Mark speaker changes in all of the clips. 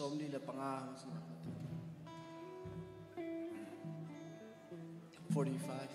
Speaker 1: 45. 45.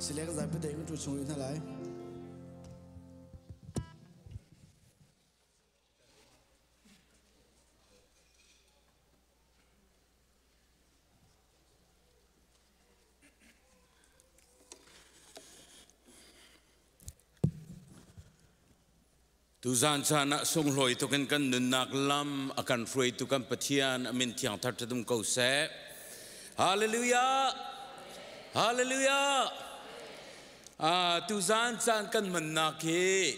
Speaker 2: Silek zai pute kan tu chung hna lai.
Speaker 3: Tuzan caan ah sunglawi tuk in kan nunnak lam a kan hruaitu kan Pathian a min thiang thar ṭhatum ko seh. Hallelujah! Hallelujah! Ah, tuzan caan kan hmannak hi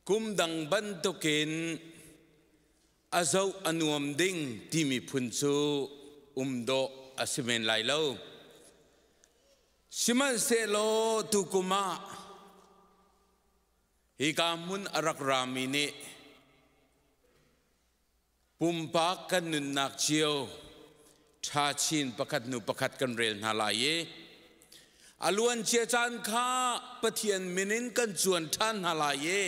Speaker 3: kum dang bantukin a zoh a nuam ding timi phun cu um dawh a si men lai lo. Sihmanhsehlaw tukum ah Hika hmun a rak rami nih pumpak kan nunnak cio ṭha chin pakhat hnu pakhat kan rel hna lai i a luancia caan kha Pathian min in kan cuan ṭhan hna lai i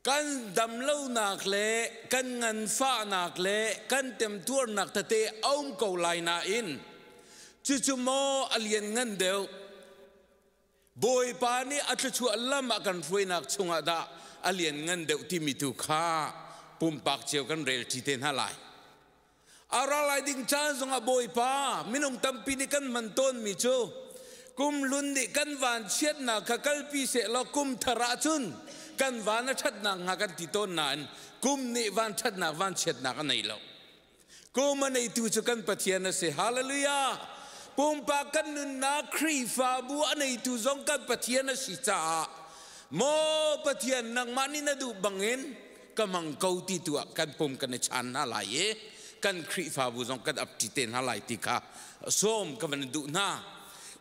Speaker 3: Kan damlonak le kan nganfahnak le kan temtuarnak tete a um ko lai nain cucu maw a lianngan deuh? Bawipa nih a thluachuah lam ah kan hruainak chungah dah a lianngan deuh timi tu kha pumpak cio kan rel ṭi te hna lai. A ra lai ding caan zongah Bawipa minung tampi nih kan hman tawnmi cu kum hlun nih kan van chiatnak kha kalpi sehlaw kum thar ahcun kan van a ṭhatnak hnga kan ti tawn nain kum nih van ṭhatnak van chiatnak a nei lo. Kum a neitu cu kan Pathian a si. Hallelujah! Pumpak kan nunnak Khrihfabu a neitu zong kan Pathian a si caah maw Pathian nangmah nih na duh bangin ka mang ko ti tu ah kan pum kan i chan hna lai i kan Khrihfabu zong kan ap ṭi te hna lai ti kha sawm ka van duh hna.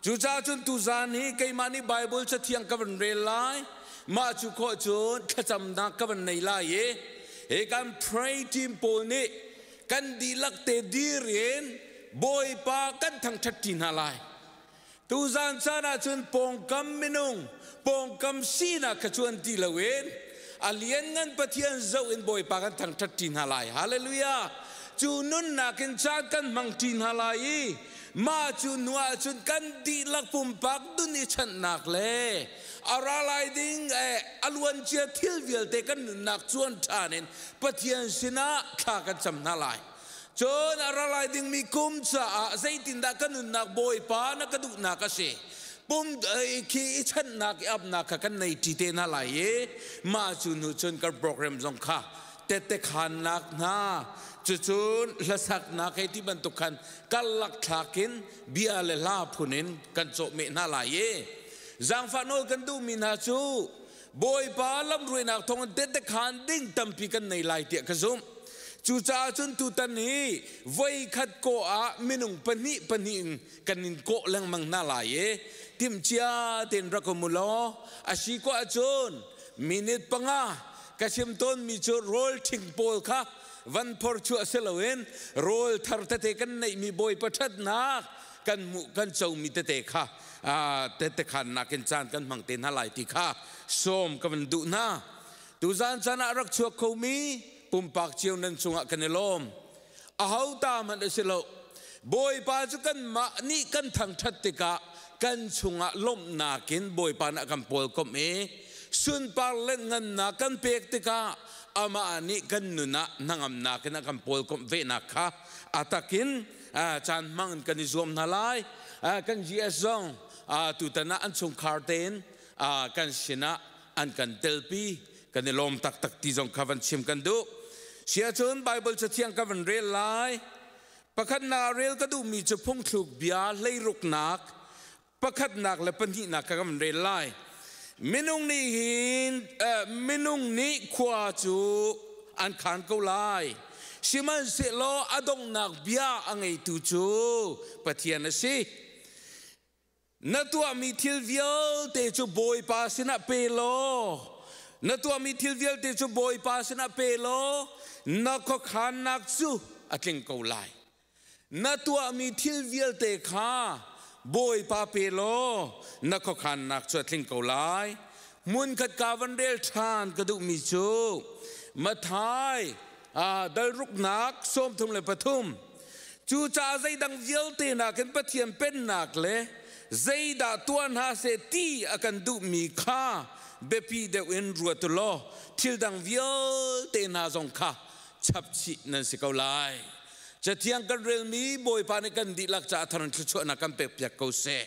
Speaker 3: Cucaah cun tuzaan hi keimah nih Bible cathiang ka van rel lai. Mah cu khawh cun thlacamnak ka van nei lai i hi kan pray team pawl nih kan dihlak te dir in Bawipa kan thangṭhat ṭi hna lai. Tuzaan caan ahcun pawngkam minung, pawngkam sinak kha cuan ti loin a lianngan Pathian zoh in Bawipa kan thangṭhat ṭi hna lai. Hallelujah! Cu nunnak in caan kan hmang ṭi hna lai i mah cu hnu ahcun kan dihlak pumpak dun i chanhnak le a ra lai ding a luancia thil vialte kan nunnak cuan ṭhan in Pathian sinah thla kan cam hna lai. Cun a ra lai dingmi kum caah zeitindah ka nunnak Bawipa na ka duhnak a si. Pum khi i chanhnak i apnak kha kan nei ṭi te hna lai i mah cu hnu cun kan program zong kha tette khannak hna cucun hlasaknak hei ti bantuk khan karlak thlak in bia le hla phun in kan cawhmeh hna lai i zaangfah nawl kan duhmi hna cu Bawipa lamhruainak thawngin tette khaan ding tampi kan nei lai tiah ka zumh. Cucaah cun tutan hi voikhat kawh ah minung pahnih pahnih in kan in kawh lengmang hna lai i timhcia tein rak um u law a si ko ahcun minute 5 ka chim tawnmi cu rawl ṭhing pawl kha van phor chuah si loin rawl thar tete kan neihmi Bawipa ṭhatnak kan hmuh kan comi tete kha tette khannak in caan kan hmang te hna lai ti kha sawm ka van duh hna. Tuzaan caan ah rak chuak khomi pumpak cio nan cungah kan i lawm. Aho ta hmanh a si lo. Bawipa cu kanmah nih kan thangṭhat tikah kan chungah lawmhnak in Bawipa nih a kan pawlkomh i sunpar le ngannak kan pek tikah amah nih kan nun ah hnangamnak in a kan pawlkomh venak kha a takin caan hmang in kan i zuam hna lai. Kan GS zong tutan ah an chungkhar tein kan sinah an kan telpi kan i lawm taktak ti zong kha van chim kan duh. Siahcun Bible cathiang ka van rel lai. Pakhatnak rel ka duhmi cu phungthluk bia hleiruknak pakhatnak le pahnihnak ka kan rel lai. Minung nih hin minung nih khua cu an khan ko lai. Sihmanhsehlaw a donghnak bia a ngeitu cu Pathian a si. Na tuahmi thil vialte cu Bawipa sinah pe law, na tuahmi thil vialte cu Bawipa sinah pe law, na khuakhannak cu a tling ko lai. Na tuahmi thil vialte kha Bawipa pe law, na khuakhannak cu a tling ko lai. Hmunkhat ka van rel ṭhan ka duhmi cu Matthai dalruknak 33. Cucaah zeidang vialte nakin Pathian pennak le zeidah tuah hna seh ti a kan duhmi kha biapi deuh in ruat u law thil dang vialte hna zong kha chapchih nan si ko lai. Cathiang kan relmi Bawipa nih kan dihlak caah thar in thluachuahnak kan pekpiak ko seh.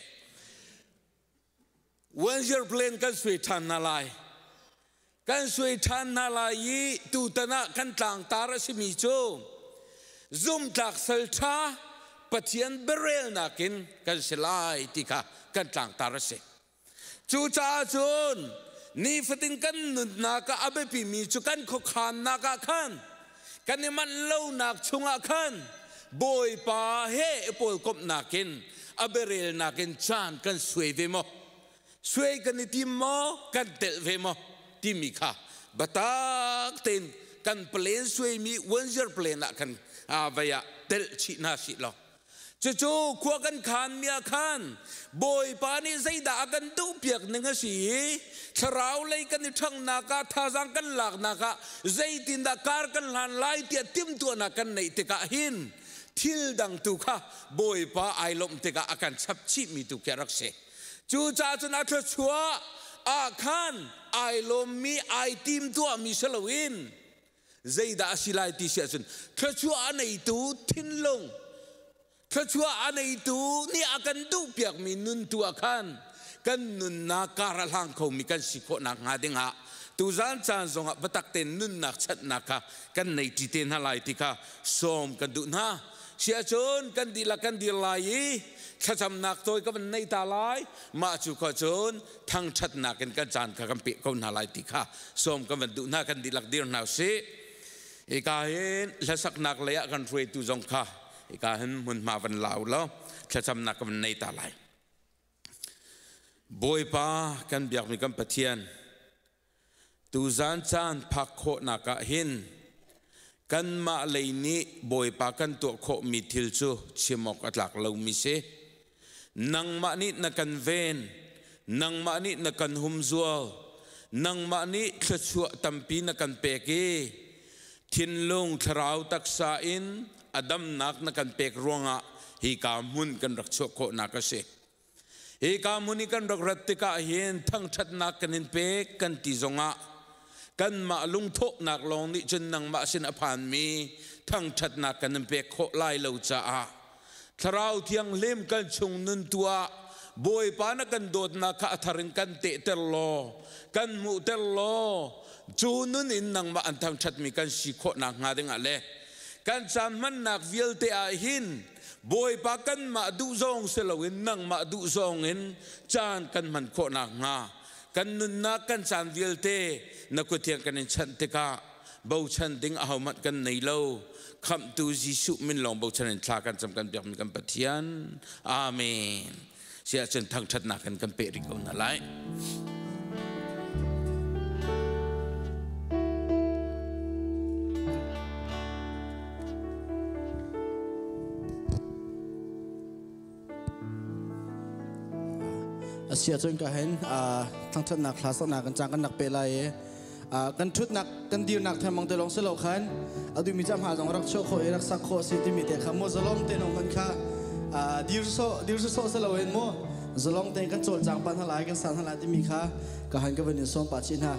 Speaker 3: One year plan kan suai ṭhan hna lai. Kan suai ṭhan hna lai i tutan ah kan tlangtar a simi cu zumtlak sal ṭha Pathian biarelnak in kan si lai ti kha kan tlangtar a si. Cucaah cun nifatin kan nunnak ah a biapimi cu kan khuakhannak ah khan kan i manh lonak chungah khan Bawipa he i pawlkomhnak in a biarelnak in caan kan suai ve maw? Suai kan i tim maw? Kan telh ve maw? Timi kha biatak tein kan plan suaimi one year plan ah khan vei ah telh chih hna sih law. Cucu khua kan khan mi ah khan Bawipa nih zeidah a kan duhpiak ning a si i thlarau lei kan i ṭhanghnak ah thazaang kan laknak ah zeitindah kar kan hlan lai tiah timhtuahnak kan neih tikah hin thil dang tu kha Bawipa ai lawmh tikah a kan chap chihmi tu khi a rak si. Cucaah cun a thluachuah ah khan ai lawmmi ai timtuahmi si loin zeidah a si lai ti si ahcun thluachuah a neitu thinlung thluachuah a neitu nih a kan duhpiakmi nun tu ah khan kan nunnak kar a hlang khomi kan si khawh nakhnga dingah tuzan caan zongah biatak tein nunnak chanhnak kha kan nei ṭi te hna lai ti kha sawm kan duh hna. Siahcun kan dihlak kan dir lai i thlacamnak tawi ka van nei ta lai. Mah cu kha cun thangṭhatnak in kan caan kha kan peh ko hna lai ti kha sawm kan van duh hna. Kan dihlak dir hna usih. Hika hin hlasaknak lei ah kan hruaitu zong kha hika hin hmunhma van la u law thlacamnak ka van nei ta lai. Bawipa kan biakmi kan Pathian, tuzan caan phak khawhnak ah hin kanmah lei nih Bawipa kan tuah khawhmi thil cu chim awk a tlak lomi si. Nangmah nih na kan ven, nangmah nih na kan humzual, nangmah nih thluachuah tampi na kan pek i thinlung thlarau taksa in a damnak na kan pek ruangah hika hmun kan rak chuah khawhnak a si. Hika hmun i kan rak rat tikah hin thangṭhatnak kan in pek kan ti zongah kanmah lungthawhnak lawng nih cun nangmah sin a phanmi thangṭhatnak kan in pek khawh lai lo caah Thlarau Thianghlim kan chung nun tuah Bawipa na kan dawtnak kha a thar in kan tehter law kan hmuhter law cu nun in nangmah an thangṭhatmi kan si khawh nakhnga dingah le kan caan hmannak vialte ah hin Bawipa kanmah duh zong si loin nangmah duh zong in caan kan hman khawh nakhnga kan nunnak kan caan vialte na kut thiang kan in chanh tikah bochan ding ahohmanh kan nei lo. Khamhtu Jesuh min lawng bochan in thla kan cam kan biakmi kan Pathian. Amen. Siah cun thangṭhatnak in kan peh rih ko hna lai.
Speaker 2: Asia cun ka hen thangṭhatnak hla saknak kan cang kan nak pe lai i kan ṭhutnak kan dirnak themang te lawng si lo khan adu mi cam ha zong rak chuah khawh i rak sak khawh si timi te kha mo zalong te nong man kha dir so dir so so lo in mo zalong te kan cawl cang pan halai kan san halai timi kha ka han ka van in som pa chin ha.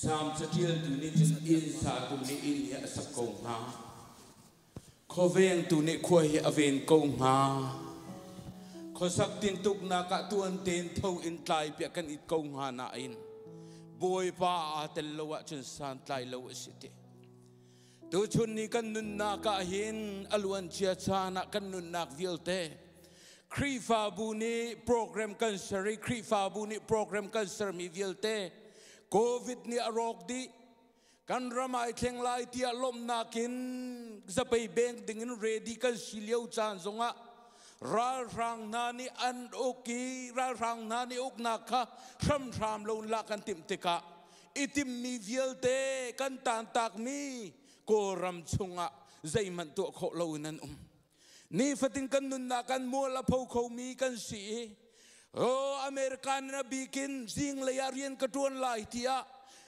Speaker 3: Salm caṭialtu nih cun inn satu nih inn hi a sak ko hnga. Khuavengtu nih khua hi a ven ko hnga. Khuasak tintuknak ah tuan tein tho in tlai piah kan it ko hnga nain Bawipa aa tel lo ahcun santlai lo a si ti. Tuchun ni kan nunnak ah hin a luancia caan ah kan nunnak vialte Khrihfabu nih program kan ser i Khrihfabu nih program kan sermi vialte COVID nih a rawk dih. Kan ram ai thleng lai tiah lawmhnak in zapei beng ding in ready kan si lio caan zongah ralhrang hna nih an uk i ralhrang hna nih uknak kha hramhram lo in lak kan timh tikah i timmi vialte kan taantakmi Kawlram chungah zeihmanh tuah khawh loin an um. Nifatin kan nunnak kan mual a pho khomi kan si i oh American in a bikin zinglei ah rian ka ṭuan lai tiah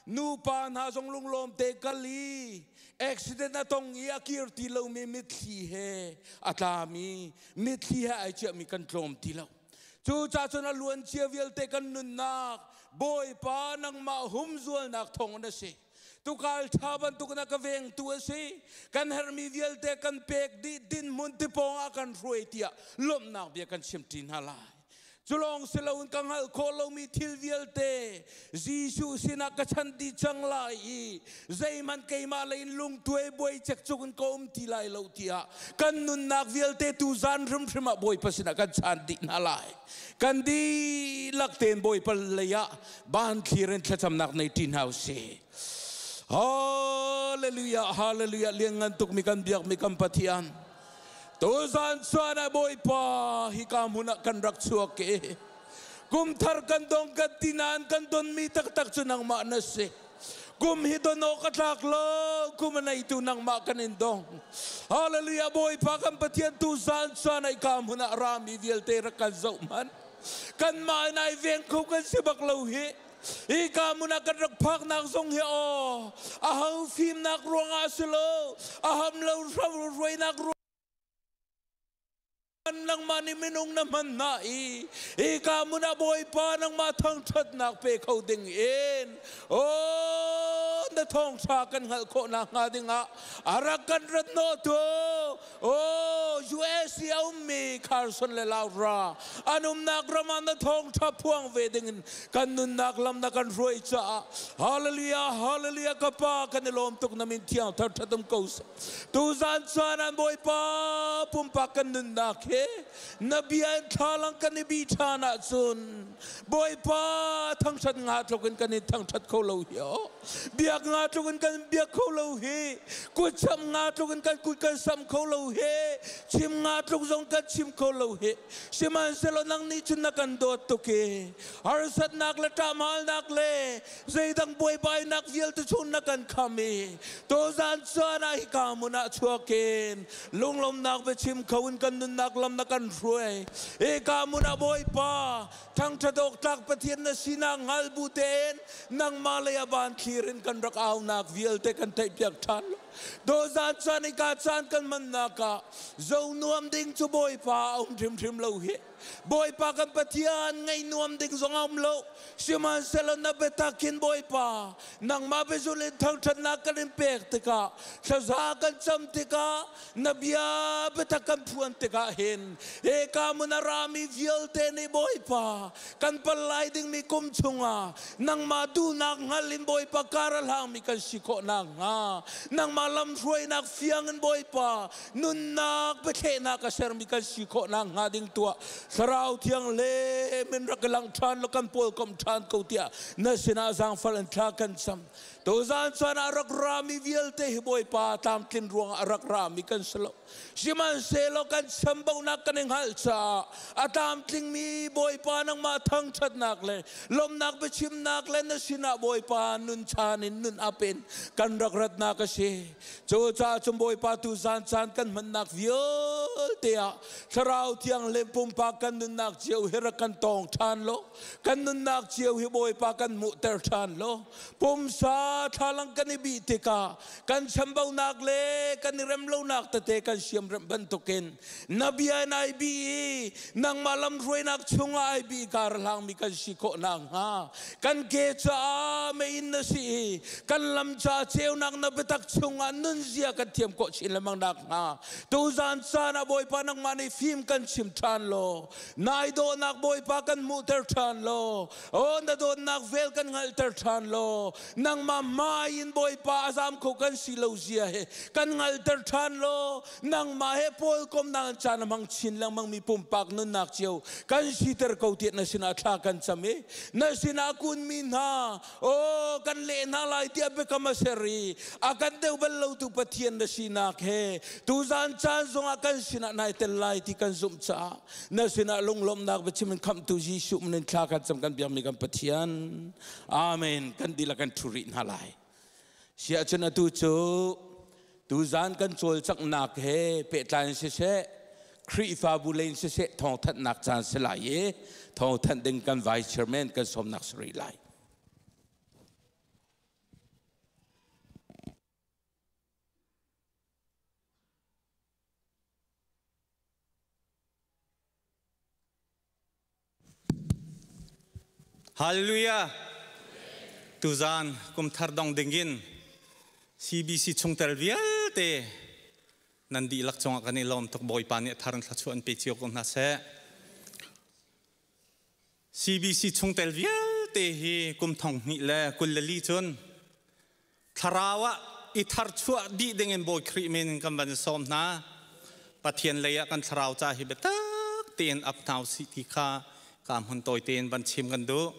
Speaker 3: nupa hna zong lunglawm te kal i accident a tong i a kir ti lomi mitthli he a tlami mitthli he ai ciahmi kan tlawm ti lo. Cucaah cun a luancia vialte kan nunnak Bawipa nangmah humzualnak thawng na si. Tukal ṭha bantuk na ka vengtu a si. Kan herhmi vialte kan pek dih dinhmun tipawng ah kan hruai tiah lawmhnak bia kan chimṭi hna lai. Cu lawng si loin ka hngalh khawh lomi thil vialte Jesuh sinah ka chan dih cang lai i zeihmanh keimah lei in lungtuai buai cekcuk in ka um ti lai lo tiah kan nunnak vialte tu zan hrimhrim ah Bawipa sinah kan chan dih hna lai. Kan dihlak tein Bawipa lei ah ban thlir in thlacamnak nei ṭi hna usih. Hallelujah, hallelujah, lianngan tuk mi kan biak mi kan Pathian. Tuzan chuan ah Bawipa hika hmun ah kan rak chuak i kum thar kan dong kan ti nain kan donmi taktak cu nangmah na si. Kum hi don awk a tlak lo, kum a neitu nangmah kan in dong. Hallelujah Bawipa kan Pathian tuzan chuan ah hika hmun ah rami vialte rak kan zoh hmanh. Kanmah in ai veng kho kan si bak lo hi. Hi ka hmun ah kan rak phaknak zong hi aw a ho fimnak ruangah si lo a ham lo hruainak ruang nangmah nih minung na hman hna i hi ka hmun ah Bawipa nangmah thangṭhatnak pe kho ding in aw na thawngṭha kan hngalh khawh nakhnga dingah a rak kan rat hnawh tu Oh, US i a ummi Carson le Laura an umnak ram ah na thawngṭha phuang ve dingin kan nunnak lam na kan hruai caah hallelujah hallelujah ka pa kan i lawm tuk na min thiang thar ṭhat um ko seh tuzan caan an Bawipa pumpak kan nunnak he na bia in thlalang kan i bi ṭhan ahcun Bawipa thangṭhat nga tluk in kan in thangṭhat kho lo hi aw biak nga tluk in kan biak kho lo hi kut sam nga tluk in kan kut kan sam kho lo hi chim nga tluk zong kan chim kho lo hi sihmanhsehlaw nang nih cun na kan dawt tuk i harsatnak le ṭahmalnak le zeidang buaibainak vialte chung na kan kham i tozan caan ah hika hmun ah chuakin lunglawmnak biachim kho in kan nunnak lam na kan hruai hika hmun ah Bawipa thangṭhat awk tlak Pathian na sinak hngal bu tein nangmah lei ah van thlir in kan rak aunak vialte kan theihpiak ṭhan lo dozan caan i ka caan kan hmannak ah zo nuam ding cu Bawipa a um hrimhrim lo hi Bawipa kan Pathian ngaih nuam ding zong a um lo sihmanhsehlaw na biatak hin Bawipa nangmah biazul in thangṭhatnak kan in pek tikah thlaza kan cam tikah na bia biatak kan phuan tikah hin hika hmun a rami vialte nih Bawipa kan pal lai dingmi kum chungah nangmah duhnak hngal in Bawipa kar a hlangmi kan si khawh nakhnga nangmah lamhruainak fiang in Bawipa nunnak biathlehnak a sermi kan si khawh nakhnga ding tuah Thlarau Thiang le min rak lang ṭhan lo kan pawl kom ṭhan ko tiah na sinah zaangfal in thla kan cam Tuzaan caan ah rak rami vialte hi Bawipa tlamtlin ruangah a rak rami kan si lo. Sihmanhsehlaw kan chambaunak kan i hngalh caah a tlamtlingmi Bawipa nangmah thangṭhatnak le lawmhnak biachimnak le na sinah Bawipa nun chaan in nun ap in kan rak ratnak a si. Cucaah cun Bawipa tuzaan caan kan hmannak vialte
Speaker 4: te ah Thlarau Thianghlim pumpak kan nunnak cio hi rak kan tawng ṭhan law kan nunnak cio hi Bawipa kan hmuhter ṭhan law pumsa thlalang kan i bih tikah kan chambaunak le kan i remlonak tete kan siamremh bantukin na bia in ai bi i nangmah lamhruainak chungah ai bi kar hlangmi kan si khawh nakhnga kan ke caah mei in na si i kan lam ca ceunak na biatak chungah nunzia kan thiam khawh chin lengmang nakhnga tuzan caan ah Bawipa nangmah nih fim kan chim ṭhan law nai dawhnak Bawipa kan hmuhter ṭhan law aw na dawtnak vel kan hngalhter ṭhan law nangmah hmai in Bawipa a zam kho kan si lo zia he kan hngalhter ṭhan law nangmah he pawl komnak caan a hmang chin lengmang mi pumpak nunnak cio kan siter ko tiah na sinah thla kan cam i na sinah kunmi hna aw kan leh hna lai tiah biakam a ser i a kan deuh bal lo tu Pathian na sinak he tuzan caan zongah kan sinah nai tel lai ti kan zumh caah na sinah lunglawmhnak biachim in khamhtu Jesuh min thla kan cam kan biakmi kan Pathian. Amen. Kan dihlak kan ṭhu rih hna lai. Siahcun atu cu tuzan kan cawlcanghnak he pehtlai in siseh, Khrihfabu lei in siseh thawngthanhnak caan si lai i thawngthanh ding kan vice chairman kan sawmnak si rih lai.
Speaker 5: Hallelujah! Tuzan kumthar dong dingin CBC chungtel vialte nan dihlak cungah kan i lawm tuk. Bawipa nih thar in thluachuah an pe cio ko hna seh. CBC chungtel vialte hi kum thong hnih le 22 cun thlarau ah i tharchuah dih dingin Bawi Khrih min in kan van sawm hna. Pathian lei ah kan thlarau ca hi biatak tein ap hna usih ti kha ka hmun tawi tein van chim kan duh.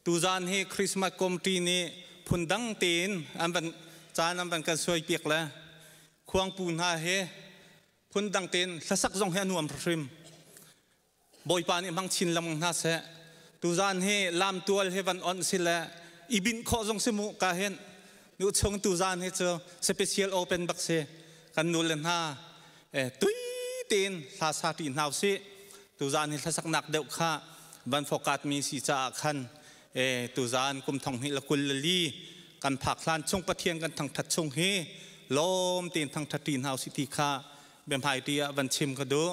Speaker 5: Tuzan hi Christmas committee nih phundang tein an van caan an van kan suai piak le khuangpu hna he phundang tein hlasak zong hi a nuam hrim. Bawipa nih hmang chin lengmang hna seh. Tuzan hi lamtual hi van on si le i binh khawh zong si mu ka hin. Nu chung tuzan hi cu special open bak si. Kan nu le hna tui tein hla sa ṭi hna usih. Tuzan hi hlasaknak deuh kha van fokat mi si caah khan tuzan kum 2024 kan phak hlan chung Pathian kan thangṭhat chung hi lawm tein thangṭhat ṭi hna usih ti kha biahmaiṭi ah van chim ka duh.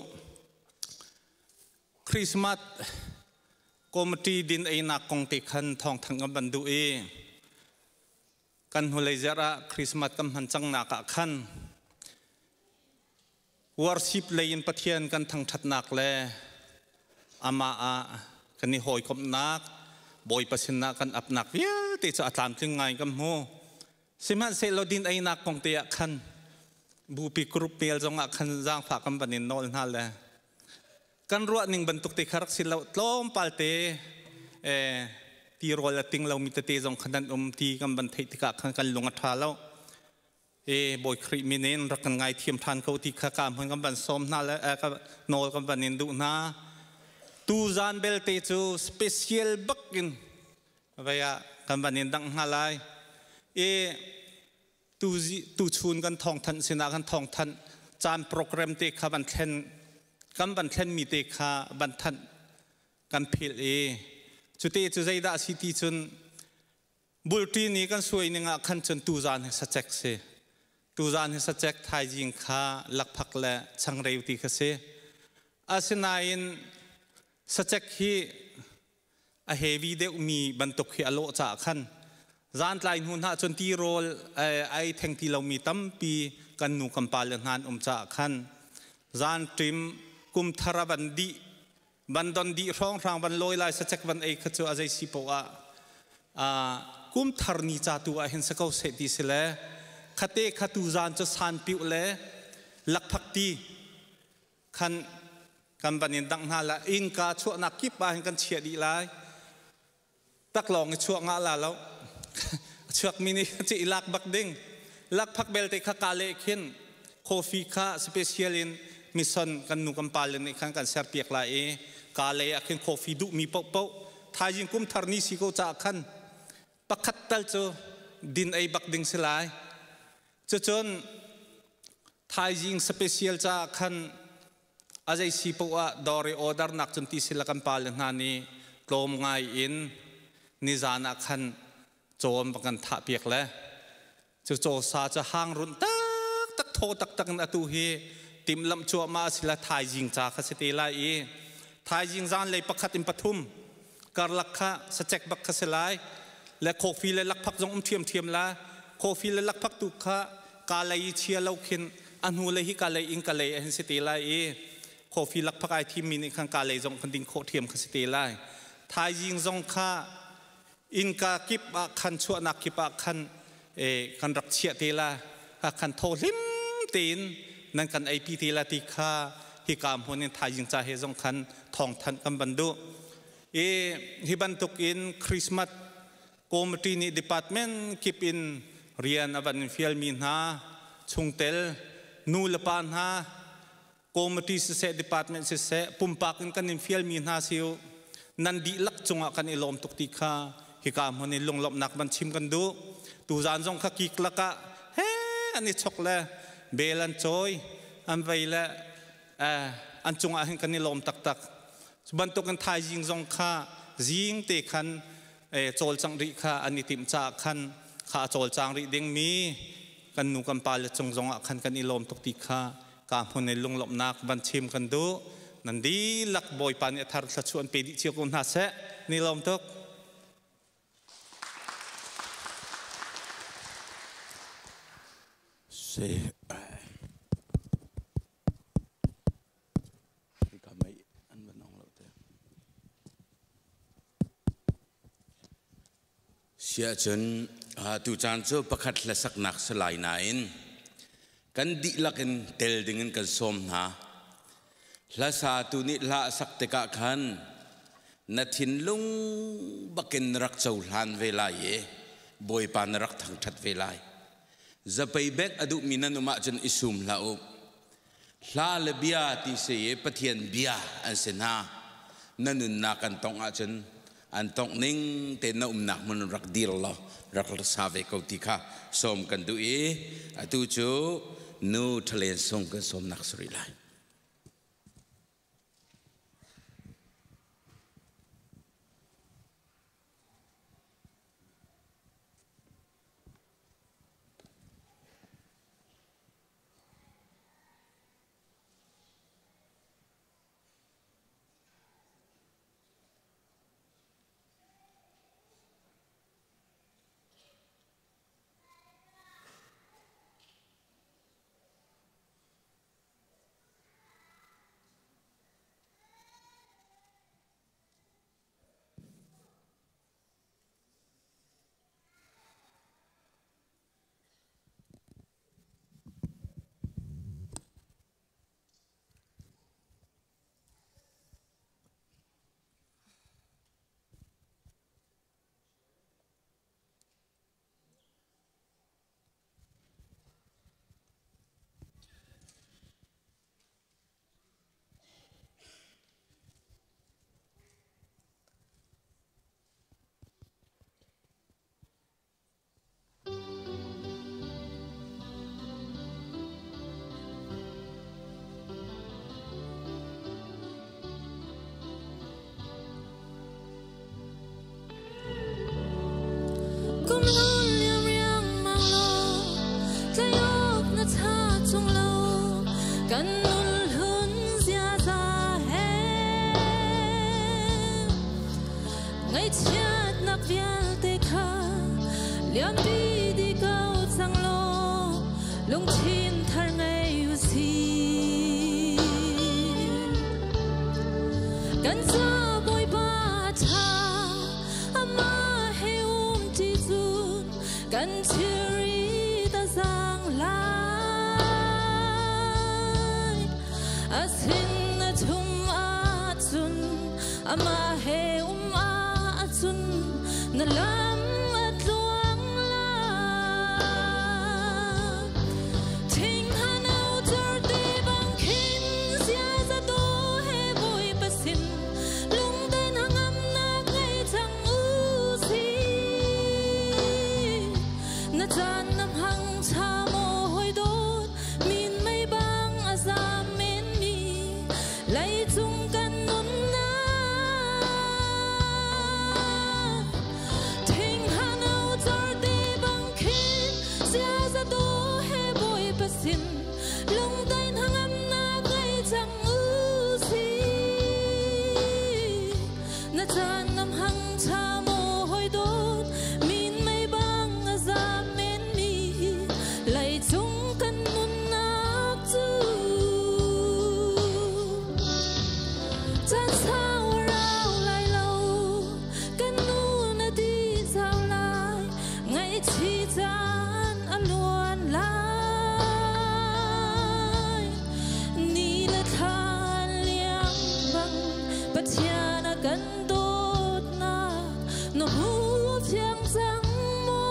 Speaker 5: Christmas committee din einak kong te khan thawngthang kan van duh i kan hnulei zarh ah Christmas kan hman cangnak ah khan worship lei in Pathian kan thangṭhatnak le amah ah kan i hawikomhnak Bawipa sinah kan apnak vialte cu a tlamtling ngai kan hmu. Sihmanhsehlaw din einak kong te ah khan bupi group mail zong ah khan zaangfah kan van in nawl hna le kan ruah ning bantuk te kha rak si lo, tlawmpal te tirawl a ting lomi tete zong khan an um ti kan van theih tikah khan kan lung a ṭha lo. E Bawi Khrih min in rak kan ngaithiam ṭhan ko ti kha ka hmun kan van sawm hna le nawl kan van in duh hna. Tu zan belte cu special bak in vei ah kan van in dangh hna lai. I tuchun kan thawngthanh sinah kan thawngthanh caan program te kha van thlen kan van thlenmi te kha van thanh kan philh i cute cu zeidah si ti cun bulṭi ni kan suai ning ah khan cun tuzan hi sacek si, tuzan hi sacek, thaizing kha lakphak le changreu ti kha si. Asinain sacek hi a heavy deuhmi bantuk hi a lawh caah khan zantlai hnu hna cun tirawl ai theng ti lomi tampi kan nu kan pa le hna an um caah khan zan ṭim kum thar a van dih van don dih hrawnghrang van lawi lai sacek van ei kha cu a zei si poah ah kum thar ni ca tu ah hin si ko seh ti si le khate kha tu zan cu san piuh le lakphak ti khan kan van in dangh hna la. Innka chuahnak kip ah hin kan chiah dih lai. Taklawng i chuah ngah la lo, chuak mi nih ci i lak bak ding. Lakphak belte kha ka le khin coffee kha special in mission kan nu kan pa le nih khan kan ser piak lai i ka le ah khin coffee duh mi paohpaoh thaizing kum thar ni si ko caah khan pakhat tal cu din ei bak ding si lai. Cucun thaizing special caah khan. A zei si poah ah dawr i order nak cun ti sila kan pale hna nih tlawm ngai in nizan ah khan caw an va kan thah piak le cu caw sa cu hang runh taktak thaw taktak in atu hi timhlamh cuahmah a si la thaizing ca kha si te lai i thaizing zanlei pakhat in pathum karlak kha sacek bak kha si lai le coffee le lakphak zong um ṭhiamṭhiam la. Coffee le lakphak tu kha ka lei i chia lo khin a hnu lei hi ka lei in ka lei a hin si te lai i coffee lakphak ai thimmi nih khan ka lei zong kan ding khawh ṭhiam kha si te lai. Thaizing zong kha innka kip ah khan, chuahnak kip ah khan kan rak chiah te la, khan tho hlim tein nan kan eipi te la ti kha hika hmun in thaizing ca he zong khan thawngthanh kan van duh. I hi bantuk in Christmas committee nih department kip in rian a van fialmi hna chungtel nu le pa hna, committee siseh, department siseh, pumpak in kan in fialmi hna siu nan dihlak cungah kan i lawm tuk ti kha hika hmun in lunglawmhnak van chim kan duh. Tuzaan zong kha kik lakah he an i chok le bel an cawi an vei le an cungah hin kan i lawm taktak. Cu bantukin thaizing zong kha zing te khan cawlcangh rih kha an i timh caah khan kha a cawlcang rih dingmi kan nu kan pa le cung zongah khan kan i lawm tuk ti kha ka hmun in lunglawmhnak van chim kan duh. Nan dihlak Bawipa nih a thar thluachuah an pe dih cio ko hna seh. Ni lawm tuk.
Speaker 4: Se
Speaker 3: Siahcun tucaan cu pakhat hlasaknak si lai nain kan dihlak in tel dingin kan sawm hna. Hlasatu nih hla a sak tikah khan na thinlung bakin na rak cohlan ve lai i Bawipa na rak thangṭhat ve lai. Zapei bek a duhmi nan um ahcun i sum hlah u. Hla le bia ti si i Pathian bia an si hna. Na nunnak an tongh ahcun an tongh ning tein na umnak hmun rak dir law rak sa ve ko ti kha sawm kan duh i atu cu nu ṭhalen sung kan sawmnak si rih lai.
Speaker 6: Kum lun liam riangmang law tlai awk na tha tung lo kan nun hlun ziaza he Ngaihchiatnak vialte kha liampi dih ko cang law lungthin thar ngei u sih. Kan ca Bawipa ṭha, amah he um ṭi cun kan thilri ta zaang lai. A sin a thum ahcun amah he um ahcun na lam a tluang lai. Thing hano te bang khin ziaza do he Bawipa sin lungten hangamnak ngei cang u si. Na caan na hmang ṭha maw hawi dawt min mei bang a zam men mi. hmang ṭha maw hawi dawt minmei bang a zaam menmi leicung kan nunnak cu caan sau a rau lai lo kan nun a dih zau lai ngaihchih caan a luan lai ni le thla liang bang Pathian a kan dawtnak na hmu fiang cang maw?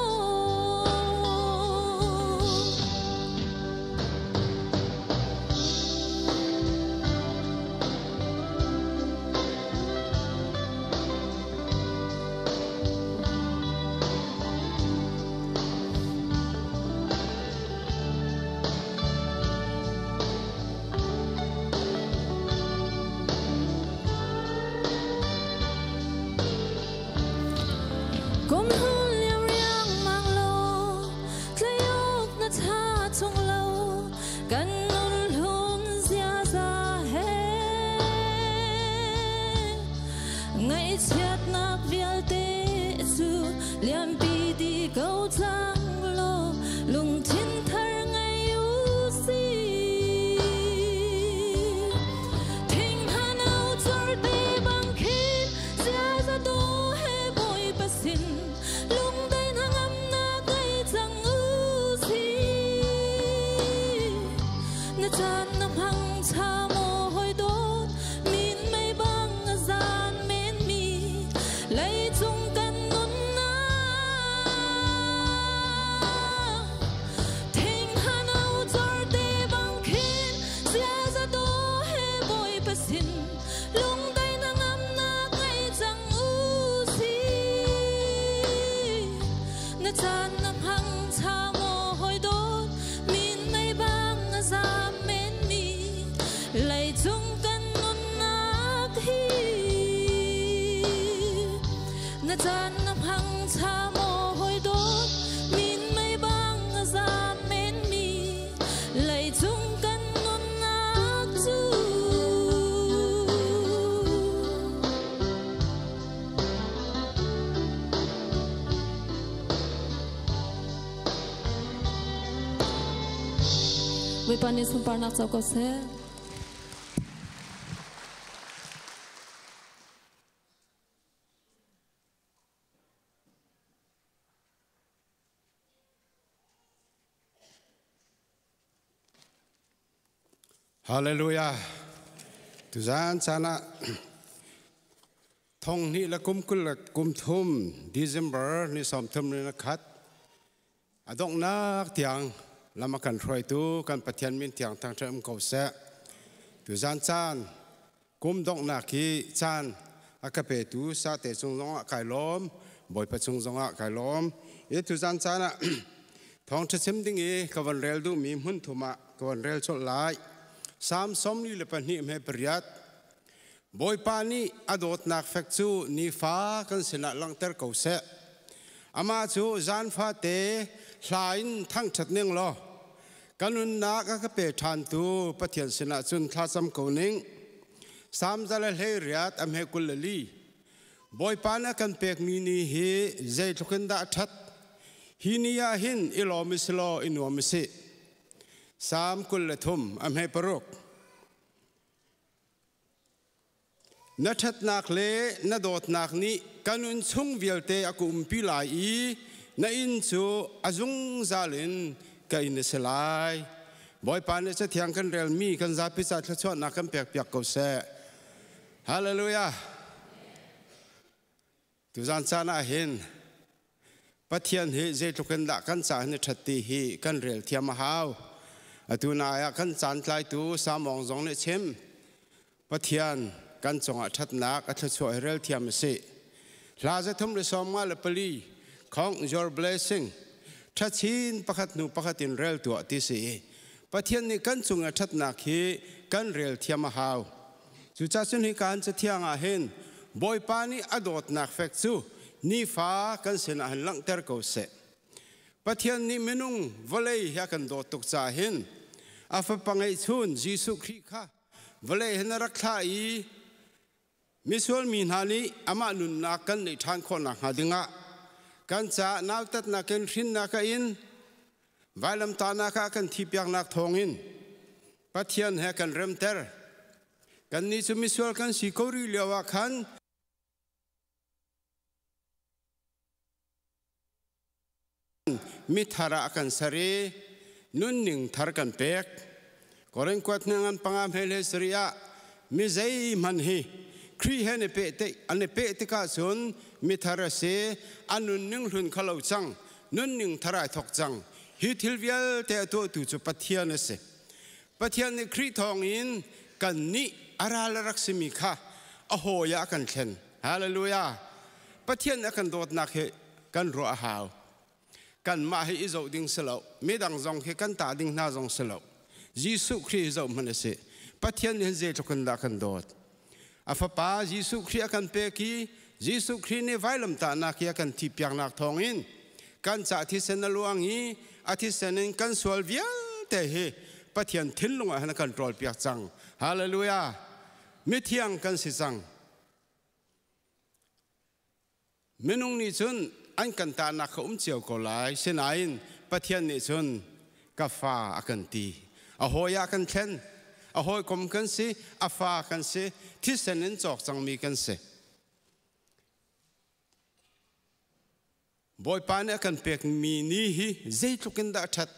Speaker 6: Kum hlun liam riangmang law tlai awk na tha tung lo kan nun hlun ziaza he ngaihchiatnak vialte cu liampi dih ko cang law lungthin thar ngei u sih thing hano cawrte bang khin ziaza dawh he Bawipa sin lungdai hnangamnak ngei cang u sih na caan na hmang ṭha maw hawi dawt minmei bang a zaan menmi leicung kan nunnak thing hano cawrte bang khin ziaza dawh he Bawipa sin lungdai hnangamnak ngei cang u sih na caan na hmang ṭha maw hawi dawt minmei bang a zaam menmi leicung kan nunnak hi na caan na hmang ṭha maw hawi dawt minmei bang a zaam menmi leicung kan nunnak cu. Bawipa nih sunparnak co ko seh.
Speaker 7: Hallelujah. Tuzan caan ah thong hnih le kum 23 December ni 31 a donghnak tiang lam a kan hruaitu kan Pathian min thiang thangṭhat um ko seh. Tuzan caan kum donghnak hi caan a ka petu sate cung zongah kai lawm, Bawipa cung zongah kai lawm. I tuzan caan ah thawngṭha chim ding i ka van rel duhmi hmun thum ah ka van rel colh lai. Salm 42 hme 8. Bawipa nih a dawtnak fek cu nifa kan sinah langhter ko seh. Amah cu zan fate hla in thangṭhat ning law ka nunnak a ka pe ṭhantu Pathian sinah cun thlacam ko ning. Salm 118 a hme 24. Bawipa nih a kan pekmi ni hi zeitluk in dah a ṭhat. Hi ni ah hin i lawm i si law i nuam i sih. Salm 23 a hme 6. Na ṭhatnak le na dawtnak nih ka nun chung vialte a ka umpi lai i na inn cu a zungzal in ka inn a si lai. Bawipa nih Cathiang kan relmi kan zapi ca thluachuahnak kan pekpiak ko seh. Hallelujah. Tuzan caan ah hin Pathian hi zeitluk in dah kan ca hin a ṭhat ti hi kan rel thiam a hau. Atu nai ah kan caan tlaitu Samawng zong nih chim. Pathian kan cungah ṭhatnak a thluachuah hi rel thiam a si. Hla 354 Count your blessing ṭhachin pakhat hnu pakhat in rel tuah ti si. Pathian nih kan cung a ṭhatnak hi kan rel thiam a hau. Cucaah cun hi kaan cathiang ah hin Bawipa nih a dawtnak fek cu nifa kan sinah hin langhter ko seh. Pathian nih minung vawlei hi a kan dawt tuk caah hin a fapa ngeihchun Jesuh Khrih kha vawlei hin a rak thlah i Misual mi hna nih amah nunnak kan neih ṭhan khawh nakhnga dingah kan caah nautatnak in hrinnak a in, vailamtahnak ah kan thihpiaknak thawngin Pathian he kan remter. Kannih cu misual kan si ko rih lioah khan Mithar ah a kan ser i nunning thar kan pek. Korin kuat ngan panga hmel he sari ah mi zeihmanh hi Khrih he an i peh an i peh tikah cun mithar a si, a nunning hlun kha lo cang, nunning thar ai thok cang. Hi thil vialte a tuahtu cu Pathian a si. Pathian nih Khrih thawngin kannih a ral a rak simi kha a hawi ah a kan thlen. Hallelujah! Pathian a kan dawtnak hi kan ruah a hau. Kanmah hi i zoh ding si lo. Midang zong khi kan tah ding hna zong si lo. Jesuh Khrih hi zoh hmanh a si. Pathian nih zeitluk in dah kan dawt. A fapa Jesuh Khrih a kan pek i Jesuh Khrih nih vailamtahnak hi a kan thihpiaknak thawngin kan cah thisen a luang i a thisen in kan sual vialte hi Pathian thinlung ah hin a kan ṭawlpiak cang. Hallelujah! Mithiang kan si cang. Minung nih cun an kan tahnak kha um cio ko lai. Sinain Pathian nih cun ka fa a kan ti. A hawi ah kan thlen. A hawikom kan si, a fa kan si, thisen in cawk cangmi kan si. Bawipa nih a kan pekmi ni hi zeitluk in dah a ṭhat.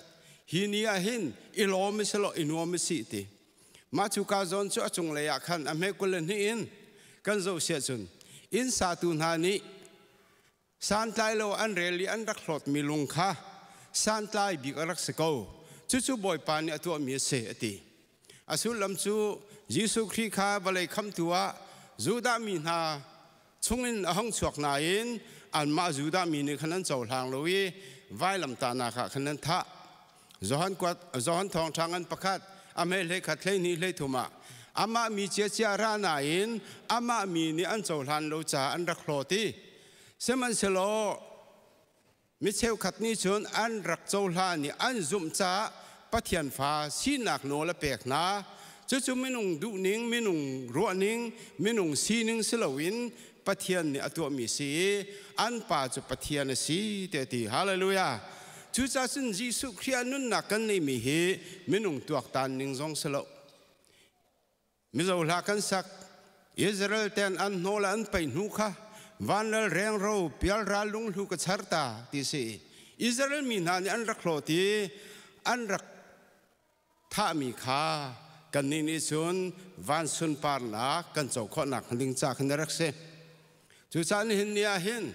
Speaker 7: Hi ni ah hin i lawm i selaw i nuam i si ti. Mah cu ka zawn cu a cunglei ah khan a hme 22 in kan zoh siah cun inn satu hna nih santlai lo an rel i an rak hlawtmi lung kha santlai bik a rak si ko. Cucu Bawipa nih a tuahmi a si, a ti. A sullam cu Jesuh Khrih kha vawlei khamtu ah Judah mi hna chungin a hung chuak nain anmah Judah mi nih khan an cohlang lo i vailamtahnak ah khan an thah. Johan kuat Johan thawngṭha ngan pakhat a hme 11 12 33 ah amah mi ciacia ra nain amah mi nih an cohlan lo caah an rak hlawt i sihmanhsehlaw mi cheukhat nih cun an rak cohlan i an zumh caah Pathian fa sinak nawl a pek hna. Cucu minung duhning, minung ruahning, minung sining si loin Pathian nih a tuahmi si i an pa cu Pathian a si te ti. Hallelujah. Cucaah cun Jesuh Khrih ah nunnak kan neihmi hi minung tuaktan ning zong si lo. Mizo hla kan sak. Israel ten an hnawl an pei hnu kha vanlal rengro pialral lunghlu ka char ta ti si. Israel mi hna nih an rak hlawt i an rak thahmi kha kannih nih cun van sunparnak kan co khawhnak ding ca khan a rak si. Cucaah nihin ni ah hin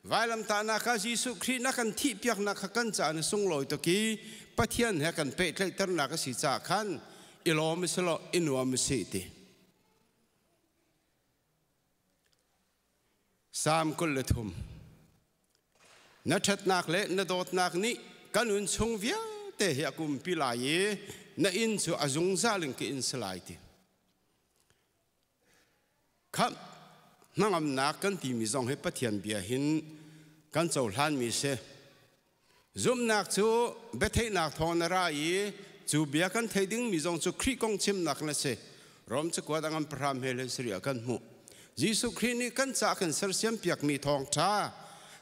Speaker 7: vailamtahnak ah Jesuh Khrih na kan thihpiaknak kha kan caah na sunglawi tuk i Pathian he kan pehtlaihternak a si caah khan i lawm i selaw i nuam i si ti. Salm 23. Na ṭhatnak le na dawtnak nih ka nun chung vialte hi a kumpi lai i na inn cu a zungzal in ka inn si lai ti. Khamh hnangamnak kan timi zong hi Pathian bia hin kan cohlanmi si. Zumhnak cu biatheihnak thawng na ra i cu bia kan thei dingmi zong cu Khrih kong chimnak na si. Rom cakuat a ngan pahram he le sarih ah kan hmuh. Jesuh Khrih nih kan ca kan sersiam piakmi thawngṭha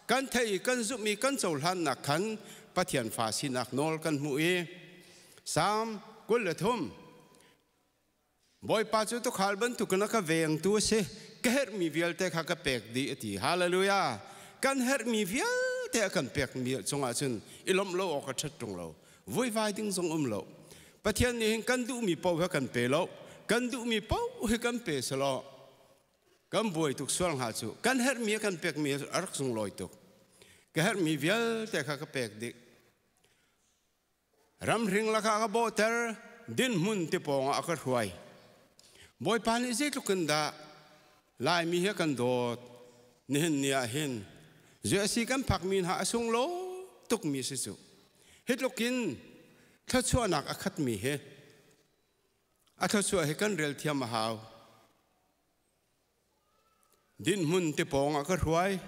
Speaker 7: kan thei i kan zumh i kan cohlannak khan Pathian fa sinak nawl kan hmuh i Salm 23 Bawipa cu tuukhal bantukin a ka vengtu a si. Ka herhmi vialte kha ka pek dih a ti. Hallelujah. Kan herhmi vialte a kan pekmi cungah cun i lawmh lo awk a ṭhat ṭung lo. Vuivai ding zong um lo. Pathian nih hin kan duhmi paoh hi kan pe lo. Kan duhmi paoh hi kan pe selaw kan buai tuk sual hnga cu. Kan herhmi a kan pekmi a rak sunglawi tuk. Ka herhmi vialte kha ka pek dih. Ramhring lakah ka bawhter, dinhmun ti pawngah a ka hruai. Bawipa nih zeitluk in dah Laimi hi a kan dawt. Nihin ni ah hin USC kan phakmi hna a sunglawi tukmi si cu. Hi tluk in thluachuahnak a khatmi hi a thluachuah hi kan rel thiam a hau. Dinhmun ti pawngah ka hruai.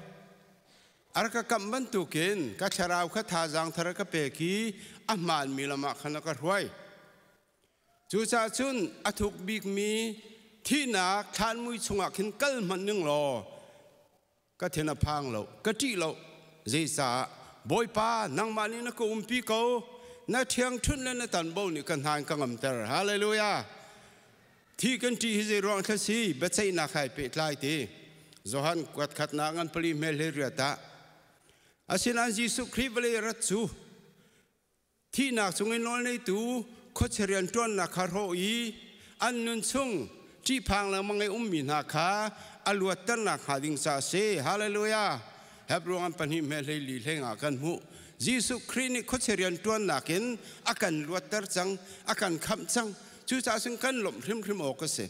Speaker 7: A rak ka kamh bantukin ka thlarau kha thazaang thar a ka pek i a hmaanmi lam ah khan a ka hruai. Cucaah cun a thuk bikmi Thihnak thlanmui chungah khin kal hmanh ning law ka thin a phang lo, ka ṭih lo. Zeicah Bawipa nangmah nih na ka umpi ko, na ṭhiangṭhunh le na tanbo nih ka hna in ka ngamter. Hallelujah. Thi kan ṭih hi zei ruang thla si biaceihnak hai pehtlai ti. Johan kuat khatnak ngan pali hmel he riat ah. Asinain Jesuh Khrih vawlei rat cu Thihnak chungin nawlneitu khuachia rianṭuannak kha hrawh i an nun chung ṭihphang lengmang i ummi hna kha a luatternak hnga ding caah a si. Hallelujah! Hebru ngan pahnih hme hleili hlengah kan hmuh. Jesuh Khrih nih khuachia rianṭuannak in a kan luatter cang, a kan khamh cang. Cucaah cun kan lawmh hrimhrim awk a si.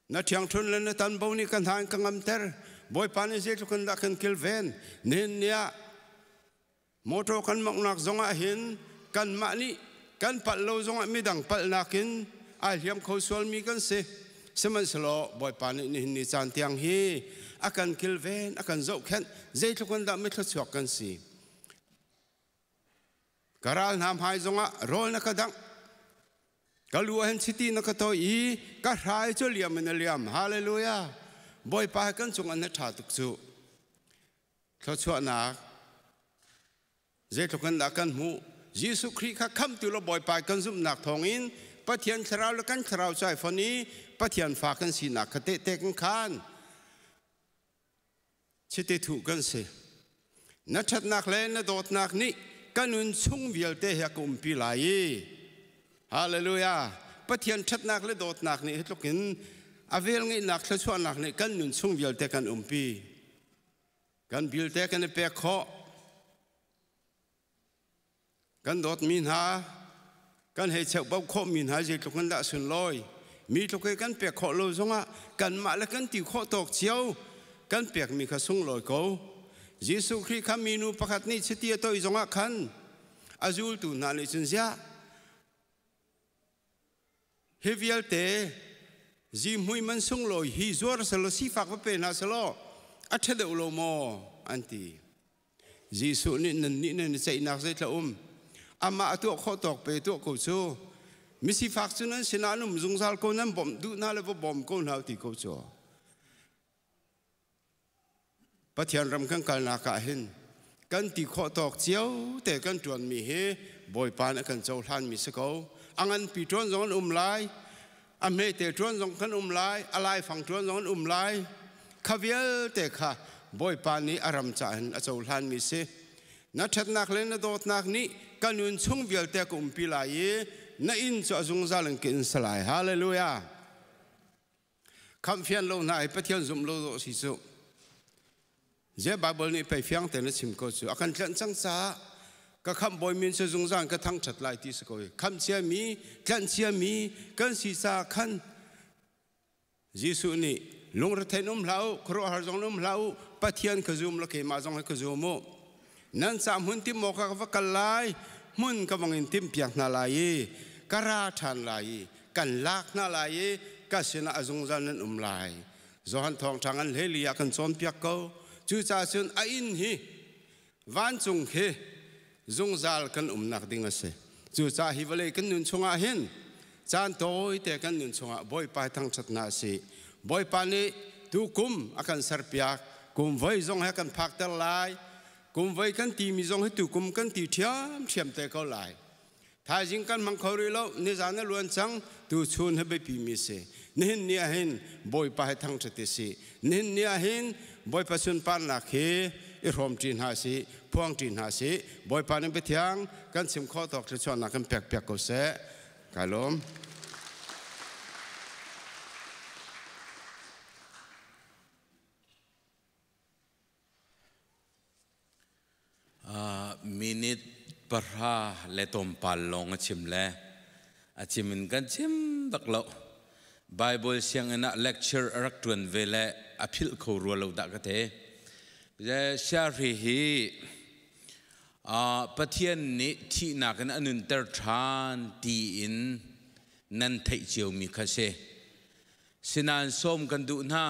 Speaker 7: Na ṭhiangṭhun le na tanbo nih ka hna in ka ngamter. Bawipa nih zeitluk in dah kan kilven. Nihin ni ah Motor kan mawnghnak zongah hin kanmah nih kan palh lo zongah midang palhnak in ai hliam kho sualmi kan si. Sihmanhsehlaw Bawipa nih nihin ni caan tiang hi a kan kilven, a kan zohkhenh, zeitluk in dah mithluachuak kan si. Ka ral hna hmai zongah rawl na ka dangh. Ka lu ah hin chiti na ka toi i ka hrai cu liam in a liam. Hallelujah. Bawipa he kan cung an na ṭha tuk cu. Thluachuahnak zeitluk in dah kan hmuh? Jesuh Khrih kha khamhtu le Bawipa kan zumhnak thawngin Pathian thlarau le kan thlarau cu ai fon i Pathian fa kan sinak kha tehte kan khaan. Chiti thuh kan si. Na ṭhatnak le na dawtnak nih ka nun chung vialte he a ka umpi lai i Hallelujah! Pathian ṭhatnak le dawtnak nih hi tluk in a velngeihnak thluachuahnak nih kan nun chung vialte kan umpi. Kan bilte kan i pek khawh. Kan dawtmi hna, kan hei cheubauh khawhmi hna zeitluk in dah sunlawi. Mi tluk i kan pek khawh lo zongah kanmah le kan ti khawh tawk cio kan pekmi kha sunglawi ko. Jesuh Khrih kha minu pakhat nih chiti a toih zongah khan a zultu hna nih cun ziah Hi vialte zihmui man sunglawi hi zuar selaw sifak va pe hna selaw a ṭha deuh lo maw an ti. Jesuh nih nannih nan i ceihnak zeitla um amah a tuah khawh tawk pe tuah ko cu misifak cu nan sinah an um zungzal ko nan bawmh duh hna le va bawm ko hna ti ko cu. Pathian ram kan kalnak ah hin kan ti khawh tawk cio te kan ṭuanmi hi Bawipa nih a kan cohlanmi si ko. A nganpi ṭuan zong an um lai, a hmete ṭuan zong kan um lai, a laifang ṭuan zong an um lai. Kha vialte kha Bawipa nih a ram caah hin a cohlanmi si. Na ṭhatnak le na dawtnak nih ka nun chung vialte ka umpi lai i na inn cu a zungzal in ka in sa lai. Hallelujah! Khamh fian lo hna i Pathian zumh lo dawh si cu. Zia Bible nih pei fiang tein a chim ko cu. A kan tlanh cang caah ka khamh bawi min cu zungzal ka thangṭhat lai ti si ko i khamh ciami, tlanh ciami kan si caah khan Jesuh nih lungrethein um hlah u, khuaruahhar zong um hlah u, Pathian ka zum la keimah zong hi ka zum u. Nan ca hmun tim awk ah ka va kal lai, hmun ka vang in timhpiak hna lai i ka ra ṭhan lai i kan lak hna lai i ka sinah a zungzal nan um lai. Johan thawngṭha ngan hlei ah kan cawnpiak ko. Cucaah cun a inn hi vancung khi zungzal kan umnak ding a si. Cucaah hi vawlei kan nun chungah hin caan tawite kan nun chungah Bawipa thangṭhatnak a si. Bawipa nih tu kum a kan serpiak, kum voi zong he kan phakter lai. Kum voi kan timi zong hi tu kum kan ti ṭhiamṭhiam te ko lai. Thaizing kan hmang kho rih lo, nizan a luan cang, tu chun hi biapi mi si. Nihin ni ah hin Bawipa hi thangṭhat i si. Nihin ni ah hin Bawipa sunparnak hi i hrawm ṭi hna si, phuang ṭi hna si. Bawipa nih biathiang kan chim khawh tawk thluachuahnak kan pek piak ko seh. Kai lawm.
Speaker 3: Minute pahra le tlawmpal lawng a chim le a chim in kan chim bak lo. Bible sianginn ah lecture a rak ṭuan ve le a philh kho rua lo dah ka te. Siahri hi Pathian nih thihnak in a nunter ṭhan tiin nan theih ciomi kha si. Sinain sawm kan duh hna.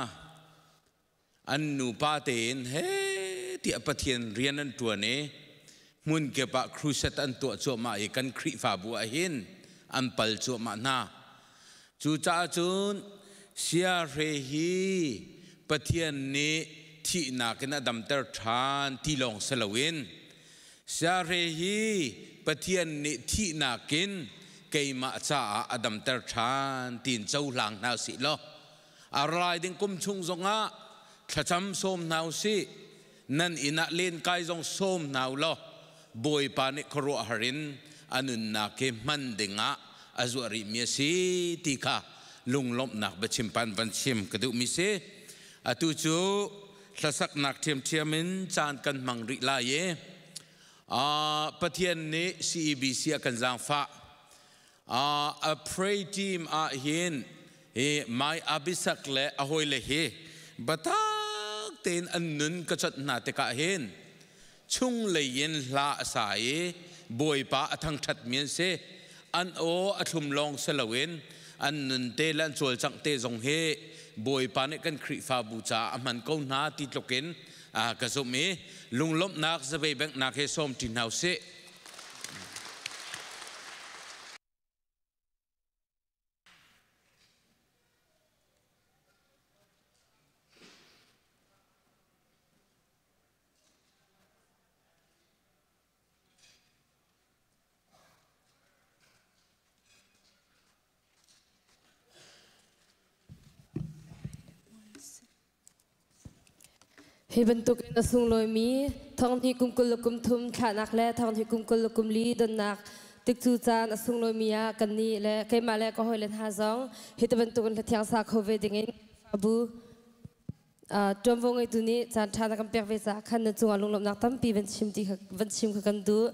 Speaker 3: An nupa tein he tiah Pathian rian an ṭuan i hmun kip ah crusade an tuah cuahmah i kan Khrihfabu ah hin an pal cuahmah hna. Cucaah cun siahre hi Pathian nih thihnak in a damter ṭhan ti lawng si loin siahre hi Pathian nih thihnak in keimah caah a damter ṭhan tiin cohlang hna usih law a rai ding kum chung zongah thlacam sawm hna usih nan inn ah lenkai zong sawm hna u law Bawipa nih khuaruahhar in a nunnak hi hman dingah a zuah rihmi a si ti kha lunglawmhnak biachim pan van chim ka duhmi si. Atu cu hlasaknak ṭhiamṭhiam in caan kan hmang rih lai i Pathian nih CEBC a kan zaangfah. A pray team ah hin hi Mai Abisak le a hawile hi biatak tein an nun ka chawnh hna tikah hin chunglei in hla a sa i Bawipa a thangṭhatmi an si. An aw a thlum lawng si loin an nun te le an cawlcangh te zong hi Bawipa nih kan Khrihfabu caah a hman ko hna ti tluk in ka zumh i lunglawmhnak zavei benghnak he sawm ṭi hna usih.
Speaker 8: Hi bantuk in a sunglawimi thonghnih kum 20 le kum thum thlahnak le thonghnih kum 20 le kum li donnak tikcu caan a sunglawimi ah kannih le keimah le ka hawile hna zong hi ti bantuk in hlathiang sa kho ve dingin Khrihfabu ṭuanvo ngeitu nih caan ṭha na kan pek ve caah khan na cungah lunglawmhnak tampi van chim ti kha van chim kha kan duh.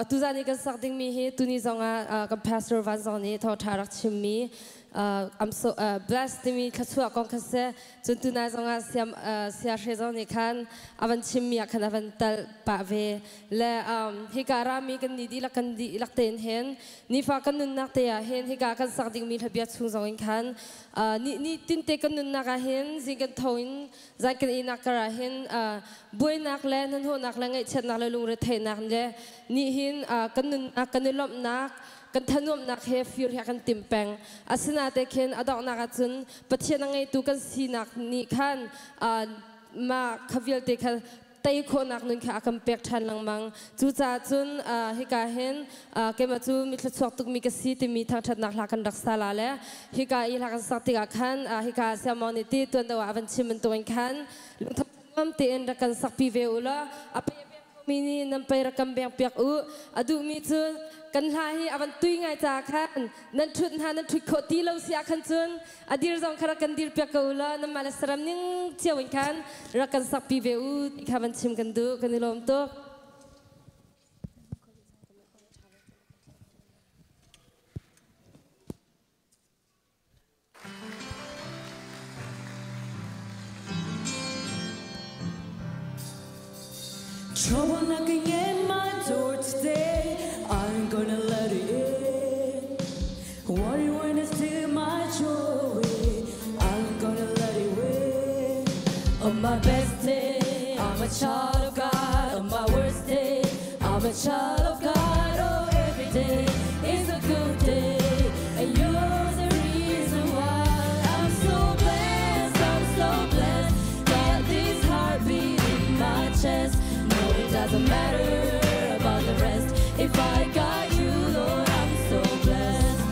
Speaker 8: Atu zan i kan sak dingmi hi tuni zongah kan pastor Van zong nih thawngṭha rak chimmi I'm so blessed timi thluachuah kong kha si. Cun tunai zongah siam siahre zong nih khan a van chimmi ah khan a van tal pah ve. Le hika rami kan ni dihlak kan dihlak tein hin nifa kan nunnak te ah hin hika kan sak dingmi hlabia chung zong in khan ni ni tinte kan nunnak ah hin zing kan tho in zan kan ihnak kar ah hin buainak le hnahnawhnak le ngaihchiatnak le lungretheihnak le nih hin kan nunnak kan i lawmhnak kan thanuamnak he fir he kan timh peng. Asinain khin a donghnak ah cun Pathian a ngeitu kan sinak nih khan mah kha vialte kha tei khawhnak nun kha a kan pek ṭhan lengmang. Cucaah cun hika hin keimah cu mi thluachuak tukmi ka si timi thangṭhatnak hla kan rak sa la le hika i hla kan sak tikah khan hika siamawng nih ti tuan deuh ah a van chim bantukin khan lungtho nuam tein rak kan sakpi ve u law a pe mi nih nan pei rak kan beng piak u. A duhmi cu kan hla hi a van tui ngai caah khan nan ṭhut hna nan ṭhut khawh ti lo si ah khan cun a dir zong kha rak kan dir piak ko u law nanmah le saram ning cio in khan rak kan sakpi ve u ti kha van chim kan duh. Kan i lawm tuk.
Speaker 6: Trouble knocking at my door today. I ain't gonna let it in. Worry when I steal my joy. I ain't gonna let it win. On my best day, I'm a child of God. On my worst day, I'm a child of God. Oh, every day is a good day. And you're the reason why I'm so blessed. I'm so blessed. Got this heartbeat in my chest. No, it doesn't matter about the rest. If I got you, Lord, I'm so blessed.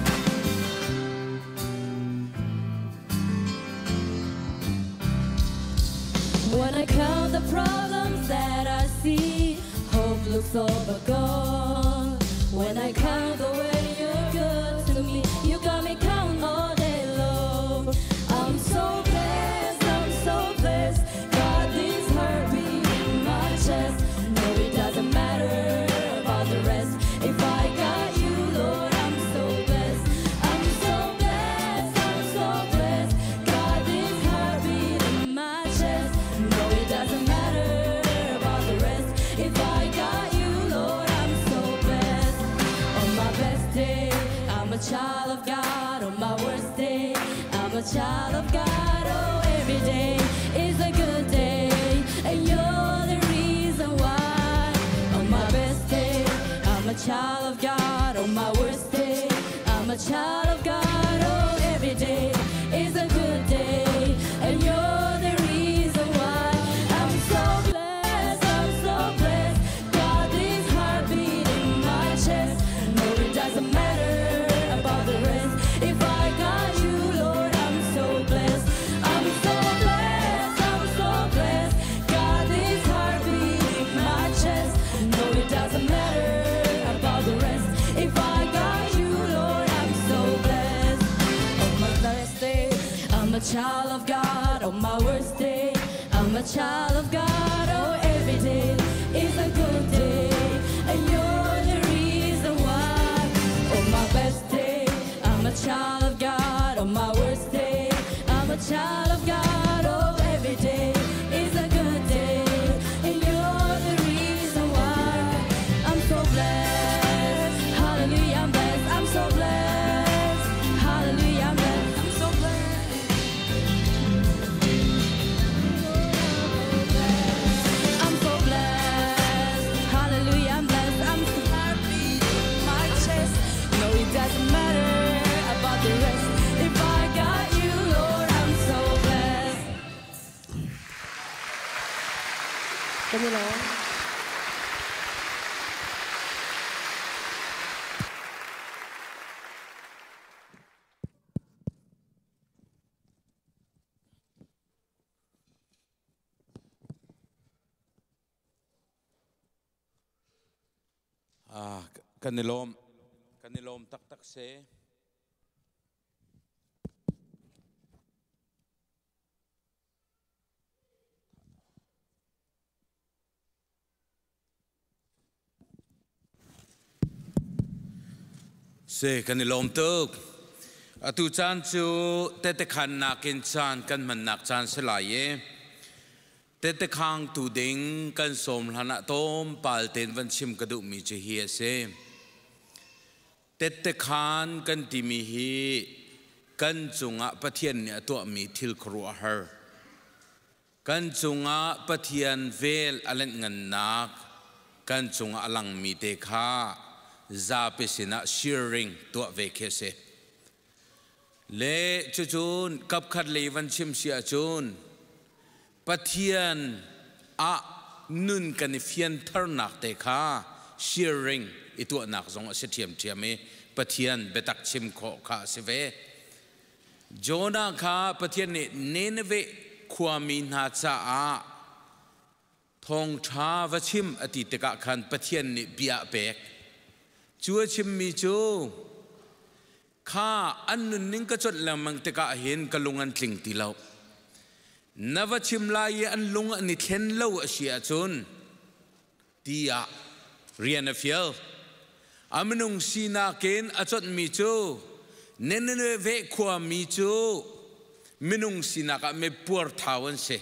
Speaker 6: When I count the problems that I see, hope looks all but gone. When I count the way you're good to me, you got me count all day long. I'm so blessed, I'm so blessed. Got this heartbeat in my chest. No, it doesn't matter about the rest. If I got you, Lord, I'm so blessed. I'm so blessed, I'm so blessed. Got this heartbeat in my chest. No, it doesn't matter about the rest. If I got you, Lord, I'm so blessed. On my best day, I'm a child of God. On my worst day, I'm a child of God. Oh, every day is a good day, and you're the reason why. On my best day, I'm a child of God. On my worst day, I'm a child of God. Oh, a child of God. Oh, every day is a good day, and you're the reason why. On my best day, I'm a child of God. On my worst day, I'm a child of God. Oh, every day is a good day, and you're the reason why. I'm so blessed. Hallelujah, I'm blessed. I'm so blessed. Hallelujah, I'm blessed. I'm so blessed. I'm so blessed. Hallelujah, I'm blessed. I'm so happy. My chest. No, it doesn't matter about the rest. If I got you, Lord, I'm so blessed. Kan i lawm.
Speaker 3: Ah, kan i lawm. Kan i lawm taktak se. Se kan i lawm tuk. Atu caan cu tetekhannak in caan kan hmannak caan si lai i tetekhang tu ding kan sawm hlan ah tlawmpal tein van chim ka duhmi cu hi a si. Tettekhan kan timi hi kan cungah Pathian nih a tuahmi thil khuaruahhar. Kan cungah Pathian vel a lenhngannak kan cungah a langmi te kha zapi sinah sharing tuah ve khi a si. Le cucun kapkhat lei van chim si ahcun Pathian ah nun kan i fiantharnak te kha sharing i tuahnak zong a si ṭhiamṭhiam i Pathian biatak chim khawh kha a si ve. Jonah kha Pathian nih Nineveh khuami hna caah thawngṭha va chim a ti tikah khan Pathian nih bia a pek. Cu a chimmi cu kha an nunning ka conh lengmang tikah hin ka lung an tling ti lo. Na va chim lai i an lung an i thlen lo a si ahcun tiah rian a fial. A minung sinak in a conhmi cu Nineveh khuami cu minung sinak ah mi puarthau an si.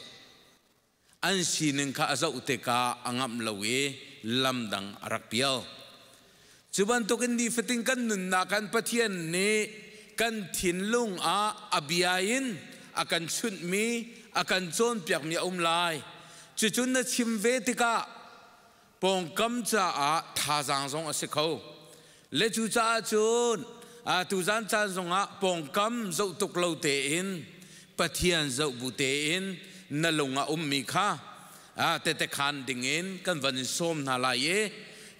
Speaker 3: An sining kha a zoh tikah a ngamh lo i lam dang a rak pial. Cu bantukin nifatin kan nunnak kan Pathian nih kan thinlung ah a bia in a kan chunhmi, a kan cawnpiakmi a um lai. Cucun na chim ve tikah pawngkam caah thazaang zong a si kho. Le cucaah cun tuzan caan zongah pawngkam zoh tuk lo tein Pathian zoh bu tein na lung ah ummi kha tete khaan dingin kan van in sawm hna lai i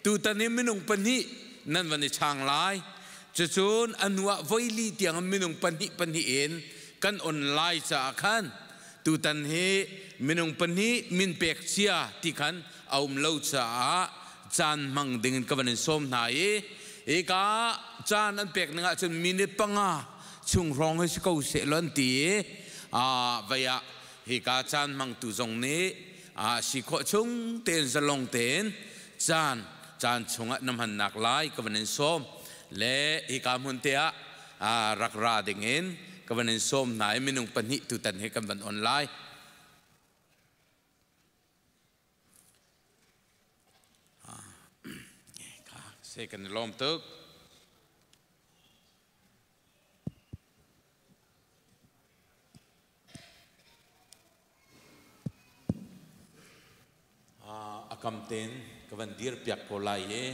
Speaker 3: tutan i minung pahnih nan van i chang lai. Cucun a hnu ah voili tiang minung pahnih pahnih in kan on lai caah khan tutan hi minung pahnih min pek cia ti khan a um lo caah caan hmang dingin ka van in sawm hna i hika caan an pek ning ahcun minute 5 chung hrawng hi si ko seh law an ti i vei ah hika caan hmangtu zong nih si khawh chung tein zalong tein caan caan chungah na hmannak lai ka van in sawm le hika hmun te ah rak ra dingin ka van in sawm hna i minung pahnih tutan hi kan van on lai. Se kan i lawm tuk. A kam ten ka van dir piak ko lai i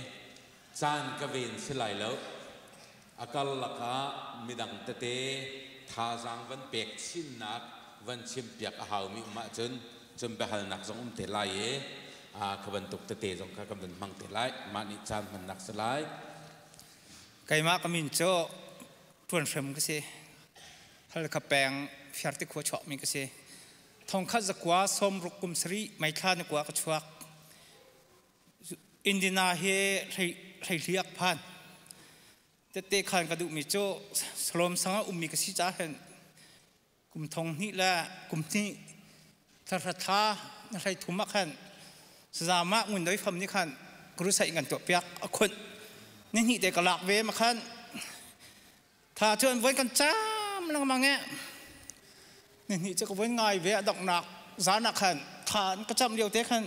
Speaker 3: caan ka ven si lai lo. A kal lakah midang tete thazaang van pek chinnak van chim piak a haumi um ahcun cun biahalnak zong um te lai i kha bantuk tete zong kha kan van hmang te lai. Mah nih caan hmannak si lai.
Speaker 9: Keimah ka min cu Ṭuan Hrem ka si. Halkha peng Fiarte khua chuakmi ka si. Thongkhat zakua 60 kum 7 May thla ni kua ka chuak. Indiana hi hleihliak phan. Tette khan ka duhmi cu Salom sang ah ummi ka si caah hin kum thong hnih le kum hnih Thla thla na hlei thum ah khan sazama ngun doi fam ni khan crusade ngan tuah piak a khunh ni hnih te ka lak ve ma khan tha cu an voi kan cam lengmang e ni hnih cu ka voi ngai ve a donghnak zan ah khan tha an ka cam lio te khan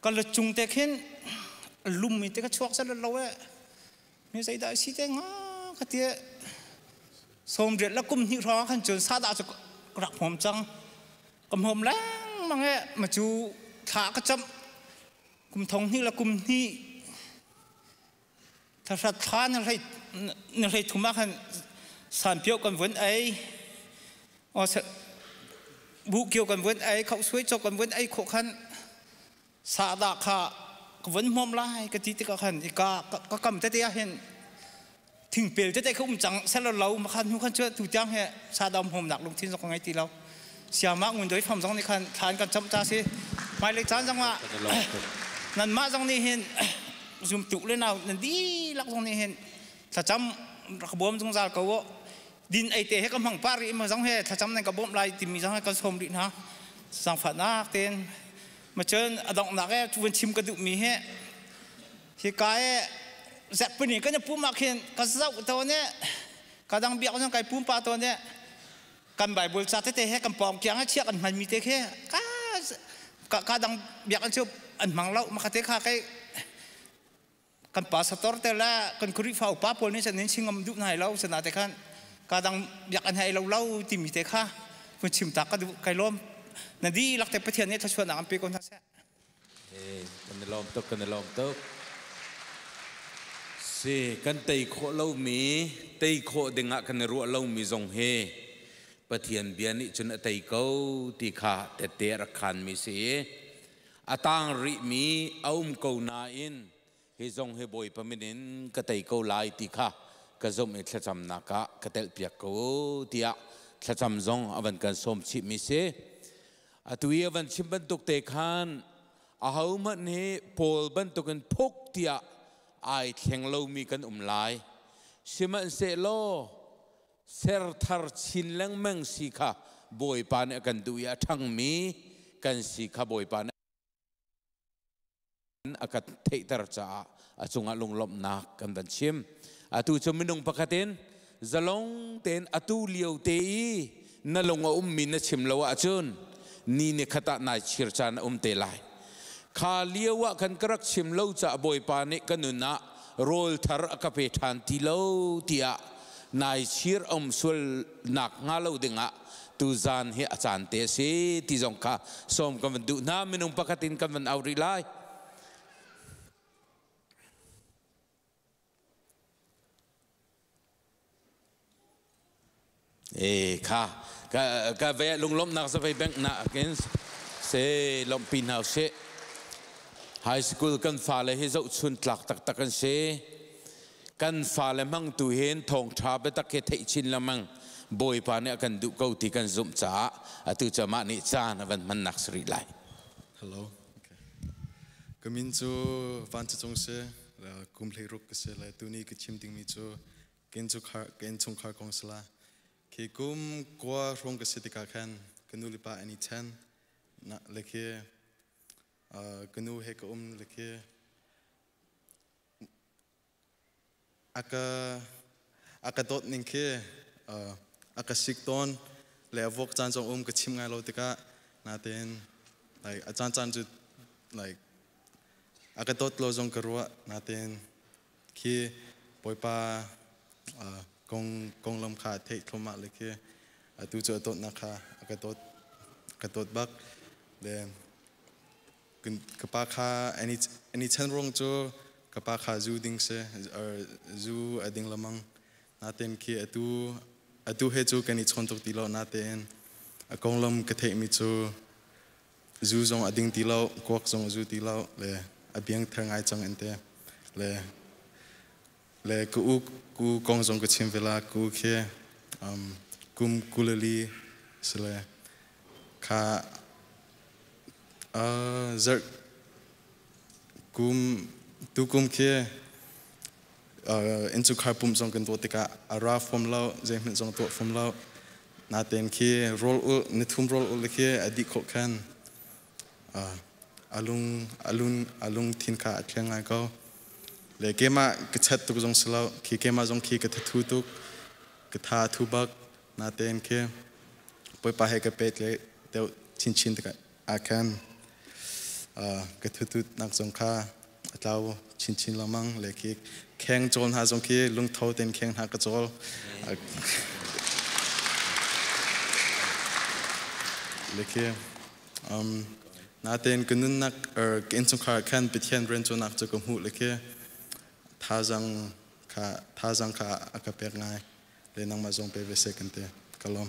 Speaker 9: ka la cung te khin lum mi te ka chuak sal lo e mi zeidah si te nga ka ti 80 le kum hnih hrawng khan cun sadah cu rak hmawm cang ka hmawm lengmang e ma cu thla ka cam kum thong hnih le kum hnih thahra thla na hlei na hlei thum ah khan sanpio kan vun ei o bu kio kan vun ei khau suai chok kan vun ei khawh khan Sahdah kha ka vun hmawm lai ka ti tikah khan ika ka kam tete ah hin thingpel tete kha um cang selo lo ma khan hnu khan cu tu tiang he sahdah hmawmnak lungthin zong ka ngei ti lo. Siamah ngun doi fam zong nih khan thlan kan camh ca si. Hmailei caan zong ah nanmah zong nih hin zumtu le nau nan dihlak zong nih hin thlacam rak bawm zungzal ko u. Din ei te he ka hmang pah rih ma zong he thlacam nan ka bawmh lai timi zong he kan sawm rih hna. Sangfahnak tein Macun a donghnak e vun chim ka duhmi hi hika e zetpuni kan i pum ah khin ka zoh tawn i ka dang biak zong kai pum pa tawn i kan Bible ca tete he kan pawng kiang he chiah kan hmanmi te khi ka ka dang biak an cu an hmang lo maka te kha kai kan pastor te le kan Khrihfa upa pawl nih cun in chingam duh nai lo sana te khan ka dang biak an hei lo lo timi te kha vun chim ta ka duh kai lawm na dihlak te Pathian nih thluachuahnak an pe ko hna seh.
Speaker 3: Kan i lawm tuk kan i lawm tuk. Si kan tei khawh lomi tei khawh dingah kan i ruah lomi zong hi Pathian bia nih cun a tei ko ti kha tette a rak khanmi si i A tang rihmi a um ko nain hi zong hi Bawipa min in ka tei ko lai ti kha ka zumh i thlacamnak ah ka telhpiak ko tiah thlacam zong a van kan sawm chihmi si. Atu i a van chim bantuk te khan ahohmanh hi Paul bantukin phuk tiah ai thleng lomi kan um lai. Sihmanhsehlaw ser thar chin lengmang si kha Bawipa nih a kan duh i a ṭhangmi kan si kha Bawipa nih a kan theihter caah a cungah lunglawmhnak kan van chim. Atu cu minung pakhat in zalong tein atu lio te i na lung a ummi na chim lo ahcun ni ni khat ah nai chir caan a um te lai. Kha lio ah khan ka rak chim lo caah Bawipa nih ka nun ah rawl thar a ka pe ṭhan ti lo tiah nai chir um sual nak hnga lo dingah tuzaan hi a caan te a si ti zong kha sawm kan van duh hna minung pakhat in kan van au rih lai. E kha ka ka ve lunglawmhnak za vei bank na kin se lawmhpi hna usih. High school kan fale hi zohchun tlak taktak an si. Kan fale hmang tu hin thawngṭha biatak hi theih chin lengmang Bawipa nih a kan duh ko ti kan zumh caah atu cu amah nih caan a van hmannak si rih lai.
Speaker 10: Hello. Okay. Ka min cu Van Cung si, kum 16 ka si le tuni ka chim dingmi cu ka innchungkhar kong si la. Khi kum kua hrawng ka si tikah khan ka nu le pa an i ṭhen. Na le khi ka nu he ka um le khi a ka dawt ning khi a ka sik tawn le a vuak caan zong um ka chim ngai lo tikah natein like a caan caan cu like a ka dawt lo zong ka ruah natein khi Bawipa kong konglam kha theih thluahmah le khi atu cu a dawtnak kha a ka dawt ka dawt bak le ka pa kha ani chan ruang cu ka pa kha zu ding si zu a ding lamang natein khi atu atu he cu kan i chawn tuk ti lo natein a konglam ka theihmi cu zu zong a ding ti lo kuak zong a zu ti lo le a biang ther ngai cang an te le le ka u ku kong zong ka chim ve la ku khi kum kulali sile kha zarh kum tukum khi innchungkhar pumh zong kan tuah tikah a ra fom lo zeihmanh zong tuah fom lo. Natein khi rawl ulh nithum rawl ulh khi a dih khawh khan a lung a lung a lungthin kha a thleng ngai ko. Le keimah ka chat tuk zong si lo khi keimah zong khi ka thathu tuk ka tha a thu bak. Natein khi Bawipa he ka pet le deuh chinchin tikah ah khan ka thutut nak zong kha a tlau chinchin lengmang le khi kheng cawl hna zong khi lungtho tein kheng hna ka cawl. Le khi natein ka nunnak ka innchungkhar khan Pathian riantuannak cu ka hmuh le khi thazang kha thazang kha a ka pek ngai. Le nangmah zong pe ve seh kan ti. Ka lawm.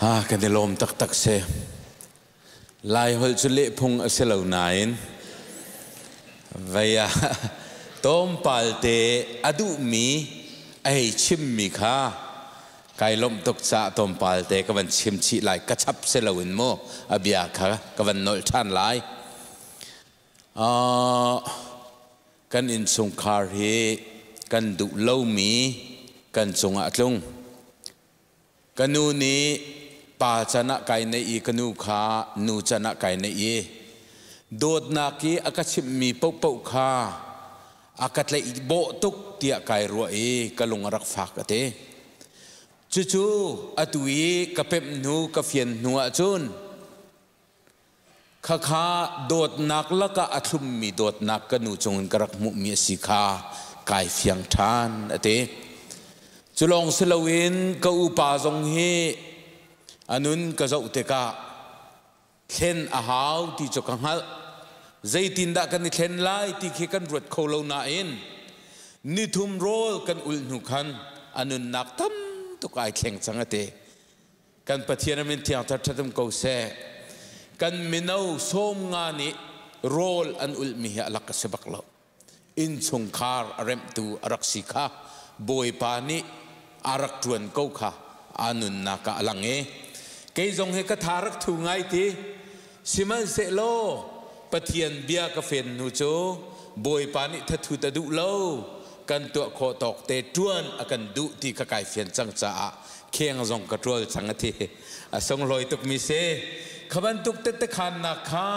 Speaker 3: Ha kan i lawm taktak si. Lai holh cu lehphung a si lo nain vei ah tlawmpal te a duhmi a hei chimmi kha kai lawmh tuk caah tlawmpal te ka van chim chih lai. Ka chap si loin mu a bia kha ka van nolh ṭhan lai. Kan innchungkhar hi kan duh lomi kan cungah a tlung. Ka nu nih pa can ah kai neih i ka nu kha nu can ah kai neih i dawtnak i a ka chimhmi paohpaoh kha a ka tlaih bawh tuk tiah kai ruah i ka lung a rak fak a ti. Cucu atu i ka pemh hnu ka fian hnu ahcun Khakha dawtnak lakah a thlummi dawtnak ka nu cungin ka rak hmuhmi a si kha kai fiang ṭhan a ti. Cu lawng si loin ka upa zong hi a nun ka zoh tikah thlen a hau ti cu ka hngalh. Zeitindah kan i thlen lai ti khi kan ruat kho lo nain nithum rawl kan ulh hnu khan a nunnak tam tuk ai thleng cang a ti. Kan Pathian a min thiang thar ṭhat um ko seh. Kan mino sawm nga nih rawl an ulhmi hi a lak a si bak lo. Innchungkhar a remhtu a rak si kha Bawipa nih a rak ṭuan ko kha aa nunnak ah a lang i kei zong hi ka tha rak thu ngai ti. Sihmanhsehlaw Pathian bia ka fen hnu cu Bawipa nih thathu ta duh lo kan tuah khawh tawk te ṭuan a kan duh ti kha kai fian cang caah kheng zong ka ṭual cang a ti. A sunglawi tukmi si. Kha bantuk tette khannak kha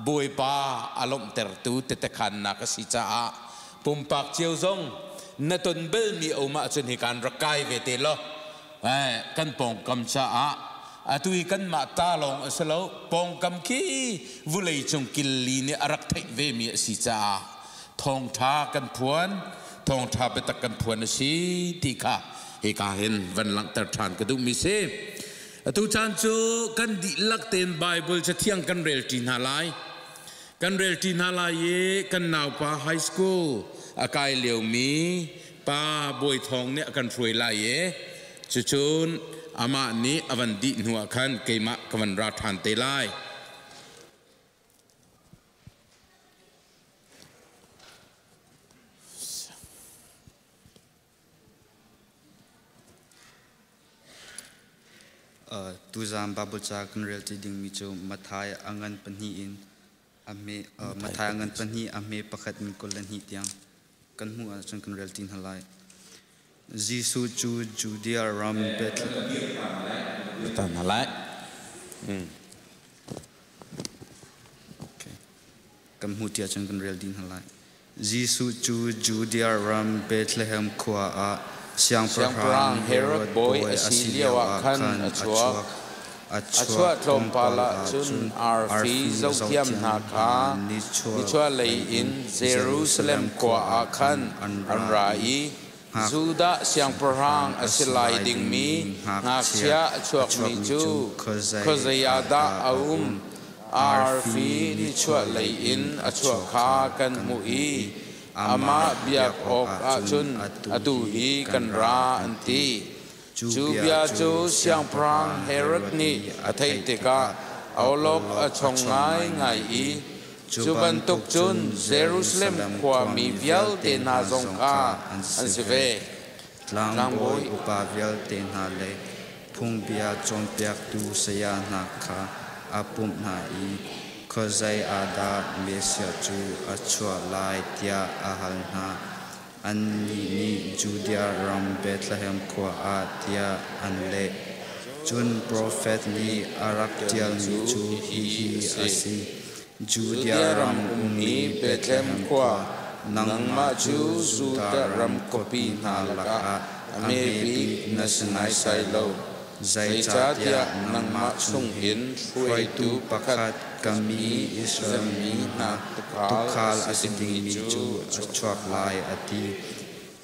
Speaker 3: Bawipa a lawmhtertu tette khannak a si caah pumpak cio zong na ton belmi a um ahcun hi kaan rak kai ve te law kan pawngkam caah atu hi kanmah ta lawng a si lo pawngkam khi vulei cung killi nih a rak theih vemi a si caah thawngṭha kan phuan thawngṭha biatak kan phuan a si ti kha hika hin van langhter ṭhan ka duhmi si. Atu caan cu kan dihlak tein Bible cathiang kan rel ṭi hna lai. Kan rel ṭi hna lai i kan naupa high school a kai liomi pa Bawi Thawng nih a kan hruai lai i cucun amah nih a van dih hnu ah khan keimah ka van ra ṭhan te lai.
Speaker 11: Tuzaan Bible ca kan rel ti dingmi cu Matthai a ngan pahnih in a hme Matthai a ngan pahnih a hme pakhat in 22 tiang kan hmuh ahcun kan rel ti hna lai. Jesuh cu Judea ram Bethlehem
Speaker 3: Ta hna lai.
Speaker 11: Kan hmuh ti ahcun kan rel dih hna lai. Jesuh cu Judea ram Bethlehem khua ah
Speaker 3: Siangpahrang Herod bawi a si lioah khan a chuak. A chuah tlawmpal ah cun arfi zohthiam hna kha nichuahlei in Jerusalem khua ah khan an ra i Judah siangpahrang a si lai dingmi ngakchia a chuakmi cu khuazei ah dah a um? Arfi nichuahlei in a chuah kha kan hmuh i amah biak awk ahcun atu hi kan ra, an ti. Cu bia cu Siangpahrang Herod nih a theih tikah awlok a chong ngaingai i Cu bantuk cun Jerusalem khuami vialte hna zong kha an si ve.
Speaker 11: Tlangbawi upa vialte hna le phungbia cawnpiaktu saya hna kha a pumh hna i khuazei ah dah Messiah cu a chuah lai tiah a hal hna. Annih nih Judea ram Bethlehem khua ah tiah an leh. Cun profet nih a rak ṭialmi cu hihi a si: Judea ram ummi Bethlehem khua, nangmah cu Judah ram khuapi hna lakah a hme bik na si naisai lo, zeicahtiah nangmah chungin hruaitu pakhat ka mi Israel mi hna tuukhal a si dingmi cu a chuak lai, a ti.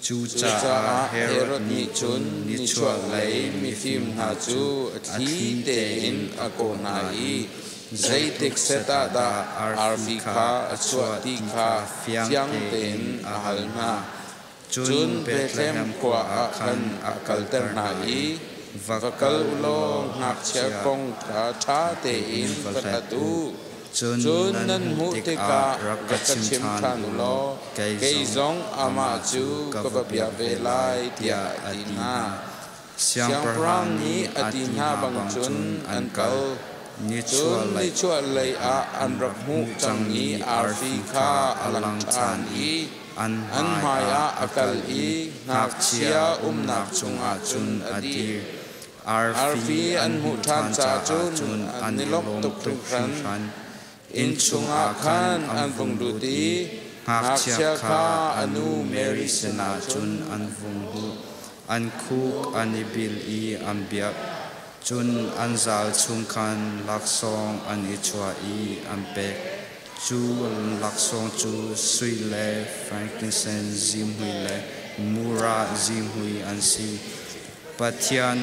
Speaker 11: Cucaah Herod nih cun nichuahlei mifim hna cu a thli tein a kawh hna i zeitik set ah dah arfi kha a chuah ti kha fiang tein a hal hna. Cun Bethlehem khua ah khan a kalter hna i, Va kal u law ngakchia kong kha ṭha tein va hlat u. Cun nan hmuh tikah rak ka chim ṭhan u law kei zong amah cu ka va bia ve lai, tiah a ti hna. Siangpahrang nih a ti hna bang cun an kal. Cun nichuahlei ah an rak hmuh cangmi arfi kha a lang ṭhan i an hmaiah a kal i ngakchia umnak chungah cun a dir. Arfi an hmuh ṭhan caah cun an i lawmh tuk hringhran. Inn chungah khan an vung lut i ngakchia kha a nu Mary sinah cun an vung hmuh. An khuk an i bil i an biak. Cun an zal chung khan laksawng an i chuah i an pek. Cu laksawng cu sui le frankincense zihmui le mura zihmui an si. Pathian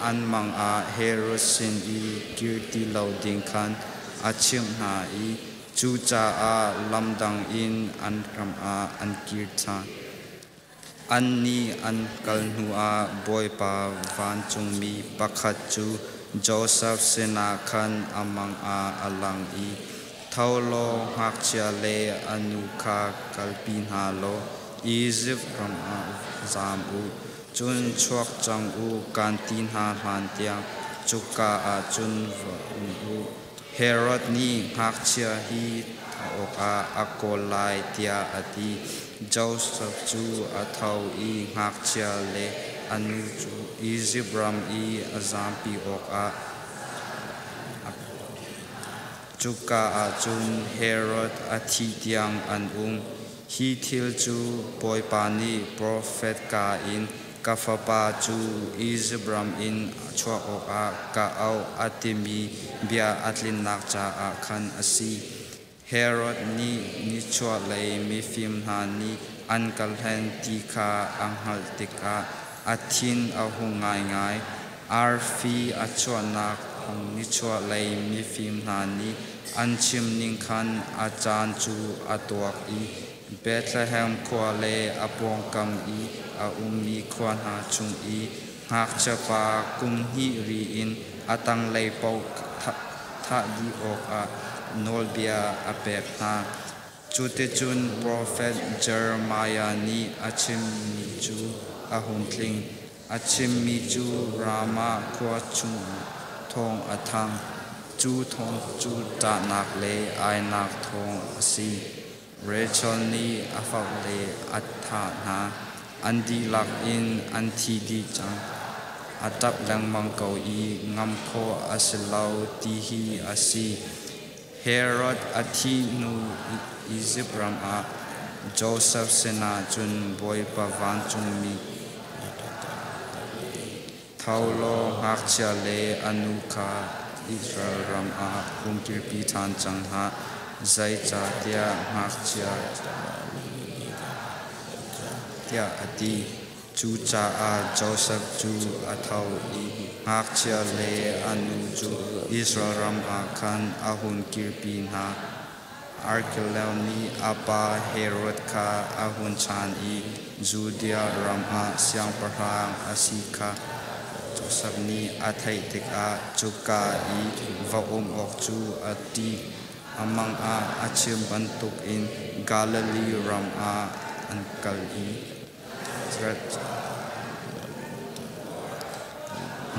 Speaker 11: an mang ah Herod sin i kir ti lo ding khan a chimh hna i cucaah lamdang in an ram ah an kir ṭhan. Annih an kal hnuah Bawipa vancungmi pakhat cu Josef sinah khan a mang ah a lang i, Tho law ngakchia le a nu kha kalpi hna law Izipt ram ah zaam u. Cun chuak cang u kaan ti hna hlantiang cuka ah cun va um u. Herod nih ngakchia hi thah awkah a kawl lai tiah a ti. Josef cu a tho i ngakchia le a nu cu Izipt ram i a zampi awkah cuka ah cun Herod a thih tiang an um. Hi thil cu Bawipa nih profet kaa in ka fapa cu Izipt ram in chuah awkah ka auh a timi bia a tlinnak caah khan a si. Herod nih nichuahlei mifim hna nih an ka hlen ti kha a hngalh tikah a thin a hung ngaingai. Arfi a chuahnak nichuahlei mifim hna nih an chim ning khan a caan cu a tuak i Bethlehem khua le a pawngkam i a ummi khua hna chung i ngakchiapa kum hnih ri in a tanglei paoh thah dih awkah nawlbia a pek hna. Cuticun profet Jeremiah nih a chimmi cu a hung tling. A chimmi cu Ramah khua chung thawng a thang. Cu thawng cu ṭahnak le ainak thawng a si. Rachel nih a fale a thah hna. An dihlak in an thi dih cang. A ṭap lengmang ko i ngam khawh a si lo ti hi a si. Herod a thih hnu Izipt ram ah Josef sinah cun Bawipa vancungmi tho law ngakchia le a nu kha Israel ram ah hung kirpi ṭhan cang hlah, zeicahtiah ngakchia tiah a ti. Cucaah Josef cu a tho i ngakchia le a nu cu Israel ram ah khan a hun kirpi hna. Arkeleo nih a pa Herod kha a hun chaan i Judea ram ah siangpahrang a si kha Josef nih a theih tikah cuka i va um awk cu a ṭih. A mang ah a chim bantukin Galilee ram ah an kal i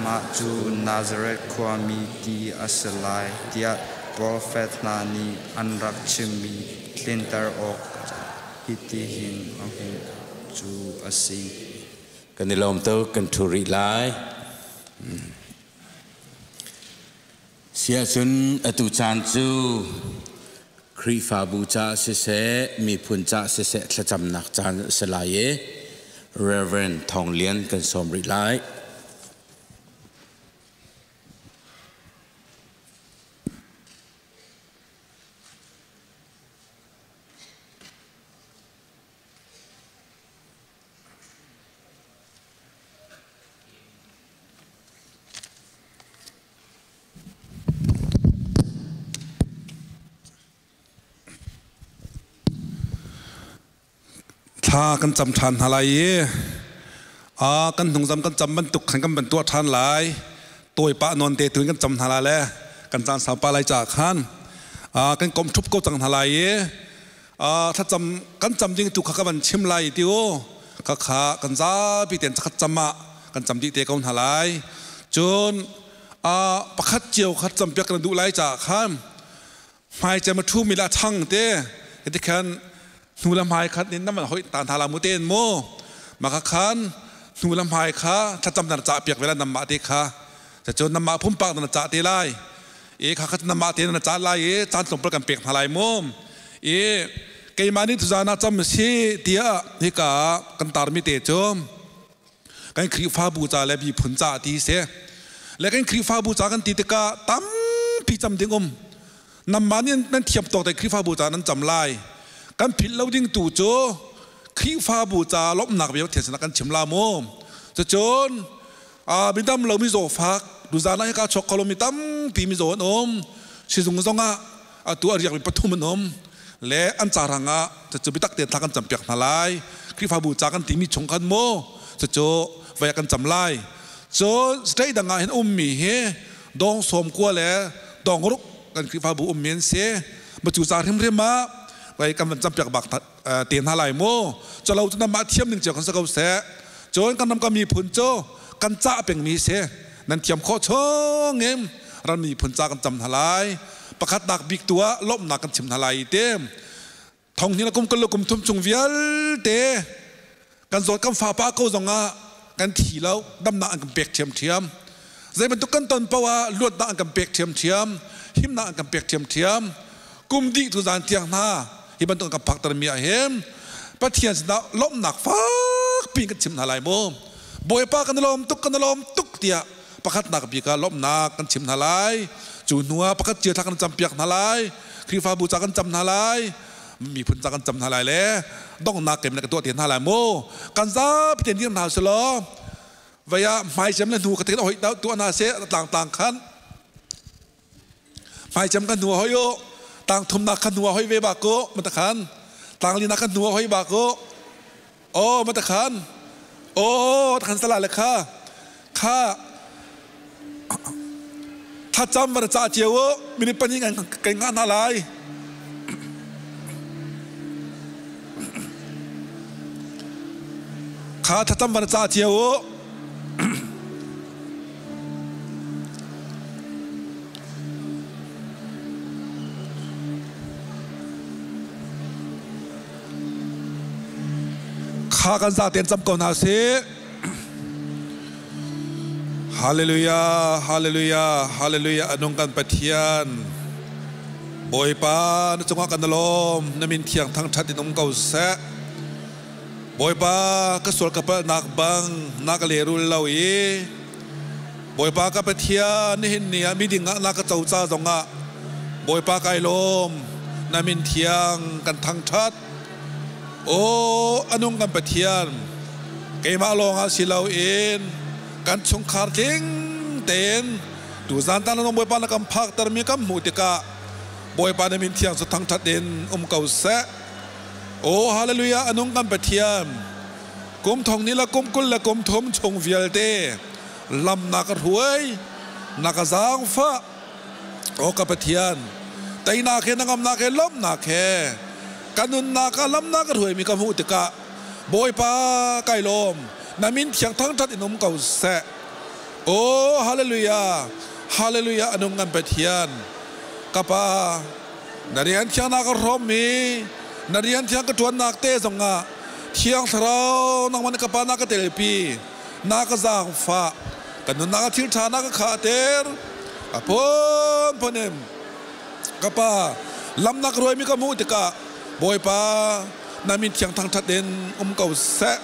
Speaker 11: Mah cu Nazareth khuami ti a si lai tiah profet hna nih an rak chimmi tlinter awk hitihin a hmuh. cu a si.
Speaker 3: Kan i lawm tuk, kan ṭhu rih lai. Siahcun atu caan cu Khrihfabu ca siseh, miphun ca siseh thlacamnak caan a si lai i Reverend Thawng Lian kan sawm rih lai.
Speaker 12: Thla kan cam ṭhan hna lai i kan hnungzam kan cam bantuk khan kan van tuah ṭhan lai. Tawi pah nawn te tuin kan cam hna lai le kan caan sau pah lai caah khan kan kom ṭhup ko cang hna lai i thlacam kan cam ding tu kha ka van chim lai ti u kha kha kan zapi tein zakhat cam ah kan cam dih te ko hna lai. Cun pakhat cio kha campiak kan duh lai caah khan hmai cem a ṭhumi le a chang te hiti khan hnu le hmai khat in nan hoi ta hna la mu ten mu maka khan hnu le hmai kha thlacam nan cah piak ve la namah te kha cun namah pumpak nan cah te lai e kha kha namah te nan cah lai i caan tlawmpal kan pek hna lai mu e keimah nih tuzan ah cam si tiah hika kan tarmi te cu kan Khrihfabu ca le miphun ca ti si le kan Khrihfabu ca kan ti tikah tampi cam ding um namma nih nan thiam tawk te Khrihfabu ca nan cam lai kan philh lo ding tu cu Khrihfabu ca lawmhnak bia Pathian sinah kan chim la mu cucun midam lo mi zawfak tuzan ah hika chuak kho lomi tampi mizaw an um sizung zongah atu a riakmi pathum an um le an carang ah cucu biatak tein thla kan campiak hna lai Khrihfabu ca kan timi chung khan mu cucu vai kan cam lai cun state dang ah hin ummi hi dong sawm kua le dong ruk kan Khrihfabu ummi an si macu ca hrimhrim ah vai kan van campiak bak te hna lai mu calo cu namah thiam ning cio kan si ko seh cun kan ram kan miphun cu kan cah pengmi si nan thiam khawh chung in ram miphun ca kan cam hna lai pakhatnak bik tu ah lawmhnak kan chim hna lai te thong hnih le kum kul le kum thum chung vialte kan zawt kan fa pa ko zong ah kan thi lo damnak an kan pek ṭhiamṭhiam zei bantuk kan ton paoh ah luatnak an kan pek ṭhiamṭhiam himnak an kan pek ṭhiamṭhiam kum dih tu zan tiang hna hi bantuk an kan phakter mi ah hin Pathian sinah lawmhnak fakpi kan chim hna lai mu Bawipa kan i lawm tuk kan i lawm tuk tiah pakhatnak bik ah lawmhnak kan chim hna lai cu hnu ah pakhat cio thla kan campiak hna lai Khrihfabu ca kan cam hna lai miphun ca kan cam hna lai le donghnak kem le ka tuah te hna lai mu kan zapi te dir hna selaw vaya hmai cem le hnu ka te hoi tuah hna se tlang tlang khan hmai cem kan hnu hoi u tang thumnak kan hnu hoi ve ba ko mata khan tang linak kan hnu hoi ba ko oh mata khan oh ta khan sala le kha kha thlacam van ca cio u minute pahnih kan kan ngah hna lai kha thlacam van ca cio u Kha kan zaten cam ko hna sih. Hallelujah, hallelujah, hallelujah. Anung kan Pathian. Bawipa na cungah kan lawm. Na min thiang thangthat in um ko seh. Bawipa ka sual ka palhnak bang na ka lehrul lo i Bawipa ka Pathian nihin ni ah miding ah na ka co ca zongah Bawipa kai lawm na min thiang kan thangṭhat Aw anung kan Pathian keimah lawngah si loin kan chungkhar tling tein tuzan tan na Bawipa na kan phaktermi kan hmuh tikah Bawipa na min thiang cu thangṭhat in um ko seh. Aw hallelujah anung kan Pathian kum thong ni le kum 20 le kum 30 chung vialte lam na ka hruai na ka zaangfah aw ka Pathian teinak he na ngamnak he lawmhnak he ka nunnak ah lam na ka hruaimi ka hmuh tikah Bawipa kai lawm na min thiang thangṭhat in um ko seh aw hallelujah hallelujah anung kan Pathian ka pa Na rian thiang na ka hrawmmi, na rian thiang ka ṭuannak te zongah Thiang Thlarau nangmah nih ka Pa na ka telpi, na ka zaangfah, kan nunnak ah thil ṭha na ka khahter. A phunphun in ka Pa lam na ka ruaimi ka hmuh tikah Bawipa na min thiang thangṭhat in um ko seh.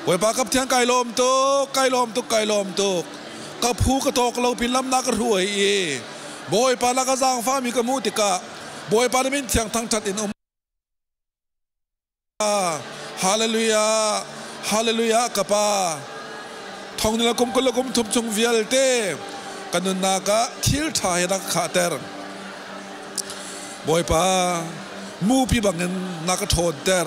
Speaker 12: Bawipa ka Pathian kai lawm tuk, kai lawm tuk, kai lawm tuk. Ka phu ka tawk lo pin lam na ka hruai i Bawipa na ka zaangfahmi ka hmuh tikah Bawipa na min thiang thangṭhat in um. Hallelujah, Hallelujah ka pa. Thong ni le kum 20 le kum thum chung vialte ka nunnak ah thil ṭha he na ka khahter. Bawipa, mupi bangin na ka ṭhawnter.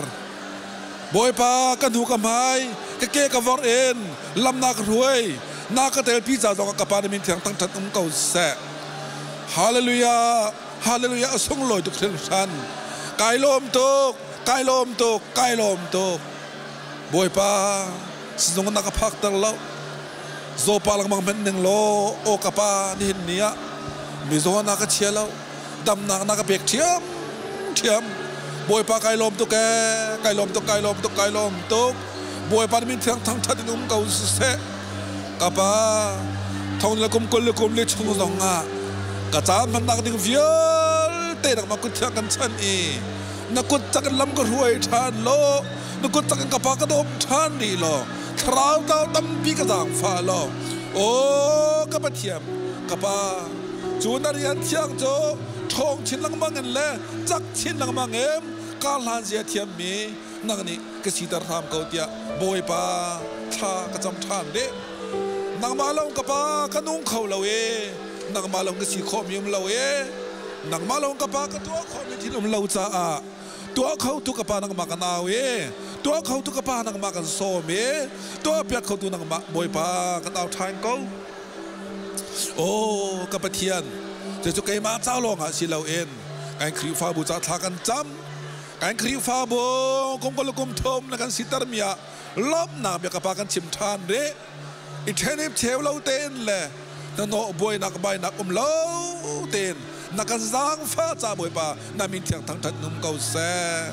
Speaker 12: Bawipa, ka hnu ka hmai, ka ke ka vorh in lam na ka hruai, na ka telpi ca zongah ka Pa na min thiang thangṭhat um ko seh. Hallelujah, hallelujah, a sunglawi tuk hringhran. Kai lawm tuk, kai lawm tuk, kai lawm tuk. Bawipa, sizung na ka phakter lo. Zawpa lengmang hmanh ning law, aw ka Pa, nihin ni ah mizaw na ka chia lo. Damnak na ka pek ṭhiam ṭhiam. Bawipa kai lawm tuk ee, kai lawm tuk, kai lawm tuk, kai lawm tuk. Bawipa na min thiang thangṭhat in um ko siseh. Ka pa, thong le kum 20 le kum li chung zong ah ka caan hmannak ding vialte nangmah kut thiang kan chanh i na kut cak in lam ka hruai ṭhan law, na kut cak in ka pa ka dawm ṭhan rih law, thlarau tau tampi ka zaangfah law, aw ka Pathian, ka pa, Cu na rian thiang cu ṭhawng chin lengmang in le cak chin lengmang in kaa hlan zia thiammi nang nih ka siter hram ko tiah Bawipa thla ka cam ṭhan deh. Nangmah lawng ka pa ka nung kho lo e, nangmah lawng ka si khawhmi um lo e, nangmah lawng ka pa ka tuah khawhmi thil um lo caah tuah kho tu ka pa nangmah ka nau e, tuah kho tu ka pa nangmah kan sawm e, tuah piak kho tu nangmah Bawipa kan au ṭhan ko. Aw ka Pathian, cucu keimah ca lawngah si loin kan Khrihfabu ca thla kan cam. Kan Khrihfabu kum 20 le kum thum na kan sitermi ah lawmhnak bia ka pa kan chim ṭhan rih. I ṭhenip cheu lo tein le hnahnawh buainak bainak um lo tein na kan zaangfah ca Bawipa na min thiang thangṭhat nung ko seh.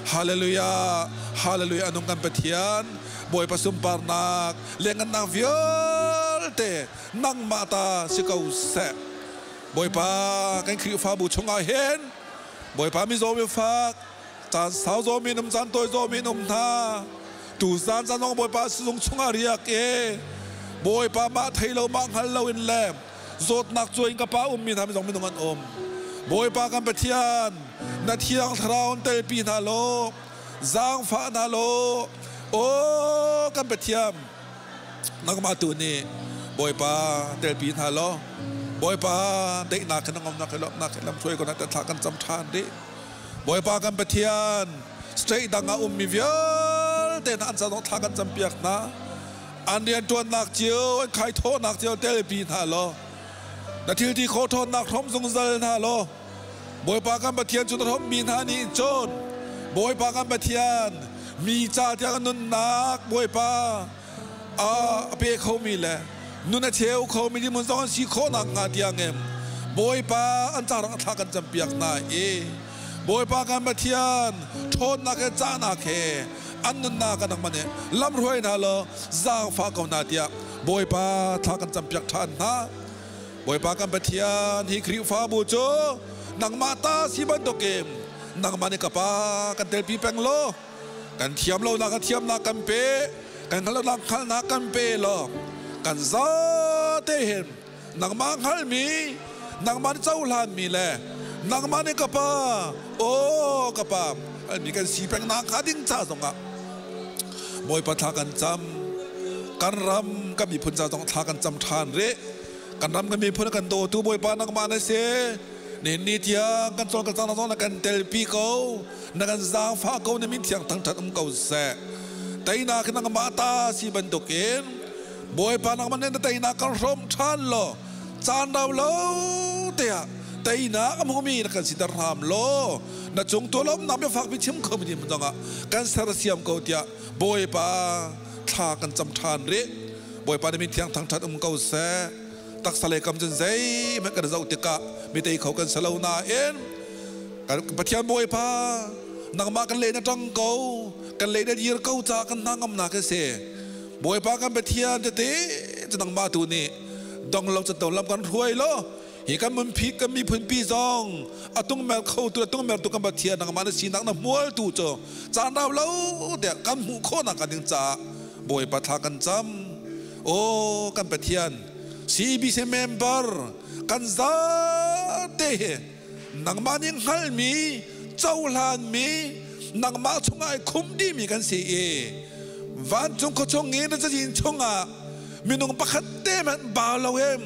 Speaker 12: Hallelujah, Hallelujah, a nung kan Pathian. Bawipa sunparnak le ngannak vialte nangmah ta si ko seh. Bawipa kan Khrihfabu chungah hin Bawipa mizaw mifak caan sau zaw mi um caan tawi zaw mi um hna tu zan zan zong Bawipa sizung chungah riak e Bawipa mah thei lo mah hngal lo in le zawtnak cuai in ka pa ummi hna zong minung an um Bawipa kan Pathian na thiang thlarau in telpi hna law zaangfah hna law aw kan Pathian nangmah tu nih Bawipa telpi hna law Bawipa daihnak he nangomnak he lawmhnak he lamhruai ko na thla kan cam ṭhan dih Bawipa kan Pathian state dang ah ummi vialte hna an ca zong thla kan campiak hna an rianṭuannak cio an khaithawhnak cio telpi hna law na thil ti khawh ṭhawnnak hrawm zungzal hna law Bawipa kan Pathian cu na hrawmmi hna nih cun Bawipa kan Pathian mi ca tiang nunnak Bawipa a pe khomi le nun a cheu khomi dirhmun zong an si khawh nakhnga tiangin Bawipa an ca rang thla kan campiak hna i Bawipa kan Pathian ṭhawnnak he cahnak he an nunnak kan nangmah nih lamhruai hna law zaangfah ko hna tiah Bawipa thla kan campiak ṭhan hna. Bawipa kan Pathian, hi Khrihfabu cu nangmah ta si bantukin nangmah nih ka pa kan telpi peng law kan thiam lonak ah thiamnak kan pe, kan hngalhlonak hngalhnak kan pe law kan zate hin nangmah hngalmi, nangmah nih cohlanmi le nangmah nih ka pa, aw ka pa, mi kan si peng nakhnga ding ca zongah Bawipa thla kan cam. Kan ram, kan miphun ca zong thla kan cam ṭhan rih. Kan ram kan miphun kan dawtu Bawipa nangmah na si. Nihin ni tiang kan cawl kan cang zong na kan telpi ko. Na kan zaangfah ko na min thiang thangṭhat um ko seh. Teinak hi nangmah ta si bantukin Bawipa nangmah nih na teinak kan hrawm ṭhan law caan rau lo te ah teinak a hmumi na kan siter hram law na cung tualawmnak biafak bi chim kho mi ding zongah kan sersiam ko tiah Bawipa thla kan cam ṭhan rih. Bawipa na min thiang thangṭhat um ko seh. Taksa lei kam cun zeihmanh kan zoh tikah mi tei kho kan si lo nain kan Pathian Bawipa Nangmah kan le na ṭang ko, kan le na dir ko ca kan hna ngamnak a si. Bawipa kan Pathian tete cu nangmah tu nih dong lo cat lam kan hruai lo. Hi kan munphi kan miphun pi zong a tungmer kho tu tungmer tu kan Pathian nangmah na sinak na hmual tu cu caan rau lo tiah kan hmuh khawhnak ka ding caah Bawipa thla kan cam. Aw kan Pathian CBC member kan zate hi nangmah nih hngalmi cohlanmi nangmah chungah i khum dihmi kan si i vancung khuachung i na cazin chungah minung pakhat te hmanh ba lo em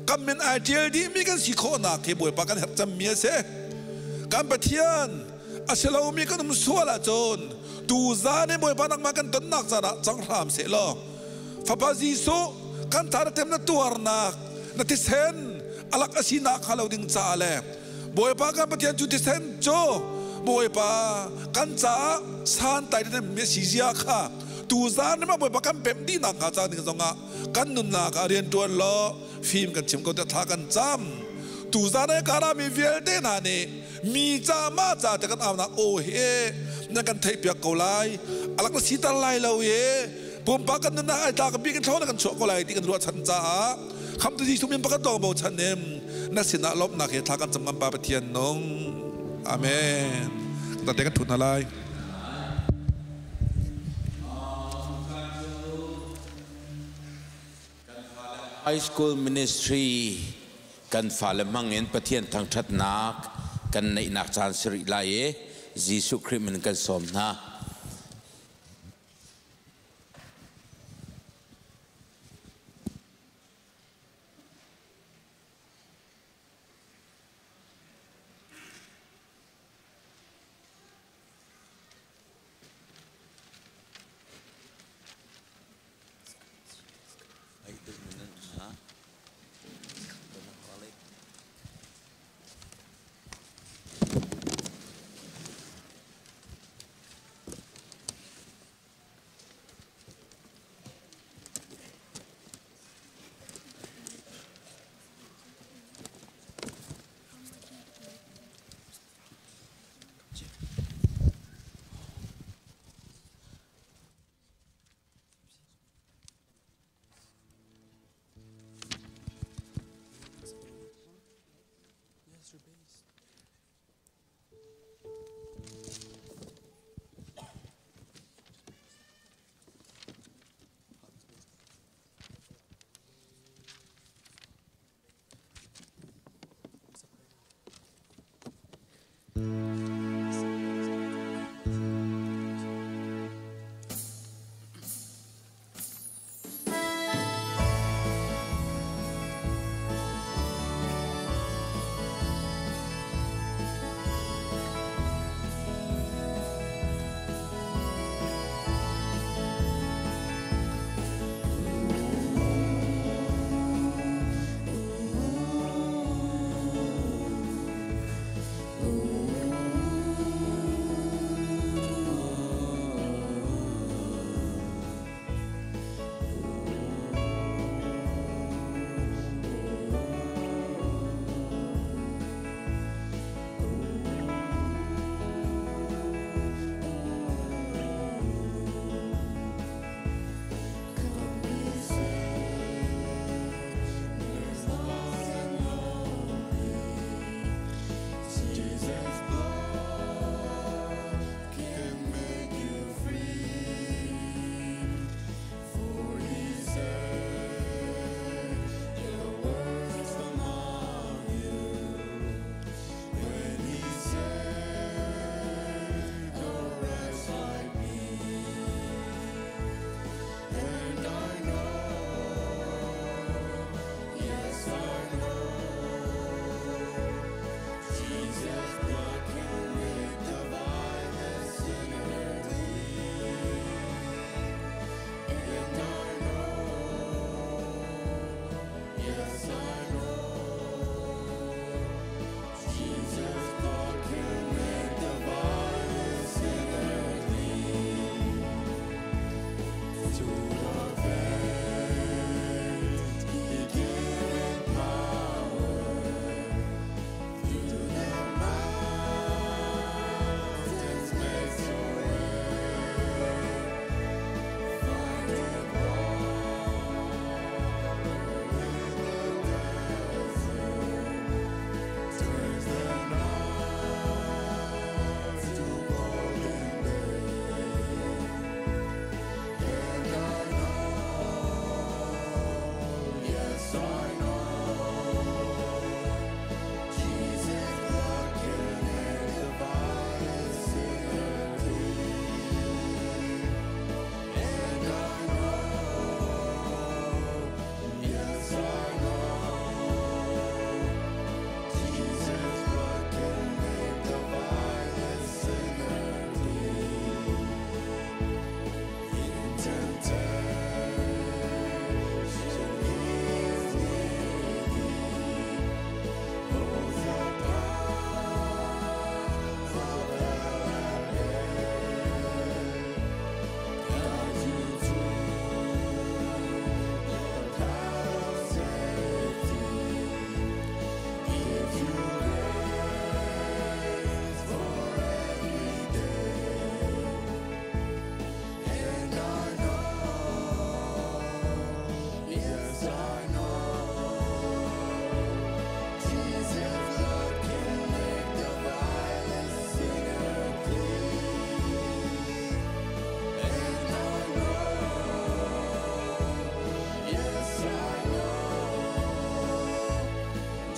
Speaker 12: kan min ai ṭial dihmi kan si khawhnak hi Bawipa kan herh cemmi a si. Kan Pathian a si lomi kan um sual ahcun tuzaan i Bawipa nangmah kan tonnak caan ah cang hram seh law Fapa Jesuh kan ta na tem na tuarnak na thisen alak a sinak kha lo ding caah le Bawipa kan Pathian cu thisen cu Bawipa kan caah santlai na mi si zia kha tuzaan ma Bawipa kan pemh dih nak hnga ca ding zongah kan nunnak ah rian ṭuan law fim kan chim ko te thla kan cam. Tuzaan ai kara mi vialte hna nih mi ca ma ca te kan aunak aw he na kan theih piak ko lai, alak na sitar lai lo i pumpak kan nunnak ai tlak bi kan thlawna kan chuah ko lai ti kan ruahchan caah khamtu Jesuh min pakhat dong bochan in na sinah lawmhnak he thla kan cam ngam Pa Pathian nung. Amen. Tate kan thut hna lai.
Speaker 3: High School Ministry kan fale hmangin Pathian thangṭhatnak kan neihnak caan si rih lai i Jesuh Khrih min kan sawm hna.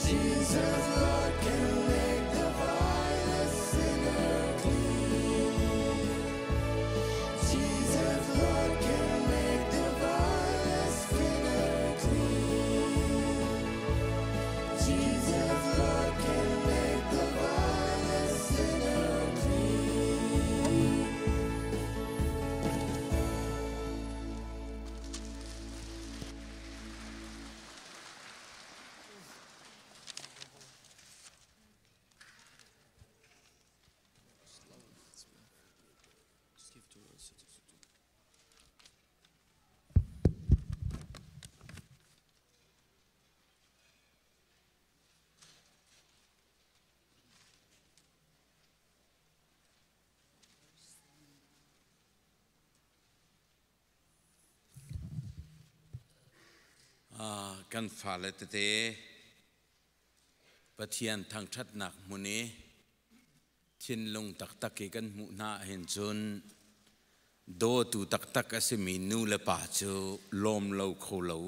Speaker 13: Jesus' blood can make the vilest sinner clean. Jesus' blood can make the vilest sinner clean. Jesus' blood can make the vilest sinner clean.
Speaker 3: Kan fale tete Pathian thangṭhatnak hmun i thinlung taktak i kan hmuh hna ahhin cun dawtu taktak a simi nu le pa cu lawm lo kho lo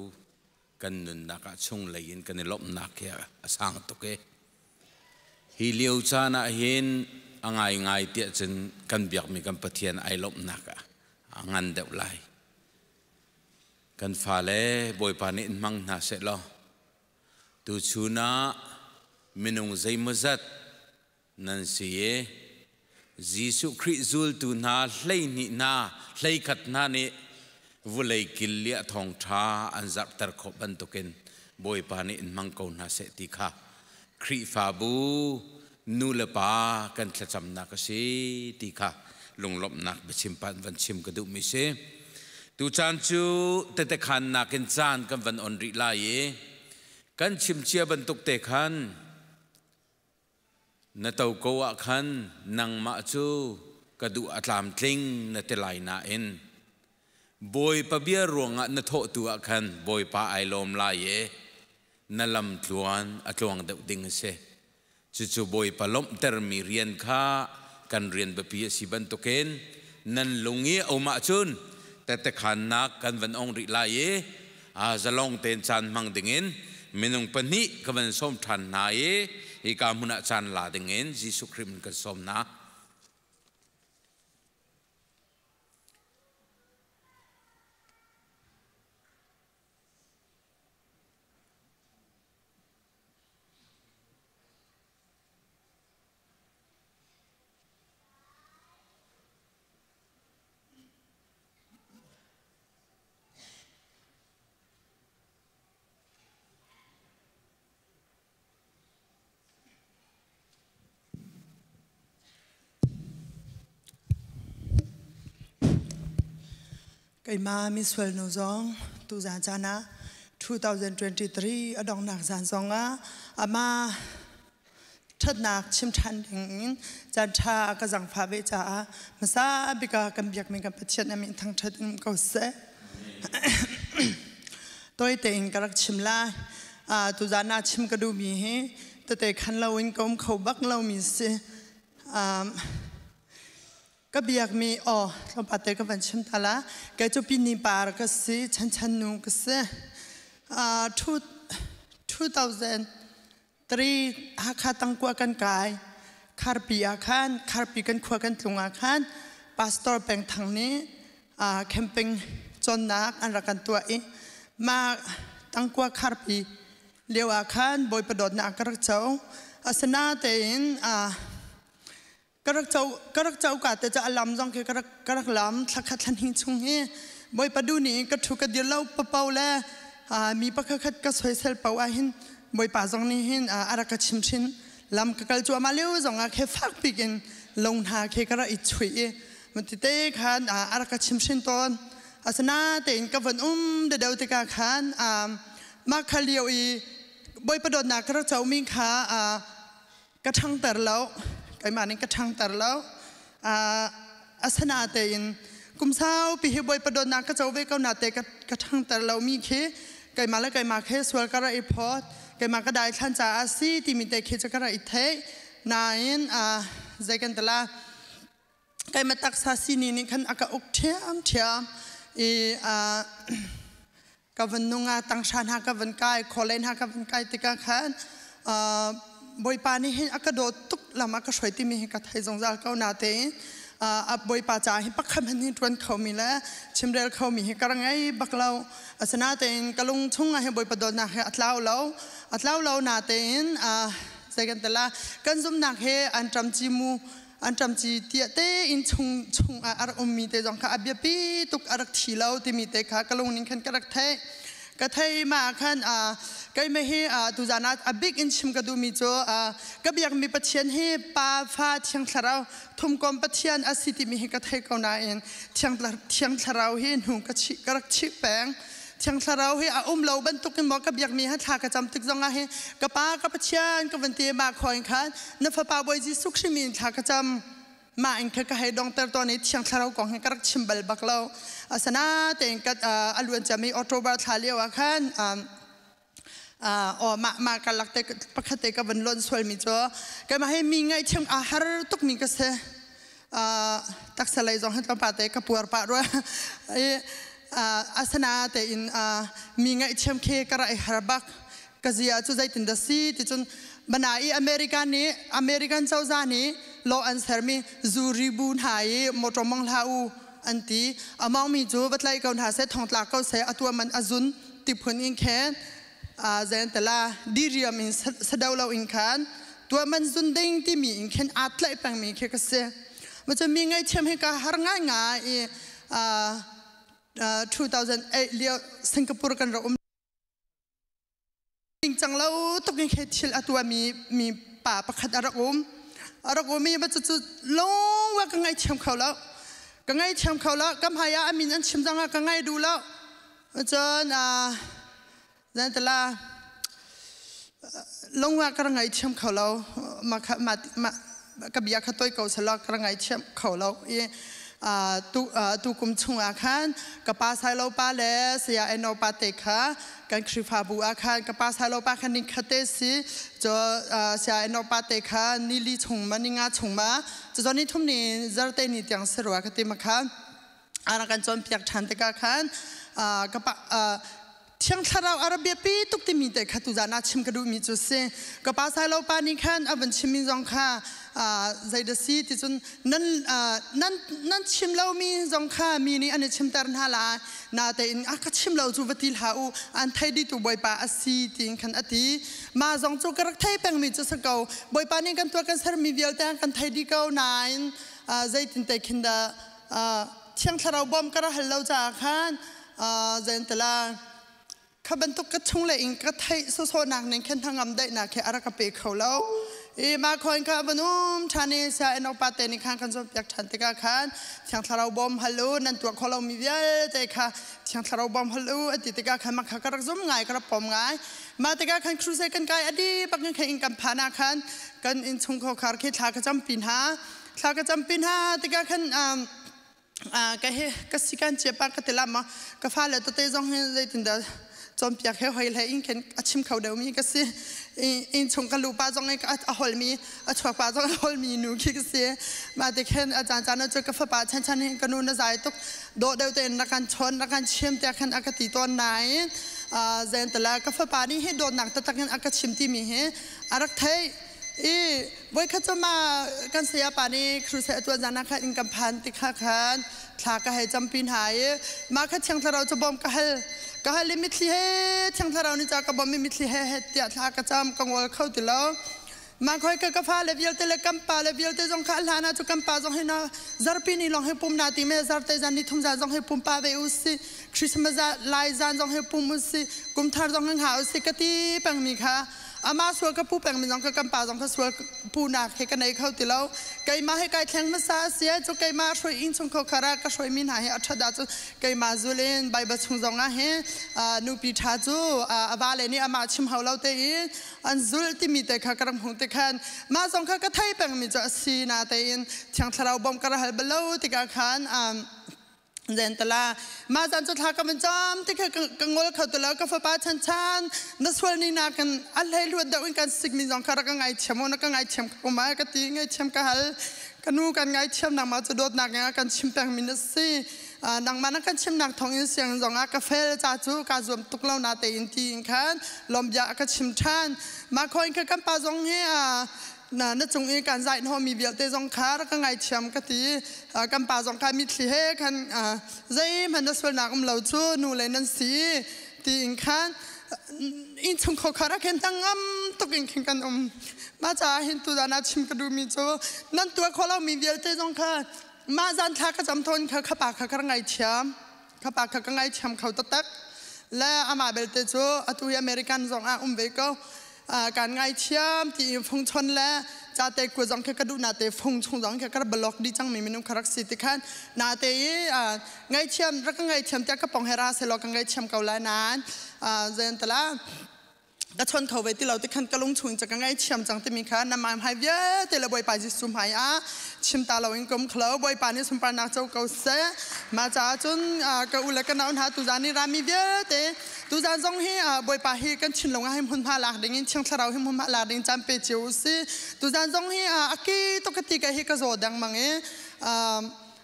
Speaker 3: kan nunnak ah chunglei in kan i lawmhnak hi a sang tuk i hi lio caan ah hin a ngaingai tiah cun kan biakmi kan Pathian ai lawmhnak ah a ngan deuh lai. Kan fale Bawipa nih in hmang hna seh law tuchun ah minung zeimawzat nan si i Jesuh Khrih zultu hna 12 hna 11 hna nih vulei kil liah thawngṭha an zarhter khawh bantukin Bawipa nih in hmang ko hna seh ti kha Khrihfabu nu le pa kan thlacamnak a si ti kha lunglawmhnak biachim pan van chim ka duhmi si. Tucaan cu tete khannak in caan kan van on rih lai i kan chim cia bantuk te khan na to ko ah khan nangmah cu ka duh a tlamtling na ti lai nain Bawipa bia ruangah na thawhtu ah khan Bawipa ai lawm lai i na lam tluan a tluang deuh ding a si. Cucu Bawipa lawmhtermi rian kha kan rian biapi a si bantukin nan lung i a um ahcun tettekhannak kan van ong rih lai i zalong tein caan hmang dingin minung pahnih ka van sawm ṭhan hna i hika hmun ah caan la dingin Jesuh Khrih min kan sawm hna.
Speaker 14: Keimah misual nu zong tuzan caan ah 2023 a donghnak zan zong ah amah ṭhatnak chim ṭhan ding in caan ṭha a ka zangfah ve caah hmasa bik ah kan biakmi kan Pathian a min thangṭhat in ko seh. Toi tein ka rak chim lai. Tuzan ah chim ka duhmi hi tete khan loin ka um kho bak lomi si. Ka biakmi aw tlawmpal te ka van chim ta la. Kei cu Pini par ka si, Chanchan nu ka si. 2003 Hakha tangkua kan kai. Kharpi ah khan, Kharpi kan khua kan tlung ah khan Pastor Peng Thang nih camping cawnnak an rak kan tuah i mah tangkua kharpi lio ah khan Bawipa dawtnak ka rak co. Asinain ka rak co ka rak co ka te ca a lam zong khi ka rak ka rak lam thlakhat thlan chung hi Bawipa du nih ka thu ka dir lo papo le mi pakhat khat ka soisel po ah hin Bawipa zong nih hin a rak ka chim hrin lam ka kal cuahmah lio zong ah khe fak bik in lung hna khi ka rak i chui i mati te khan a rak ka chim hrin tawn asana tein ka van um de deuh tikah khan mah kha lio i Bawipa dawtnak ka rak co mi kha ka ṭhangter lo keimah nih ka ṭhangter lo asana tein kum saupi hi Bawipa dawtnak ka co ve ko na te ka ṭhangter lo mi khi keimah le keimah khi sual ka ra i phawt keimah ka dai thlan caah si timi te khi cu ka ra i theih nain zei kan tala keimah taksa sini nih khan a ka uk ṭhiam ṭhiam i ka van nung ah tangsha hna ka van kai khawlen hna ka van kai tikah khan Bawipa nih hin a ka dawt tuk lam a ka hruai timi hi ka thei zungzal ko na tein a Bawipa ca hi pakhat hmanh hi ṭuan khomi le chimrel khomi hi ka ra ngei bak lo. Asinain ka lung chungah hin Bawipa dawtnak hi a tlau lo. A tlau lo natein zei kan tala kan zumnak he an ṭam ci mu an ṭam ci tiah tein chung chung ah a rak ummi te zong kha a biapi tuk a rak thi lo timi te kha ka lung ning khan ka rak theih. Ka thei ma khan keimah hi tuzan ah a bik in chim ka duhmi cu ka biakmi Pathian hi Pa Fa Thiang Thlarau thumkom Pathian a si timi hi ka thei ko nain Thiang Thlarau hi hnu ka chih ka rak chih peng. Thiang Thlarau hi a um lo bantuk in maw ka biakmi ha thla ka cam tik zong ah hi ka Pa ka Pathian ka van ti ma khaw in khan na fapa Bawi Jesuh Khrih min thla ka cam. Mah in kha ka hei dongter tawn i Thiang Thlarau kong hi ka rak chim bal bak lo. Asana tein ka a luan ciami October thla lio ah khan aw mah mah ka lak te pakhat te ka van lonh sualmi cu keimah hi mi ngaihthiam aa har tukmi ka si. Taksa lei zong hi tlawmpal te ka puar pah rua. I asana tein mi ngaihthiam khi ka rak i har bak. Ka zia cu zeitin dah si ti cun bana i American nih American cozah nih law an sermi zuri bu hna i motor mong hlah u an ti. Among mi cu va tlaih ko hna seh, thongtlak ko seh, a tuah man a zun ti phun in khen zen tala diriam in sado lo in khan tuah man zun ding timi in khen aa tlaih pengmi khi ka si. Ma cu mi ngaihthiam hi ka har ngai ngai i 2008 lio Singapore kan ra um Ningcang lo tuk in thil a tuahmi mi pa pakhat a rak um. A rak um i cucu lungwa ka ngaithiam kho lo. Ka ngaithiam kho lo. Ka hmai ah a min an chim zong ah ka ngai duh lo. Cun zantala lungwa ka ngaithiam kho lo. Ma ma ma ka bia kha toi ko selaw ka ngaithiam kho lo. I tu tu kum chung ah khan ka pa Sailo pa le saya Eno pa te kha kan Khrihfabu ah khan ka pa Sailo pa khan ning khate si cho saya Eno pa te kha nili chung ma ninga chung ma cho ni thum ni zarte ni tiang serwa ka ti ma khan ara kan chon piak than te ka khan ka pa Thiang Thlarau a ra biapi tuk timi te kha tuzan ah chim ka duhmi cu si. Ka pa Sailo pa nih khan a van chimmi zong kha zeidah si ti cun nan nan nan chim lomi zong kha mi nih an i chimter hna lai. Natein a ka chim lo cu va ti hlah u, an thei dihtu Bawipa a si tiin khan a ti. Mah zong cu ka rak thei pengmi cu si ko. Bawipa nih kan tuah kan sermi vialte an kan thei dih ko nain zeitin te khin dah Thiang Thlarau bawm ka ra hal lo caah khan zentala kha bantuk ka chung le in ka theih sawsawhnak ning khan hnangam daihnak he a rak ka pe kho lo. I ma khoin kha van um ṭhan i sia enok pa te nih khan kan cawnpiak ṭhan tikah khan Thiang Thlarau bawm hal u, nan tuah khawh lomi vialte kha Thiang Thlarau bawm hal u a ti tikah khan mah kha ka rak zum ngai, ka rak pom ngai. Mah tikah khan crusade kan kai a di bak in khan inn kan phan ah khan kan innchung khawkhar khi thla ka campi hna. Thla ka campi hna tikah khan ka he ka si kan chia pa ka ti lam ka fale tete zong hi zeitindah cawnpiak he hoi hlei in khin a chim kho deuhmi ka si. Inn chung ka lu pa zong a holmi a chuak pa zong a holmi nu khi ka si. Mah ti khin a caan caan cu ka fapa chan chan hin ka nu na zai tuk dawh deuh tein na kan chawn na kan chim tiah khan a ka ti tawn nain zentala ka fapa nih hi dawtnak taktak in a ka chim timi hi a rak theih. I voikhat cu ma kan saya pa nih crusade a tuan zan ah khan inn kan phan ti kha khan thla ka hei campi hna i mah kha Thiang Thlarau cu bawm ka hal. Ka hal i mitthli he Thiang Thlarau nih ca ka bawm i mitthli he he tiah thla ka cam, ka ngol kho ti lo. Mah khoi ka ka fale vialte le kan pa le vialte zong kha hlan ah cu kan pa zong hi na zarpi ni lawng hi pum na ti me zarte zan ni thum zan zong hi pum pa ve u si Christmas lai zan zong hi pum u si kum thar zong hi ha u si ka ti peng mi kha Ama sual ka pu peng mi zong ka kan pa zong ka sual pu nak he ka nei kho ti lo. Keimah he kai thleng hmasa a si cu keimah hruai inn chung kho khara ka hruai mi hna hi a ṭhat ah cu keimah zul in Bible chung zong ah hin nupi ṭha cu a va le nih amah chim hau lo te in an zul timi te kha ka rak hmuh te khan mah zong kha ka thei peng mi cu a si na tein Thiang Thlarau bawm ka ra hal balo tikah khan Zentala mah zan cu thla ka van cam ti kha ka ngol kho ti lo. Ka fapa chan chan na sual ni na kan a hlei luat deuh in kan sik mi zong kha rak ka ngaithiam na ka ngaithiam ko ma ka ti. Ngaithiam ka hal. Ka nu kan ngaithiam nak ma cu dawtnak in a kan chim peng mi na si. Nangmah na kan chimnak thawng in sianginn zong ah ka fel ca cu kaa zuam tuk lo na tein ti in khan lawmbia a ka chim ṭhan. Mah khawh in kha kan pa zong hi na na cung i kan zai hnawhmi vialte zong kha rak ka ngaithiam ka ti. Kan pa zong kha mitthli he khan zeihmanh na sualnak um lo cu nu le nan si ti in khan innchungkhar kha rak hin hnangam tuk in khin kan um. Mah caah hin tuzan ah chim ka duhmi cu nan tuah khawh lomi vialte zong kha mah zan thla ka cam thawn kha kha pa kha ka ngaithiam. Kha pa kha ka ngaithiam kho taktak. Le amah belte cu atu hi American zong ah um ve ko. Kan ngaithiam ti in fung chon le ca te ku zong kha ka duh na te fung chung zong kha ka block di cang mi minung kha rak si ti khan na te i ngaithiam rak ka ngaithiam tiah ka pong he ra selaw ka ngaithiam ko lai nain zen tala ka chon kho ve ti lo ti khan ka lung chung in ka ngaithiam cang timi kha na mai hmai vialte le Bawipa Jesuh hmai ah chim ta lo in kum khlo Bawipa nih sunparnak co ko seh. Mah caah cun ka u le ka nau hna tuzan ni rami vialte tuzan zong hi Bawipa hi kan thinlung ah hi hmunhma lak ding in Thiang Thlarau hi hmunhma lak ding caan pe cio u si. Tuzan zong hi a ki tuk ka ti ka hi ka zaw deng mang i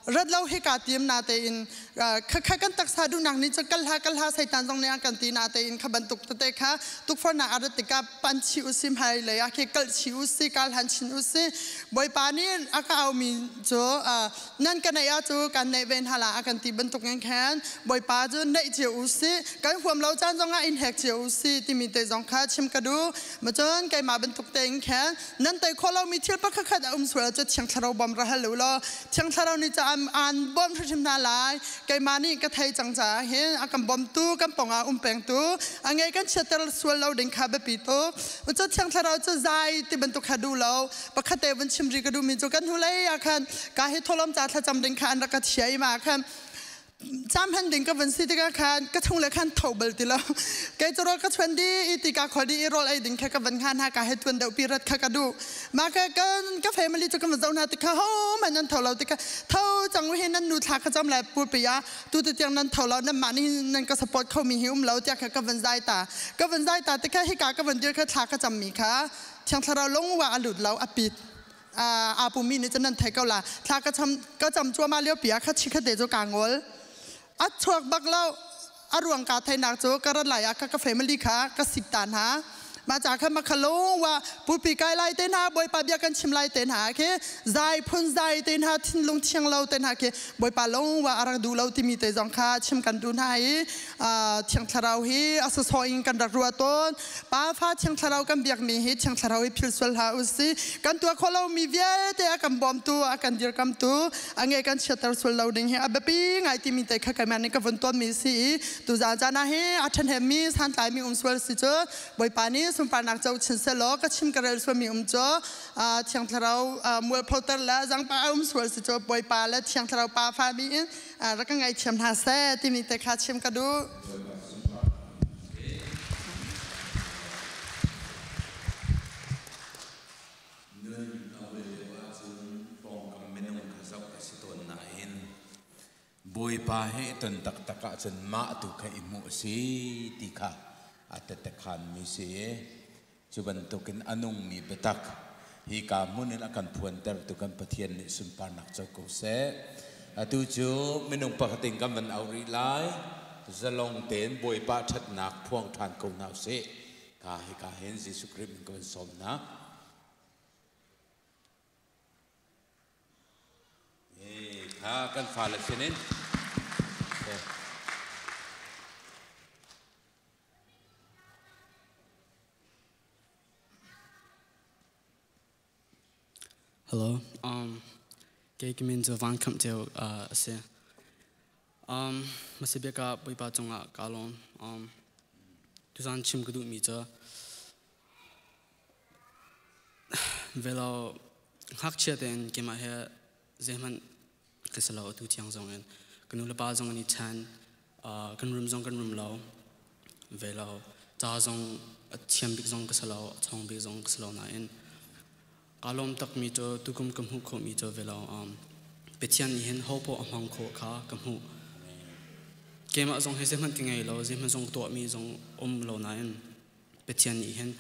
Speaker 14: rat lo hi ka tim na tein kha kan taksa duhnak nih cun kal hlah kal hlah seitan zong nih an kan ti na tein kha bantuk tete kha tukforhnak a rat tikah pan chi usi hmai lei ah khi kal chi usi kal han chin usi. Bawipa nih a ka aumi cu nan ka neih ah cu kan neih ve hna la a kan ti bantuk in khan Bawipa cu neih cio usi, kan huam lo caan zong ah in hek cio usi timi te zong kha chim ka duh. Macun keimah bantuk tein khan nan tei khawh lomi thil pakhat khat a um sual cu Thiang Thlarau bawm ra hal u law Thiang Thlarau nih ca aan bawm hrimhrim hna lai. Keimah nih ka thei cang caah hin a kan bawmtu, kan pongah um pengtu, a ngei kan chiatter sual lo ding kha biapi tuk. Cu Thiang Thlarau cu zai ti bantuk kha duh lo. Pakhat te vun chim ri ka duhmi cu kan hnulei ah khan ka hi tholom ca thlacam ding kha an rak ka chia i ma khan cam han ding ka van si tikah khan ka chung le khan tho bal ti lo. Kei cu rawl ka chuan di i ti ka khol di i rawl ei ding kha ka van hngan ha ka he tuan deuh pi rat kha ka duh. Ma ka kan ka family cu ka van zoh hna tikha ho man nan tho lo tikha tho cang hi nan nu thla ka cam lai pu pi ya tu te tiang nan tho lo, nan mah nih nan ka support kho mi hi um lo tiah kha ka van zai ta. Ka van zai ta tikha hika ka van dir kha thla ka cam mi kha Thiang Thlarau lung wa a lut lo, a pit. A pumi nih cun nan thei ko la. Thla ka cham ka cam cuahmah lio pi ah kha chi khat te cu kaa ngol. A chuak bak lo. A ruang kaa theinak cu ka rat lai ah kha ka family kha ka sik ta hna. Mah ca kha makhalung wa pulpi kai lai te hna, Bawipa bia kan chim lai te hna khi zai phun zai te hna, thinlung thiang lo te hna khi Bawipa lung wa a rak duh lo timi te zong kha chim kan duh hna i Thiang Thlarau hi a sawsawh in kan rak ruah tawn. Pa fa Thiang Thlarau kan biakmi hi Thiang Thlarau hi phil sual hlah usih. Kan tuah khawh lomi vialte a kan bawmtu, a kan dirkamtu, a nge kan chiatter sual lo ding hi a biapi ngai timi te kha keimah nih ka vun tawnmi si i tuzaan caan ah hi a ṭhahnemmi santlaimi um sual si cu Bawipa nih sunparnak co chin sehlaw ka chim ka rel sualmi um cu Thiang Thlarau mualphoter le zangpa um sual si cu Bawipa le Thiang Thlarau pa fa mi in rak ka ngaithiam hna seh timi te kha chim ka duh.
Speaker 3: Nun a ul lio ahcun pawngkam minung kha zoh a si tawn nain Bawipa he i ton taktak ahcun mah tu kha i hmuh a si ti kha a tetekhanmi si. Cu bantukin a nungmi biatak hika hmun in a kan phuantertu kan Pathian nih sunparnak co ko seh. Atu cu minung pakhat in kan van auh rih lai. Zalong tein Bawipa ṭhatnak phuang ṭhan ko hna usih. Ka hika hin Jesuh Khrih min ka van sawm hna. Kha kan fale sinin.
Speaker 1: Hello. Kei ka min cu Van Khamh Ceu a si. Hmasa ah Bawipa cungah kaa lawm. Tuzaan chim ka duhmi cu velo ngakchia tein keimah he zeihmanh ka si lo atu tiang zong in. Ka nu le pa zong an i ṭhen. Kan rum zong kan rum lo. Ve lo. Ca zong a thiam bik zong ka si lo, a chawng bik zong ka si lo nain kaa lawm takmi cu tukum ka hmuh khawhmi cu ve lo. Pathian nih hin ho poah a hmang khawh kha ka hmuh. Keimah zong hi zeihmanh ka ngei lo, zeihmanh zong tuahmi zong um lo nain Pathian nih hin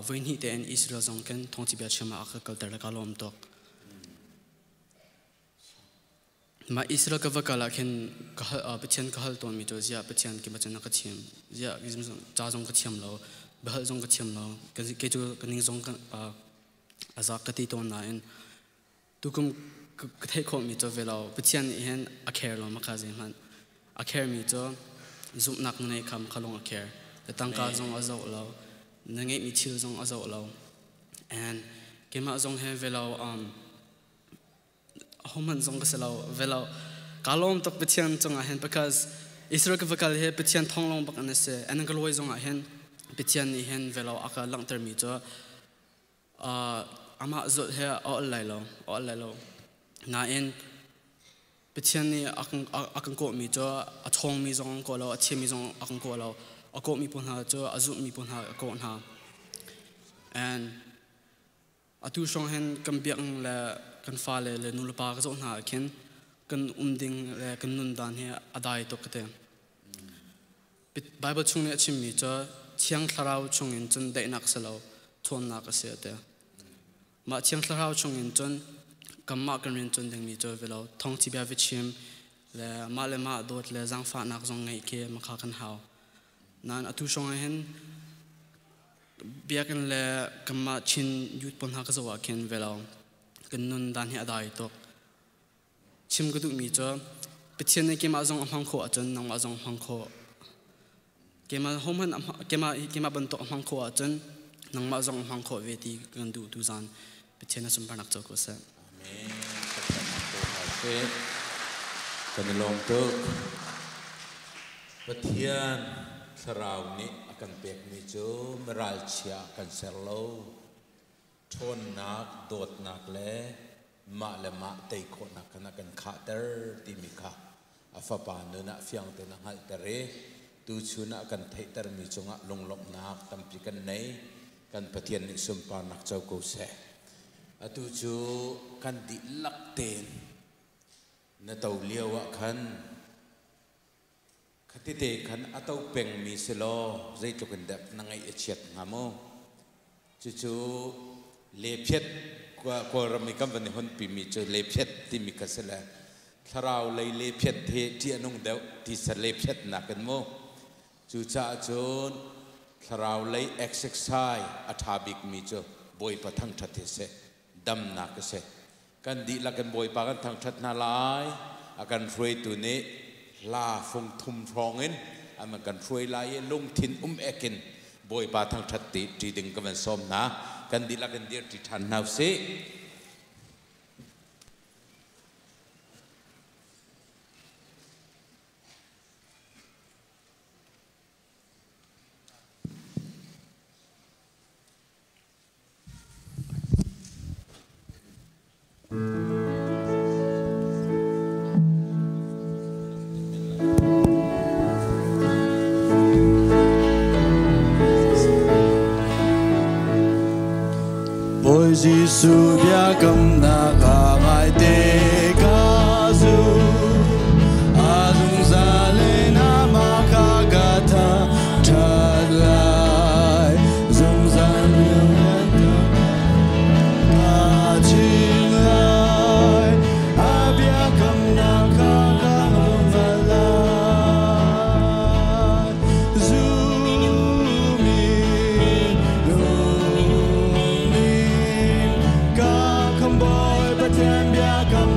Speaker 1: voihnih tein Israel zong kan thawngchia chim ah a ka kalter le kaa lawm tuk. Ma Israel ka va kal ah khin ka hal Pathian ka hal tawnmi cu ziah Pathian ki bachan na ka chim ziah ca zong ka thiam lo biahal zong ka thiam lo kei cu ka ning zong a zak ka ti tawn nain tukum ka theih khawhmi cu ve lo Pathian nih hin a care lo ma kha zeihmanh a care mi cu zumhnak na nei kham kha lung a care le tangka zong a zoh lo na ngeihmi thil zong a zoh lo and keimah zong he ve lo ahohmanh zong ka si lo ve lo ka lawm tuk Pathian cungah hin because Israel ka va kal hi Pathian thong lawng bak an si an ka lawi zongah hin Pathian nih hin ve lo a ka langhtermi cu amah zulh he a ol lai lo a ol lai lo nain Pathian nih a kan kawhmi cu a ṭhawngmi zong an kawh lo a thiammi zong a kan kawh lo a kawhmi pawl hna cu a zulhmi pawl hna a kawh hna and Atu hrawng hin kan biakinn le kan fale le nulepa ka zoh hna ah khin kan um ding le kan nun dan hi a dai tuk ka ti. Bible chung nih a chimmi cu Thiang Thlarau chungin cun daihnak si lo ṭhawnnak a si a ti. Mah Thiang Thlarau chungin cun kanmah kan rian ṭuan dingmi cu velo thawngthi bia va chim le mah le mah dawt le zaangfahnak zong ngeih khi makha kan hau. Nain atu hrawng ah hin biakinn le kanmah Chin youth pawl hna ka zoh ah khin velo kan nun dan hi a dai tuk. Chim ka duhmi cu Pathian nih keimah zong a hmang khawh ahcun nangmah zong hmang khawh. Keimah hohmanh keimah keimah bantuk a hmang khawh ahcun nangmah zong a hmang khawh ve ti kan duh tu zan Pathian a sunparnak co ko seh.
Speaker 3: Amen. Kan i lawm tuk. Pathian thlarau nih a kan pekmi cu miralchia kan ser lo. Ṭhawnnak, dawtnak le mah le mah tei khawhnak khan a kan khahter timi kha a fapa nun ah fiang tein a hngalhter i tuchun ah kan theihtermi cungah lunglawmhnak tampi kan nei. Kan Pathian nih sunparnak co ko seh. Atu cu kan dihlak tein na to lio ah khan Khatite khan a to pengmi si law zeitluk in dah na ngaih a chiat hnga mu. Cucu lephiat Kawlram i kan van i honpimi cu lephiat timi kha si le thlarau lei lephiat hi ṭih a nung deuh tisa lephiat nakin mu. Cucaah cun thlarau lei exercise a ṭha bikmi cu Bawipa thangṭhat hi a si, damnak a si. Kan dihlak in Bawipa kan thangṭhat hna lai. A kan hruaitu nih hla fung thum hrawng in an kan hruai lai i lungthin um ek in Bawipa thangṭhat ṭi ding ka van sawm hna. Kan dihlak in dir ṭi ṭhan hna usih.
Speaker 13: Bawi Jesuh biakamnak a ngai te ka zu a zungzal in amah kha ka tha ṭhat lai zungzal ka chim lai a biakamnak kha ka zungzal lai zumi nungning ka khambawi Pathian biakam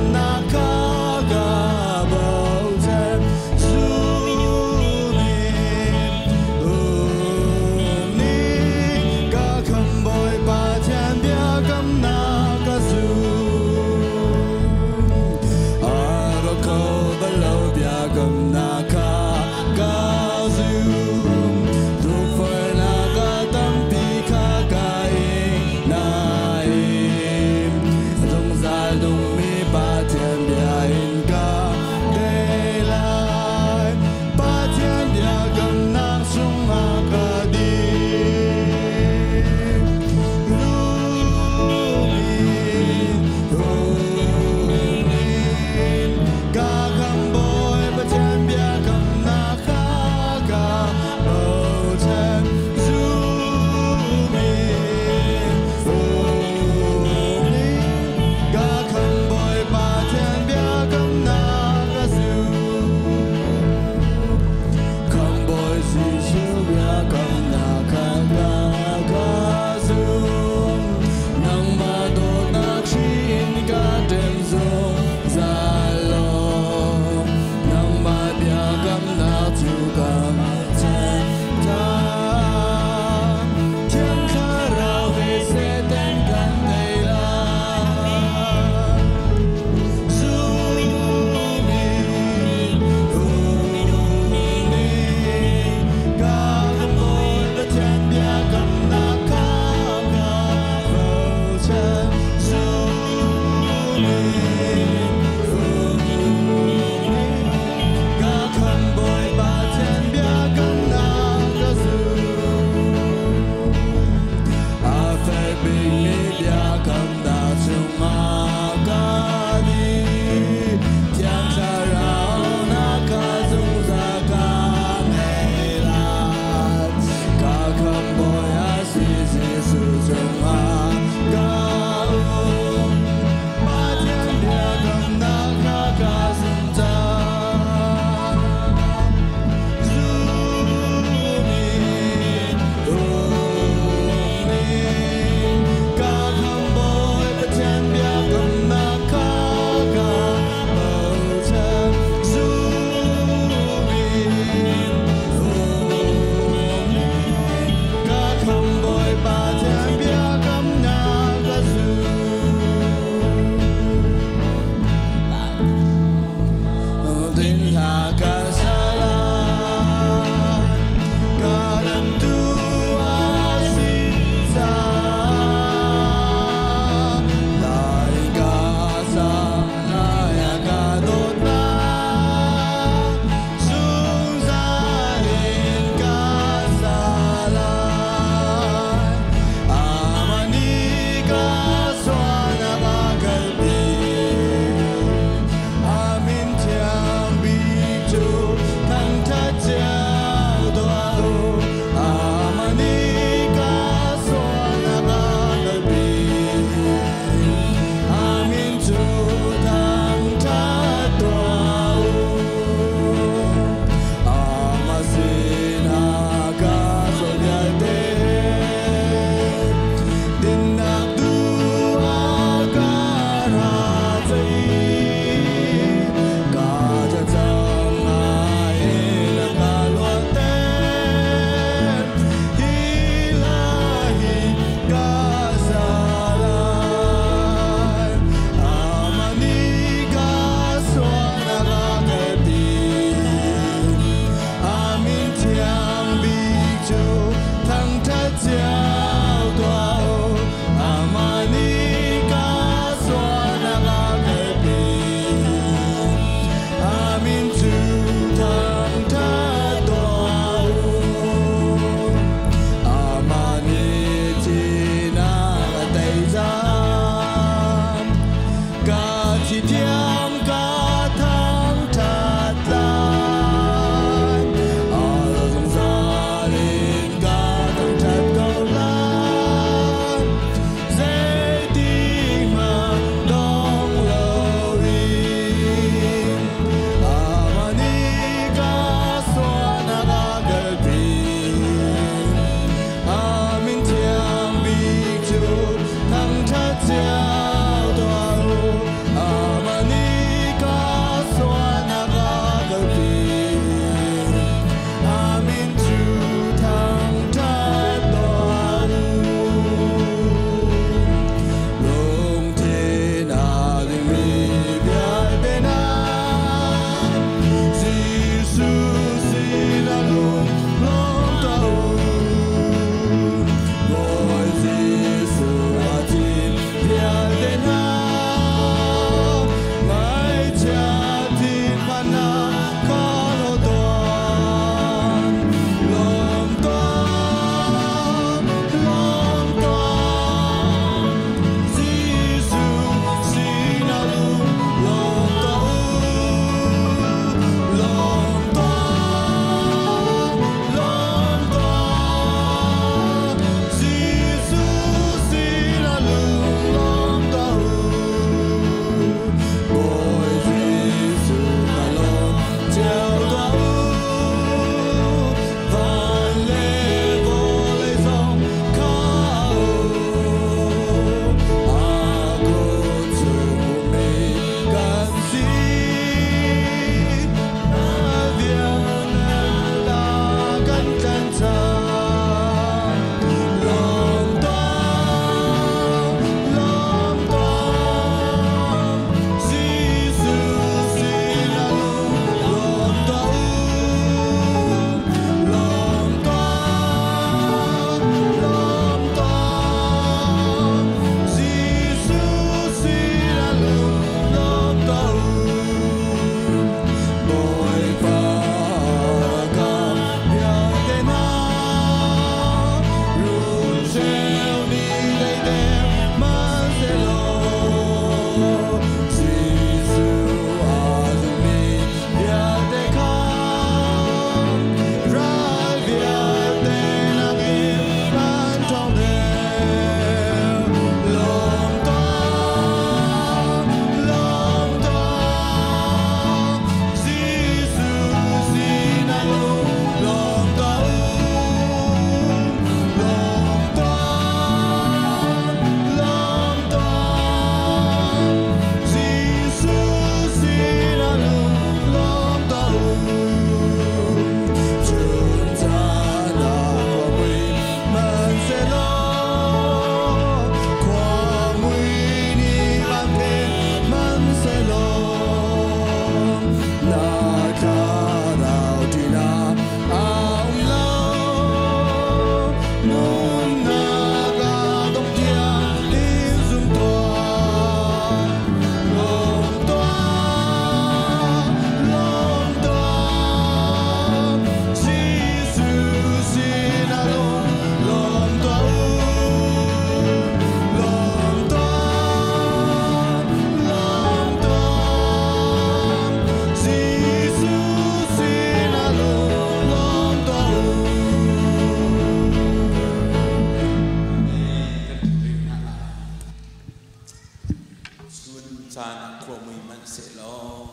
Speaker 4: Caan ah khuamui hmanh sehlaw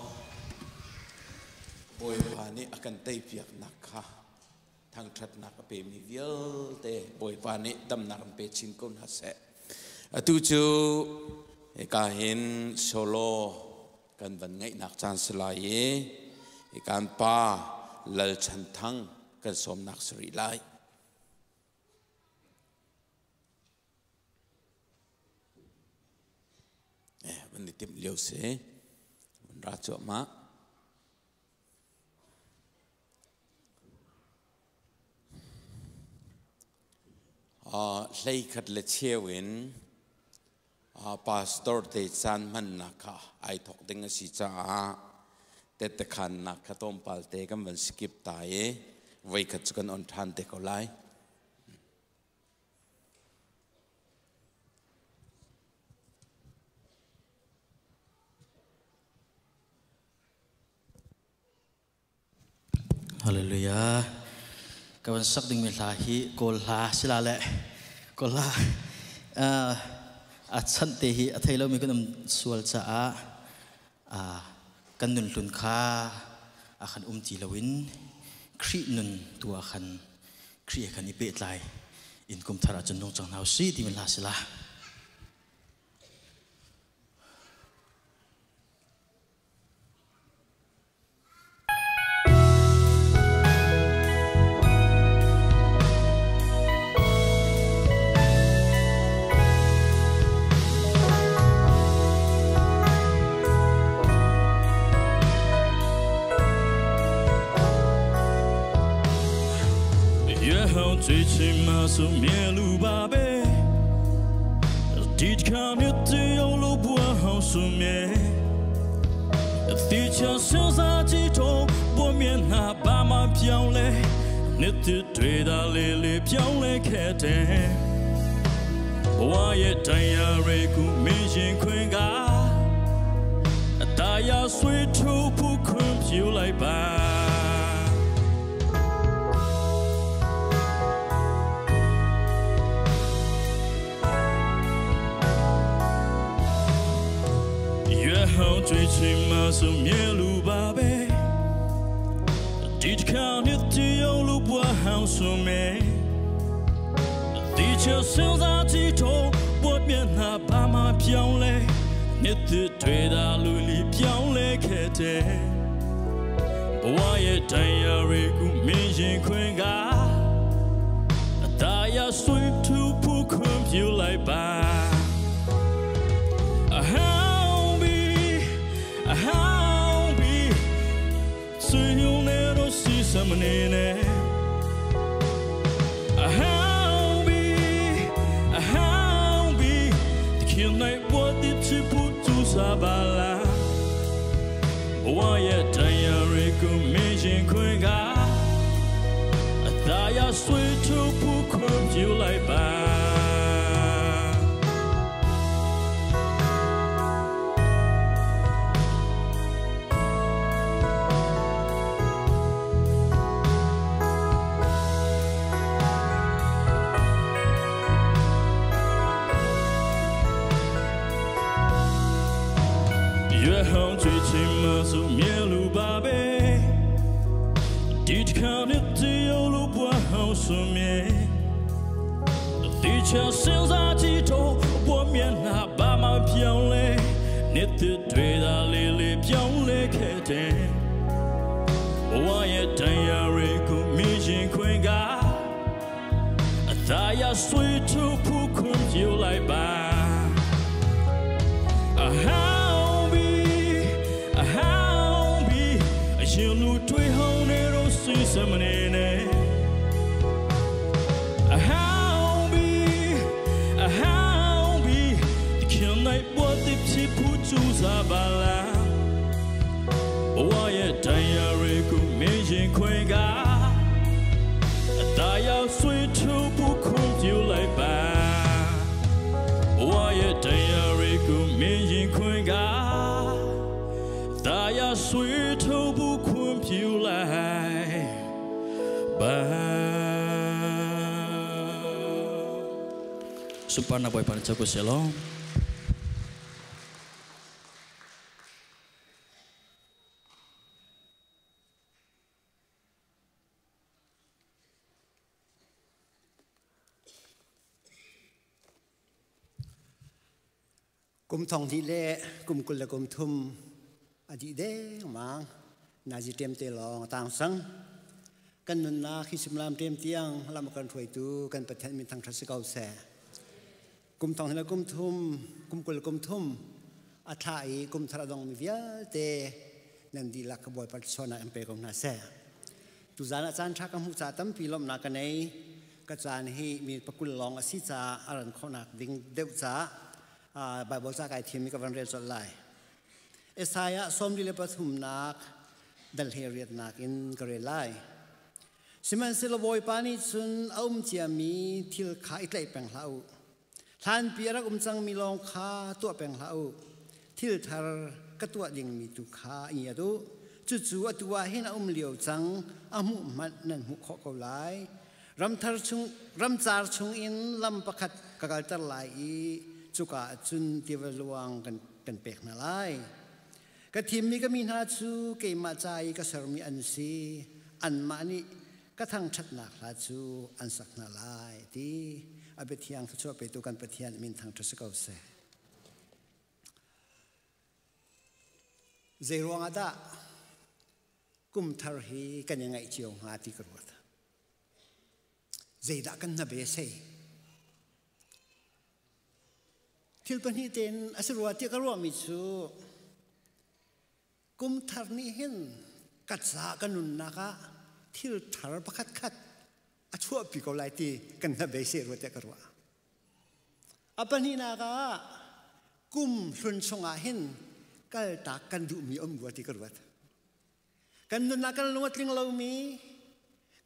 Speaker 4: Bawipa nih a kan teipiaknak kha thangṭhatnak a pemi vialte Bawipa nih damnak in pe chin ko hna seh. Atu cu hika hin solo kan van ngeihnak caan si lai i hikan pa Lal Chan Thang kan sawmnak si rih lai. Van i timh lio si. Van ra cuahmah. Hlei khat le cheu in pastor te caan hmannak kha ai thawk ding a si caah tettekhannak kha tlawmpal te kan van skip ta i voikhat cu kan on ṭhan te ko lai.
Speaker 2: Hallelujah. Ka van sak dingmi hla hi Kawl hla sila le Kawl hla a chanh te hi a thei lomi kan um sual caah kan nun hlun kha a khan um ti loin Khrih nun tu ah khan Khrih he khan i pehtlai in kum thar ah cun nung cang hna usih timi hla sila.
Speaker 13: 约好最起码是灭路吧呗，地靠你只有路不好是灭，地球上杀几头不免那把马飘嘞，你的对打里里飘嘞开的，我也单呀瑞古明星困嘎，大呀水土不困飘来吧。约好最起码是灭路吧呗，地靠你只有路不好说没，地球上杀几头不免那把马飘嘞，你的对大路里飘嘞开的，我也单呀瑞古明星困嘎，大呀水土不困飘来吧。I'll be 最用的都是什么呢？I'll be I'll be 天内我的吃不住沙巴拉，我也单呀瑞个明星困嘎，大呀水土不困就来吧。约好最起码是灭路吧呗，地靠你只有路不好说灭，地球上杀几头不免那把马飘嘞，你的对打里里飘嘞开的，我也单呀瑞古明星困嘎，大呀水土不困就来吧。I'll be I'll be 一路最后的都是什么呢？I'll be I'll be 天内我的皮肤住沙巴拉，我也单呀瑞古明星困嘎，大呀水土不困就来吧。我也单呀瑞古明星困嘎，大呀水土不困就来吧。
Speaker 2: Suparna Bawipa nih co ko seh law.
Speaker 15: Kum thong hnih le kum kul le kum thum a dih dengmang nazi ṭem te lawng a tang sang. Kan nunnak hi simlam ṭem tiang lam a kan hruaitu kan Pathian min thangṭhat si ko seh. Kum thong hnih le kum thum, kum kul kum thum a thla i kum thar a dongmi vialte nan dihlak ka Bawipa thluachuahnak in pe ko hna seh. Tuzaan ah caan ṭha ka hmuh caah tampi lawmhnak ka nei. Ka caan hi mi pakul lawng a si caah a ran khawhnak ding deuh caah Baibal ca kai thim i ka van rel colh lai. Isaiah sawmli le pathumnak dal he riatnak in ka rel lai. Sihmanhsehlaw Bawipa nih cun a um ciami thil kha i tlaih peng hlah u. Hlanpi a rak um cangmi lawng kha tuah peng hlah u. Thil thar ka tuah dingmi tu kha ngiat u. Cucu atu ah hin a um lio cang, a hmuh hmanh nan hmuh khawh ko lai. Ramthar chung, ramcar chungin lam pakhat ka kalter lai i cuka ah cun tiva luang kan, kan pek hna lai. Ka thimmi ka mi hna cu keimah ca i ka sermi an si. Anmah nih ka thangṭhatnak hla cu an sak hna lai ti a biathiang thluachuah petu kan Pathian min thangṭhat si ko seh. Zei ruangah dah kum thar hi kan i ngaih cio hnga ti ka ruat. Zeidah kan hna be sei? Thil pahnih tein a si rua tiah ka ruahmi cu Kum thar nih hin ka ca ka nunnak ah thil thar pakhat khat a chuahpi ko lai ti kan hnabei rua tiah ka ruah. A pahnihnak ah kum hlun chungah hin kaltak kan duhmi um rua ti ka ruat. Kan nunnak kan lung a tling lomi,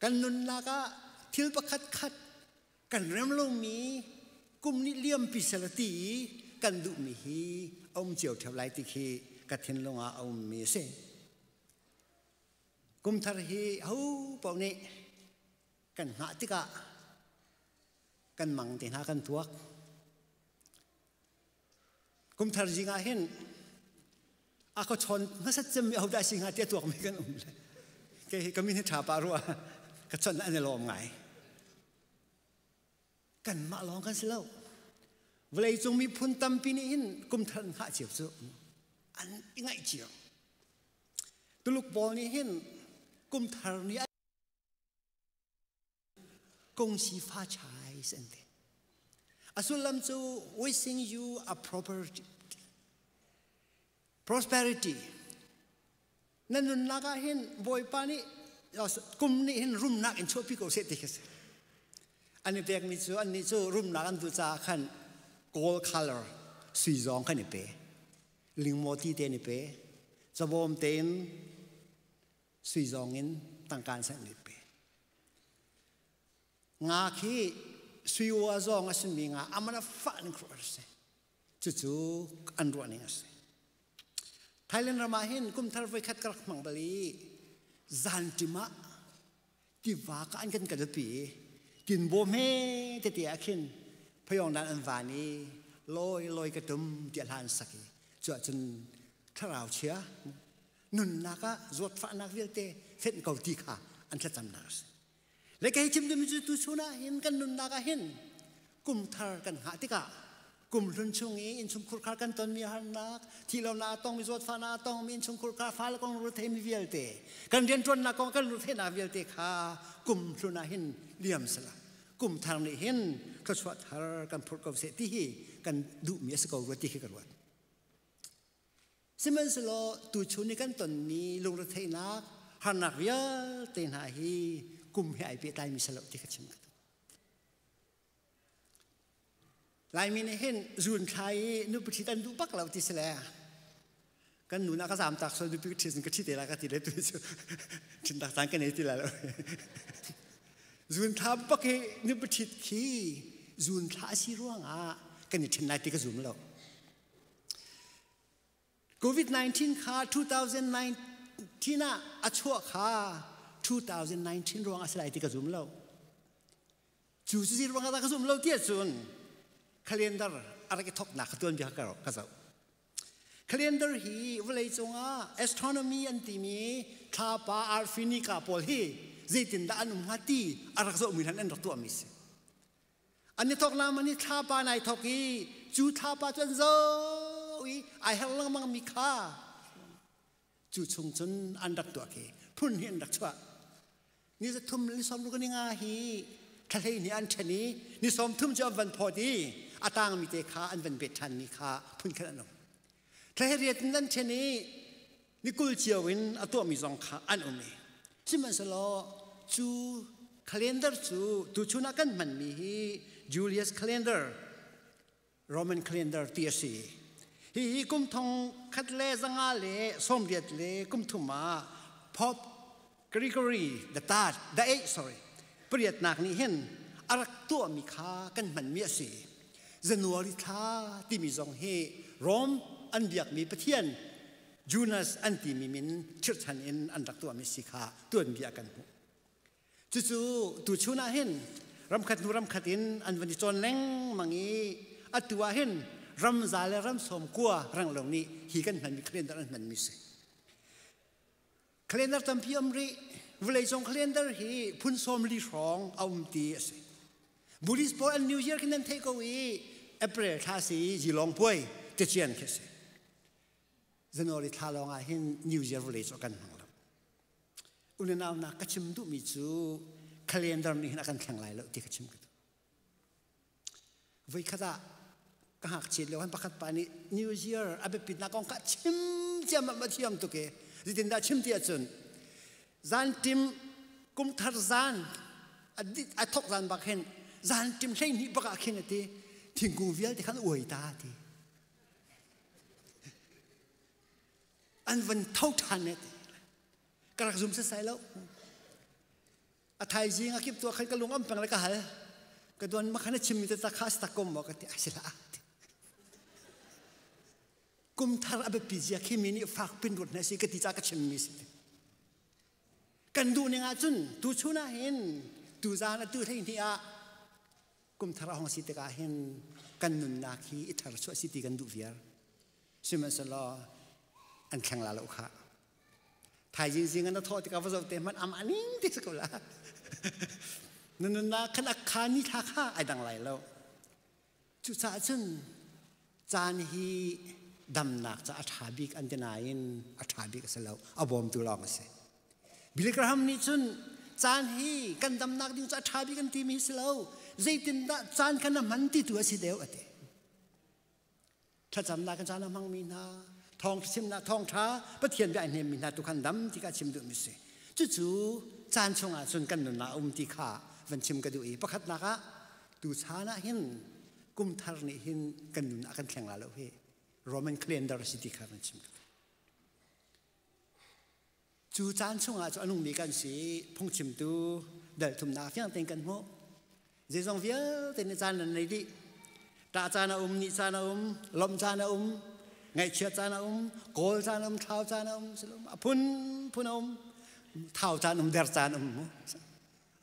Speaker 15: kan nunnak ah thil pakhat khat kan rem lomi kum nih liampi sela ti i kan duhmi hi a um cio ṭheo lai ti khi ka thinlung ah a ummi a si. Kum thar hi ho paoh nih kan hngah tikah kan mang te hna kan tuak. Kum thar zing ah hin a ka chawn hmasat cemmi ahodah si hnga tiah tuakmi kan um le kei hi ka min hi ṭha pah rua ka chawnh an i lawm ngai. Kanmah lawng kan si lo. Vawleicung miphun tampi nih hin kum thar an hngah cio cu an i ngaih cio. Tuluk pawl nih hin kum thar ni Kongsi fa chai an ti. A sullam cu wishing you a proper prosperity. Na nunnak ah hin Bawipa nih kum nih hin rumnak in chuahpi ko seh ti khi si. An i pekmi cu annih cu rumnak an duh caah khan gold color sui zawng khan i pe. Lingmaw ti te an i pe. Cabawm tein sui zawng in tangka an sanh i pe. Nga khi sui ua zawng a simi nga aman a fah ning khruh a si. Cucu an ruah ning a si. Thailand ram ah hin kum thar voikhat ka rak hmang bal i zan ṭim ah tiva ka an kan kalpi i tinbaw hme tete ah khin phayong dan an van i loi loi ka tum tiah hla an sak i cu ahcun thlarau chia nunnak ah zawtfahnak vialte fenh ko ti kha an thlacamnak a si. Le kei chim ding cu tu chun ah hin kan nunnak ah hin kum thar kan hngah tikah kum hlun chung i innchungkhur khar kan tonmi harnak thihlonak a tongmi zawtfahnak a tongmi innchungkhur khar fale kong rutheimi vialte kan rianṭuannak kong kan rutheinak vialte kha kum hlun ah hin liam sala kum thar nih hin thluachuah thar kan phurh ko seh ti hi kan duhmi a si ko rua ti khi ka ruat. Sihmanhsehlaw tuchun i kan tonmi lungretheihnak harnak vialte hna hi kum he ai pehtlaimi si lo ti ka chim ka duh. Laimi nih hin zun thla i nupi ṭhit an duh bak lo ti si le kan nu na ka zaam tak sual nupi ka ṭhit ka ṭhi te lai ka ti le tu cu ṭhin tak caan ka nei ti lai lo. Zun thla bak hi nupi ṭhit khi zun thla a si ruangah kan i ṭhen lai ti ka zum lo. COVID-19 kha 2019 ah a chuah kha 2019 ruang a si lai ti ka zum lo. Cu cu ruang ah ka zum lo ti ahcun calendar a rak i thoknak ka tuan bia ka zoh. Calendar hi vawlei cungah astronomy an timi thlapa arfi nika pawl hi zeitindah an um hnga ti a rak zohmi hlan an rak tuahmi si. An i thok naman i thlapa nai thok i cu thlapa cu an zoh. i ai her lengmang mi kha cu chung cun an rak tuah khi phun hi an rak chuah. Ni za thum ni sawm ruk ni nga hi thlahlei nih an ṭhen i ni sawm thum cu an van phawt i a tangmi te kha an van bet ṭhanmi kha phun khat an um. Thlahriat in an ṭhen i ni 20 cio in a tuahmi zong kha an um i sihmanhsehlaw cu calendar cu tuchun ah kan hmanmi hi Julius calendar, Roman calendar ti a si. Hihi kum thong khat le zanga le sawmriat le kum thum ah Pope Gregory the third, the eight, sorry, pariatnak nih hin a rak tuahmi kha kan hmanmi a si. January thla timi zong hi Rome an biakmi pathian Junus an timi min chirhchan in an rak tuahmi si kha tuanbia kan hmuh. Cucu tuchun ah hin ramkhat hnu ramkhat in an van i cawn lengmang i atu ah hin ramza le ram sawm kua rang lo nih hi kan hmanmi calendar an hmanmi si. Calendar tampi um rih. Vawleicung calendar hi phun 40 hrawng a um ti a si. Buddhist pawl an New Year khi nan theih ko i April thla si Zilong puai techian khi si. January thla lawng ah hin New Year vawlei cu kan hmang lo. Unau na ka chim duhmi cu calendar nih hin a kan thleng lai lo ti ka chim ka duh. Voikhat ah ka ngakchiat lio han pakhat pa nih New Year a biapitnak kong kha chim ciammam a thiam tuk i zeitindah chim ti ahcun zanṭim kumthar zan a thok zan bak hin zanṭim 12 bak ah khin a ti thingkung vialte khan uai ta a ti. An van tho ṭhan ne ti. Ka rak zum setsai lo. A thaizing a kip tuah khan ka lung am peng le ka hal. Ka duan makhan a chimmi te ta kha a tak kom maw ka ti a si la. Kum thar a biapi zia khi mi nih fak pin ruat hna si ka ti ca ka chimmi si. Kan duh ning ahcun tu chun ah hin tu zan atu 12 ah kum thar a hong si tikah hin kan nunnak hi i thar chuah si ti kan duh viar. Sihmanhsehlaw an thleng la lo kha. Thaizing zing an thawh tikah va zoh te hmanh amah ning ti si ko la. Na nunnak khan a kha ni thla kha ai dang lai lo. Cucaah cun caan hi damnak ca a ṭha bik an ti nain a ṭha bik a si lo. A bawmtu lawng a si. Billy Graham nih cun caan hi kan damnak ding cu a ṭha bik an timi si lo. Zeitindah caan kha na hman ti tu a si deuh a ti. Thlacamnak kan caan a hmangmi hna, thawng chimnak thawngṭha Pathian bia a hnemmi hna tu khan dam ti kha chim duhmi si. Cucu caan chungah cun kan nunnak a um ti kha van chim ka duh i pakhatnak ah tu chan ah hin kum thar nih hin kan nun a kan thleng la lo hi Roman calendar a si ti kha van chim ka duh. Cu caan chungah cu a nungmi kan si phungchimtu dal thumnak fiang tein kan hmuh. Zeizong vialte nih caan nan nei dih. Ṭah caan a um, nih caan a um, lawmh caan a um, ngaihchiat caan a um, kawl caan a um, thlau caan a um, a phunphun a um, thau caan um, der caan um.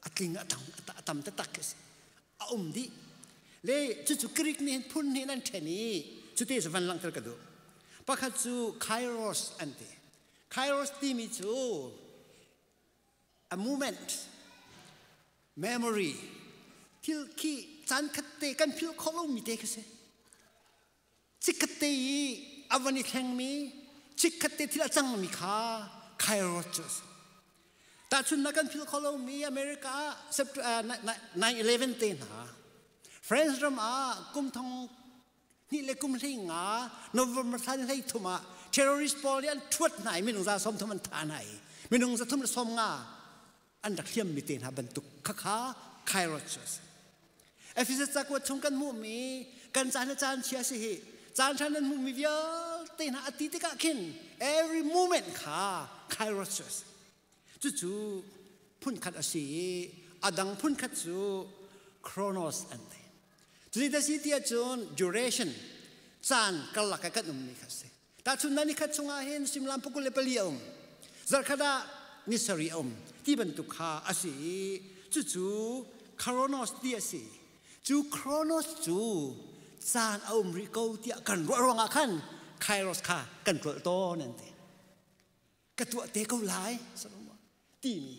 Speaker 15: A tling a tam, a tam taktak khi si. A um dih. Le cucu Greek nih hin phun hnih an ṭhen i cuti cu van langhter ka duh. Pakhat cu kairos an ti. Kairos timi cu a moment, memory, thil khi caan khat te kan philh khawh lomi te khi si. Chikkhat te i a van i thlengmi, chikkhat te thil a cangmi kha kairos cu a si. Tahchunhnak kan philh khawh lomi America ah 9/11 te hna, France ram ah kum thong hnih le kum hlei nga November thla ni hlei thum ah terrorist pawl nih an ṭhuat hna i minung 130 an thah hna i minung 350 an rak hliammi te hna bantuk khakha Kairos cu a si. Ephesus cakuat chung kan hmuhmi kan caan le caan chia si hi caan ṭha nan hmuhmi vialte hna a ti tikah khin every moment kha Kairos cu a si. Cucu phunkhat a si i a dang phunkhat cu Chronos an ti. Cuti da si ti ahcun duration caan karlak ah kan ummi kha a si. Tahchunhnak ni khat chungah hin suimilam 24 a um. Zarkhat ah ni sarih a um ti bantuk kha a si i cucu Chronos ti a si. Cu Chronos cu caan a um rih ko tiah kan ruah ruangah khan Kairos kha kan tlolh tawn an ti. Ka tuah te ko lai timi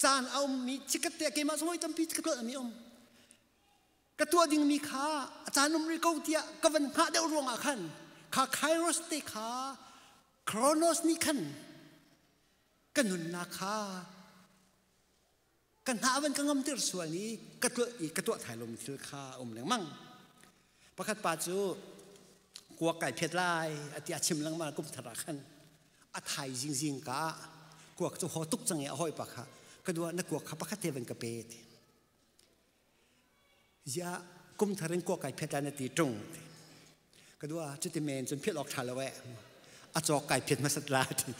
Speaker 15: caan a ummi chikkhat te keimah zong tampi ka tuah mi um ka tuah dingmi kha a caan um rih ko tiah ka van hngah deuh ruangah khan Kha Kairos te kha Kronos nih khan ka nunnak kha ka hna van ka ngam tir sual i ka tuah i ka tuah thai lomi thil kha um lengmang. Pakhat pa cu kuak kai phiat lai ati a chim lengmang kum thar ah khan a thai zingzing ka kuak cu ho tuk cang i a hawi pa kha ka dua na kuak kha pakhat te van ka pe ti. Ziah kum thar in kuak kai phiat lai na ti ṭung ti. Ka dua cuti men cun phiat awk ṭha lo eh. A cawk kai phiat hmasat la ti.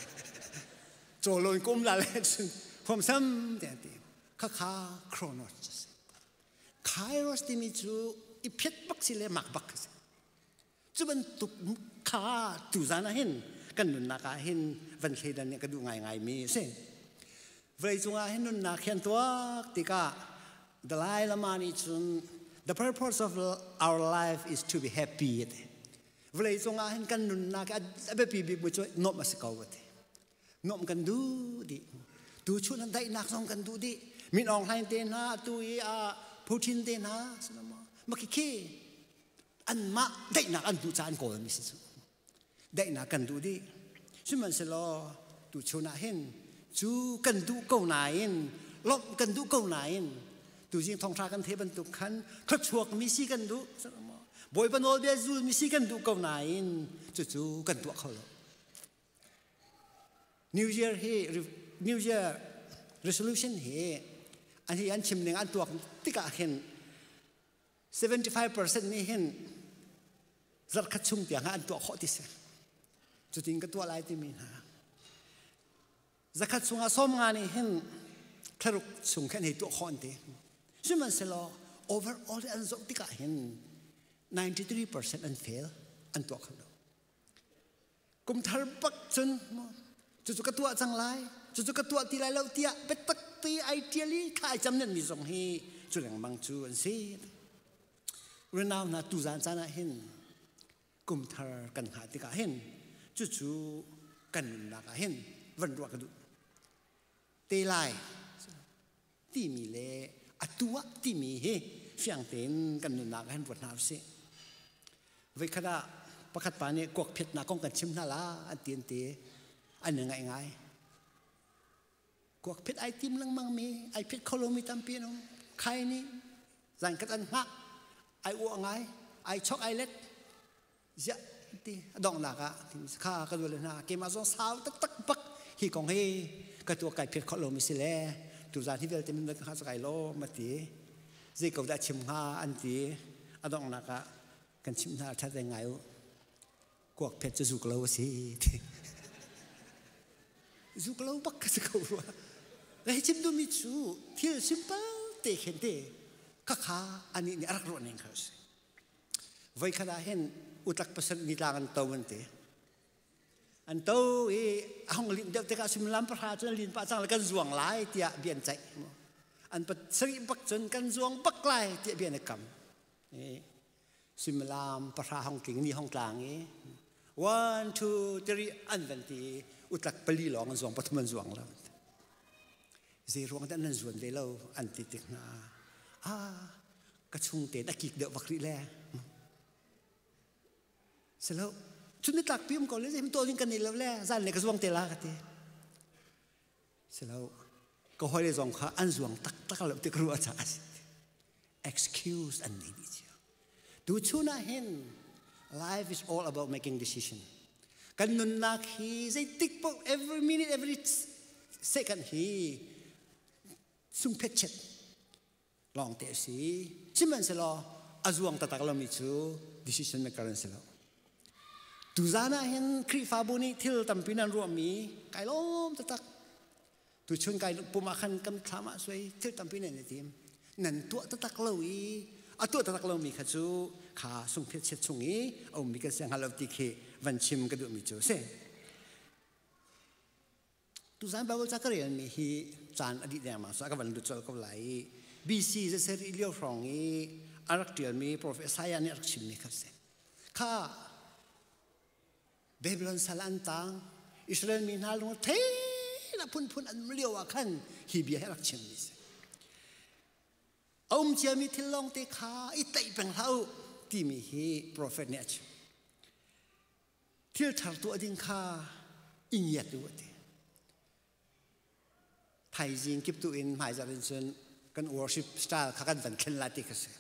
Speaker 15: Caw lo in kum la le cun huamsam te an ti. Khakha Kronos a si. Kairos timi cu i phiat bak si le mak bak a si. Cu bantuk kha tuzan ah hin kan nunnak ah hin van thleidan nih ka duh ngaingai mi a si. Vawleicung ah hin nunnak hian tuak tikah Dalai Lama nih cun the purpose of our life is to be happy ati. Vawleicung ah hin kan nunnak a biapi bik mi cu nuamh a si ko ati. Nuamh kan duh dih. Tu chun ah daihnak zong kan duh dih. Min Aung Hlaing te hna atu i a Putin te hna makhi anmah daihnak an duh caah an kawl mi si cu daihnak kan duh dih sihmanhsehlaw tuchun ah hin cu kan duh ko nain lawmh kan duh ko nain tuzing thawngṭha kan theih bantuk khan thluachuak mi si kan duh Bawipa nawlbia zul mi si kan duh ko nain cucu kan tuah kho lo. New Year hi New Year resolution hi an hi an chim ning an tuak tikah hin 75% nih hin zarhkhat chung tiang an tuah khawh ti si. Cutin ka tuah lai timi hna. Zakhat chungah 50 nih hin thlaruk chung khan hei tuah khawh an ti. Sihmanhsehlaw overall an zoh tikah hin 93% an fail, an tuah kho lo. Kum thar bak cun cucu ka tuah cang lai, cucu ka tuah ti lai lo tiah biatak te ai ṭial i thla ai cam nen mi zong hi cu lengmang cu an si. Renau hna tuzaan caan ah hin kum thar kan hngah tikah hin cucu kan nunnak ah hin van ruah ka duh. Te lai timi le atu ah timi hi fiang tein kan nunnak ah hin ruat hna usih. Voikhat ah pakhat pa nih kuak phiatnak kong kan chim hna la an ti an ti an i ngaih ngai. Kuak phiat ai tim lengmang mi ai phiat kho lomi tampi an um. Khai nih zan khat an hngak ai uah ngai ai chok ai let ziah ti a donghnak ah kha ka dual hna keimah zong sau taktak bak hi kong hi ka tuah kai phiat khawh lomi si le tuzan hi vialte min ka kai lo ma ti zei ko dah chim hnga an ti a donghnak ah kan chimh hna ṭhat ngai u kuak phet cu zuk lo a si ti zuk lo bak ka si ko rua hei chim duhmi cu thil simple te khen te khakha anih nih a rak ruah ning kha a si. Voikhat ah hin utlak pasal nitlang an to an ti. An to i a hong lin deuh tikah suimilam 10 cun lin pah cang le kan zuang lai tiah bia an ceih. An pasarih bak cun kan zuang bak lai tiah bia an i kam. Suimilam 10 hong tling ni hong tlang i one two three an van ti utlak pali lawng an zuang pathum an zuang lo. Zei ruang dah nan zuan ve lo an ti tik hna. Ah ka chung tein a kik deuh bak rih le silo cun ni tlak pi um ko le zeim to ding kan nei lo le zan le ka zuang te la ka ti silo ka hoi le zong kha an zuang taktak lo ti ka ruah caah excuse an nei dih cio. Tu chun ah hin life is all about making decision. Kan nunnak hi zeitik paoh every minute every second hi sungphet chet lawngte a si. Sihmanhsehlaw a zuang taktak lomi cu decision maker an si lo. Tuzaan ah hin Khrihfabu nih thil tampi nan ruahmi kai lawm taktak. Tuchun kai pum ah khan kan thlam ah suai thil tampi nan i tim. Nan tuah taktak lo i a tuah taktak lomi kha cu kha sungphiat chiat chung i a ummi kan si hnga lo ti khi van chim ka duhmi cu a si. Tuzan Bible ca ka relmi hi caan a dih dengmang so a ka van lut colh ko lai i BC zasarih lio hrawng i a rak ṭialmi Prophet Isaiah nih a rak chimmi kha si. Kha Babylon sal an tang Israel mi hna lung thei na phunphun an lio ah khan hi bia hi a rak chimmi si. A um ciami thil lawngte kha i tlaih peng hlah u timi hi prophet nih a chim. Thil thar tuah ding kha i ngiat u ati. Thaizing kip tu in hmaizarh in cun kan worship style kha kan van thlen lai ti kha si.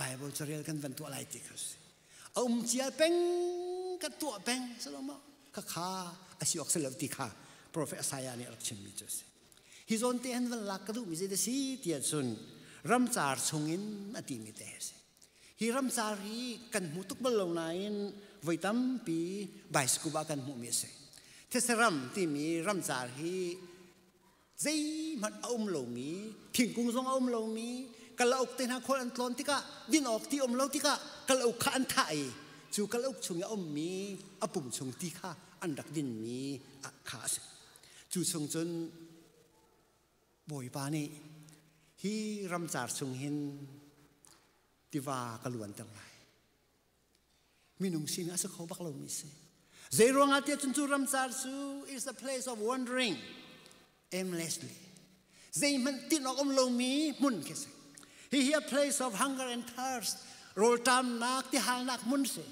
Speaker 15: Bible carel kan van tuah lai ti kha si. A um cia peng kan tuah peng salo ma kha kha a si awk si lo ti kha Prophet Isaiah nih a rak chimmi cu a si. Hi zawn te han van lak ka duhmi zei da si tiah cun ramcar chungin a timi te a si. Hi ramcar hi kan hmu tuk bal lo nain voi tampi bicycle ah kan hmuhmi a si. These ram timi ramcar hi zeihmanh a um lomi, thingkung zong a um lomi, kalauk te hna khual an tlawn tikah din awk ti um lo tikah kalauk kha an thah i cu kalauk chung i a ummi a pum chung ti kha an rak dinmi kha a si. Cu chung cun Bawipa nih hi ramcar chung hin tiva ka luanter lai. Minung sin a si kho bak lomi si. Zei ruangah tiah cun cu ramcar cu is a place of wandering aimlessly. Zeihmanh tinh awk um lomi hmun khi si. Hi hi a place of hunger and thirst. Rawlṭamnak, tihalnak hmun si.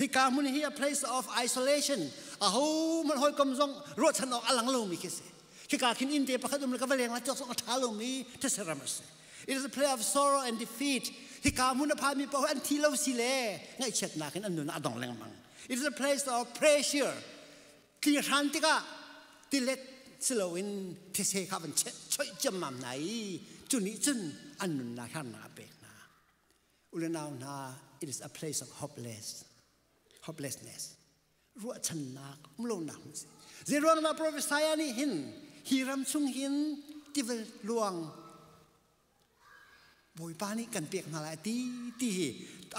Speaker 15: Hika hmun hi a place of isolation. Aho hmanh hawikom zong ruahchan awk a lang lomi khi si. Khika khin inn te pakhat um le ka va leng la cawk zong a ṭha lomi these ram a si. It is a place of sorrow and defeat. Hika hmun a phami paoh an thi lo si le ngaihchiatnak in an nun a dong lengmang. It is a place of pressure. Tli hran tikah tilet siloin these kha van choih ciammam hna i cu nih cun an nunnak harnak a pek hna. Ulenau hna, it is a place of hopeless, hopelessness. Ruahchannak umlonak hmun si. Zeiruang dah Prophet Isaiah nih hin hi ram chung hin tiva luang Bawipa nih kan pek hna lai ti ti hi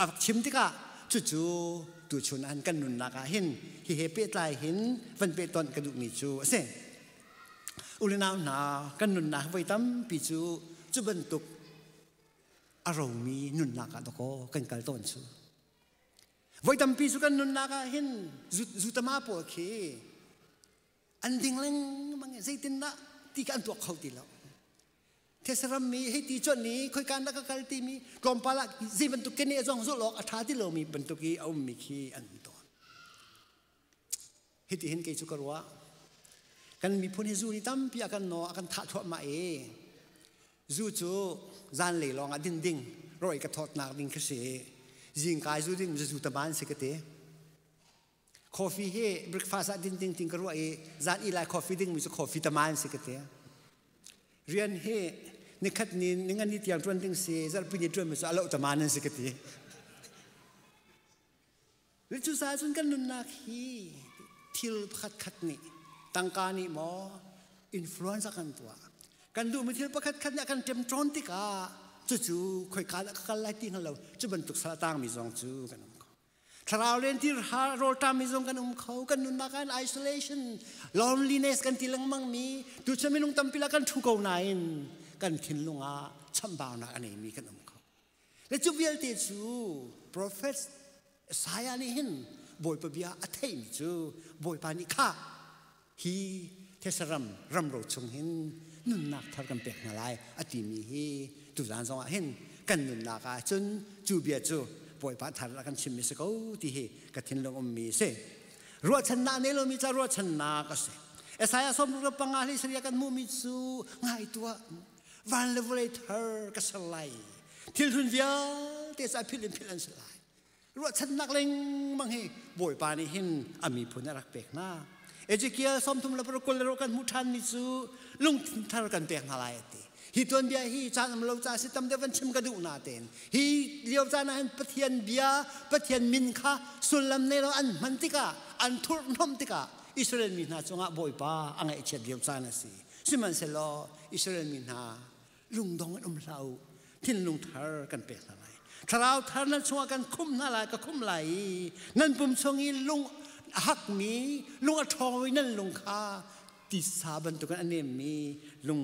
Speaker 15: a rak chim tikah cucu tuchun an kan nunnak ah hin hi he pehtlai hin van pehtonh ka duhmi cu a si. Ulenau hna kan nunnak voi tampi cu cu bantuk a romi nunnak ah dakaw kan kal tawn cu. Voi tampi cu kan nunnak ah hin zutama pawl khi an ding lengmang i zeitindah ti kha an tuak kho ti lo. Thesaram mi hei ti chuan ni khoika na ka kal timi tlawmpal ah zei bantuk kene zong zulh awk a ṭha ti lomi bantuk i a ummi khi an um tawn. Hiti hin kei cu ka ruah. Kan miphun hi zu ni tampi a kan naw a kan thah thluahmah i zu cu zanlei lawng ah din ding rawi ka thawtnak ding khi si. Zingkai zu ding zu taman si ka ti. Coffee hi breakfast ah din ding ting ka ruah i zan i lai coffee ding mi cu coffee taman si ka ti. Rian hi nikhat ni ningan ni tiang tuan ding si zarhpi ni tuan mi cu alo taman an si ka ti. Cu sa cun kan nunnak hi thil pakhat khat nih tangka nih maw influence a kan tuah. Kan duhmi thil pakhat khat nih a kan ṭemṭawn tikah cucu khoika dah ka kal lai ti hngal lo cu bantuk sal a tangmi zong cu kan um kho. Thlarau len ti rawlṭammi zong kan um kho. Kan nunnak ah isolation, loneliness kan ti lengmang mi tuchan minung tampi la kan ṭhu ko nain kan thinlung ah chambaunak a neimi kan um kho. Le cu vialte cu prophet Isaiah nih hin Bawipa bia a theihmi cu Bawipa nih kha hi thesaram ramro chung hin nunnak thar kan pek hna lai a timi hi tuzan zong ah hin kan nunnak ah cun cu bia cu Bawipa thar a kan chimmi si ko ti hi ka thinlung ummi si. Ruahchannak nei lomi ca ruahchannak a si. Isaiah 65 hlei sarih kan hmuhmi cu ngai tuah van le vawlei thar ka ser lai. Thil hlun vialte cu a philh in philh an si lai. Ruahchannak lengmang hi Bawipa nih hin a miphun a rak pek hna. Ezekiel 36 kan hmuh ṭhanmi cu lungthin thar kan pek hna lai a ti. Hi tuanbia hi caan um lo ca si tam deuh van chim ka duh na tein. Hi lio caan ah hin Pathian bia, Pathian min kha sullam nei lo an hman tikah, an thurhnomh tikah Israel mi hna cungah Bawipa a ngaihchiat lio caan a si. Sihmanhsehlaw Israel mi hna lungdong in um hlah u thinlung thar kan pek hna lai thlarau thar nan chungah kan khum hna lai ka khum lai i nan pum chung i lung a hakmi lung a ṭhawngmi nan lung kha tisa bantukin a nemmi lung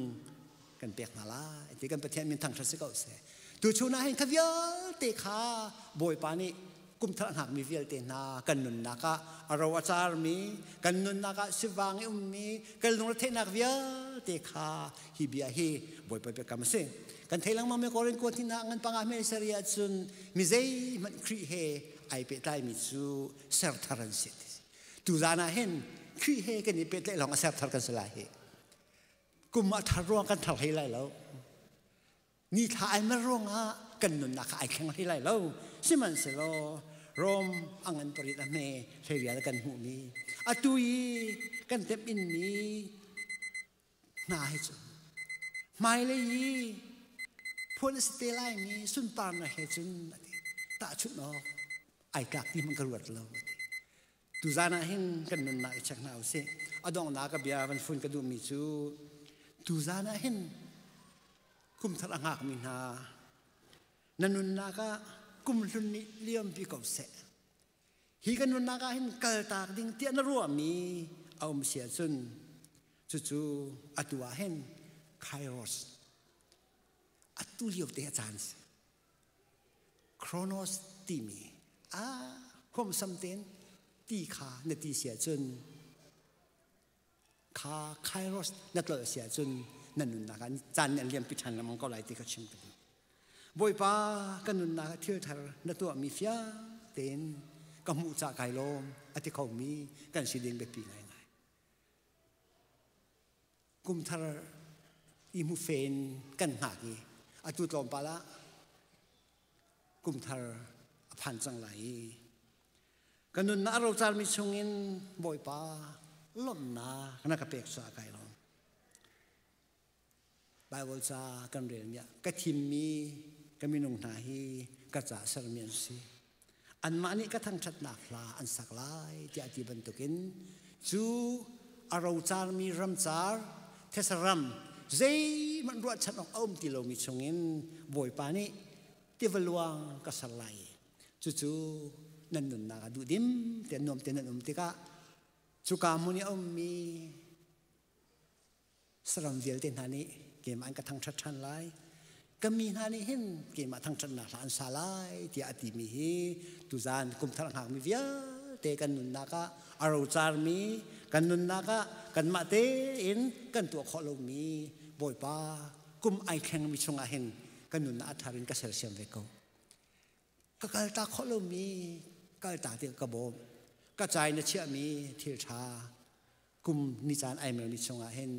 Speaker 15: kan pek hna lai ti kan Pathian min thangṭhat si ko seh tuchun ah hin kha vialte kha Bawipa nih kum thar hngakmi vialte hna kan nunnak ah a ro a carmi kan nunnak ah sivang i ummi kan lungretheihnak vialte kha hi bia hi Bawipa biakam a si kan thei lengmang mi Korin kuat hna ngan panga hme sari ahcun mi zeihmanh Khrih he ai pehtlaimi cu ser thar an si. Tu zan ah hin Khrih he kan i pehtlaih lawng a ser thar kan si lai hi. Kum a thar ruang kan thar hlei lai lo. Ni thla ai mer ruangah kan nunnak kha ai thleng hlei lai lo. Sihmanhsehlaw Rom a ngan parit a hme hleirial kan hmuhmi atu i kan temh inmi hna hi cu hmailei i phuan a si te laimi sunparnak he cun a ti tahchunh awk ai tlak ti hmanh ka ruat lo a ti. Tuzan ah hin kan nunnak i check hna usih. A donghnak ka bia van fun ka duhmi cu tuzan ah hin kumthar a hngakmi hna na nunnak ah kumhlun nih liampi ko seh. Hi kan nunnak ah hin kaltak ding tiah na ruahmi a um si ahcun cucu atu ah hin kairos atu lio te a caan si. Chronos timi a huamsam tein ti kha na ti si ahcun kha kairos na tlolh si ahcun na nunnak ah caan nih a liampi ṭhan lengmang ko lai ti kha chim ka duh. Bawipa kan nunnak ah thil thar na tuahmi fiang tein ka hmuh cah kai lawm a ti khomi kan si ding biapi ngaingai. Kum thar i hmu fen kan hngak i atu tlawmpal ah kum thar a phan cang lai i ka nunnak a rocarmi chungin Bawipa lawmhnak na ka pek caah kai lawm. Bible ca kan relmi ah ka thimmi ka minung hna hi ka ca sermi an si. Anmah nih ka thangṭhatnak hla an sak lai tiah ti bantukin cu a rocarmi ramcar thesa ram zeihmanh ruahchan awk a um ti lomi chungin Bawipa nih tiva luang ka ser lai. Cucu nan nunnak ah duhdim te nuam te nan um tikah cuka hmun i a ummi saram vialte hna nih keimah an ka thangṭhat ṭhan lai. Ka mi hna nih hin keimah thangṭhatnak hla an sa lai tiah a timi hi tuzan kumthar hngakmi vialte kan nunnak ah a rocarmi kan nunnak ah kanmah tein kan tuah khawh lomi Bawipa kum ai thlengmi chungah hin kan nunnak a thar in ka sersiam ve ko. Ka kaltak khawh lomi kaltak ti ka bawm. Ka cai na chiahmi thil ṭha kum ni caan ai mermi chungah hin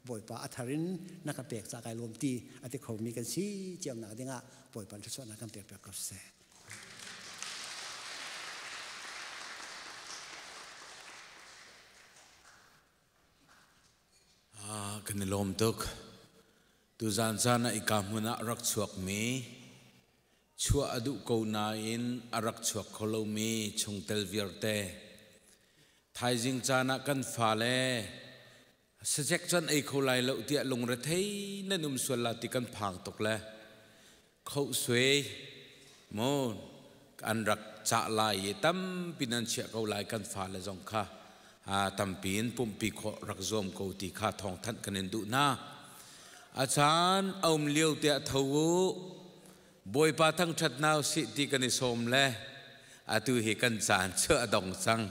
Speaker 15: Bawipa a thar in na ka pek ca kai lawm ti a ti khomi kan si cio nak dingah Bawipa thluachuahnak kan pek piak ko seh.
Speaker 3: Kan i lawm tuk. Tuzan caan ah ika hmun ah rak chuakmi chuah a duh ko nain a rak chuak kho lomi chungtel vialte thaizing caan ah kan fale sazek cun ei kho lai lo tiah lungrethei nan um sual la ti kan phang tuk le khohsuai mu an rak cah lai i tampi nan chiah ko lai kan fale zong kha tampi in pumpi khawh rak zuam ko ti kha thawngthanh kan in duh hna. A caan a um lio tiah tho u Bawipa thangṭhat hna usih ti kan i sawm le atu hi kan caan cu a dong cang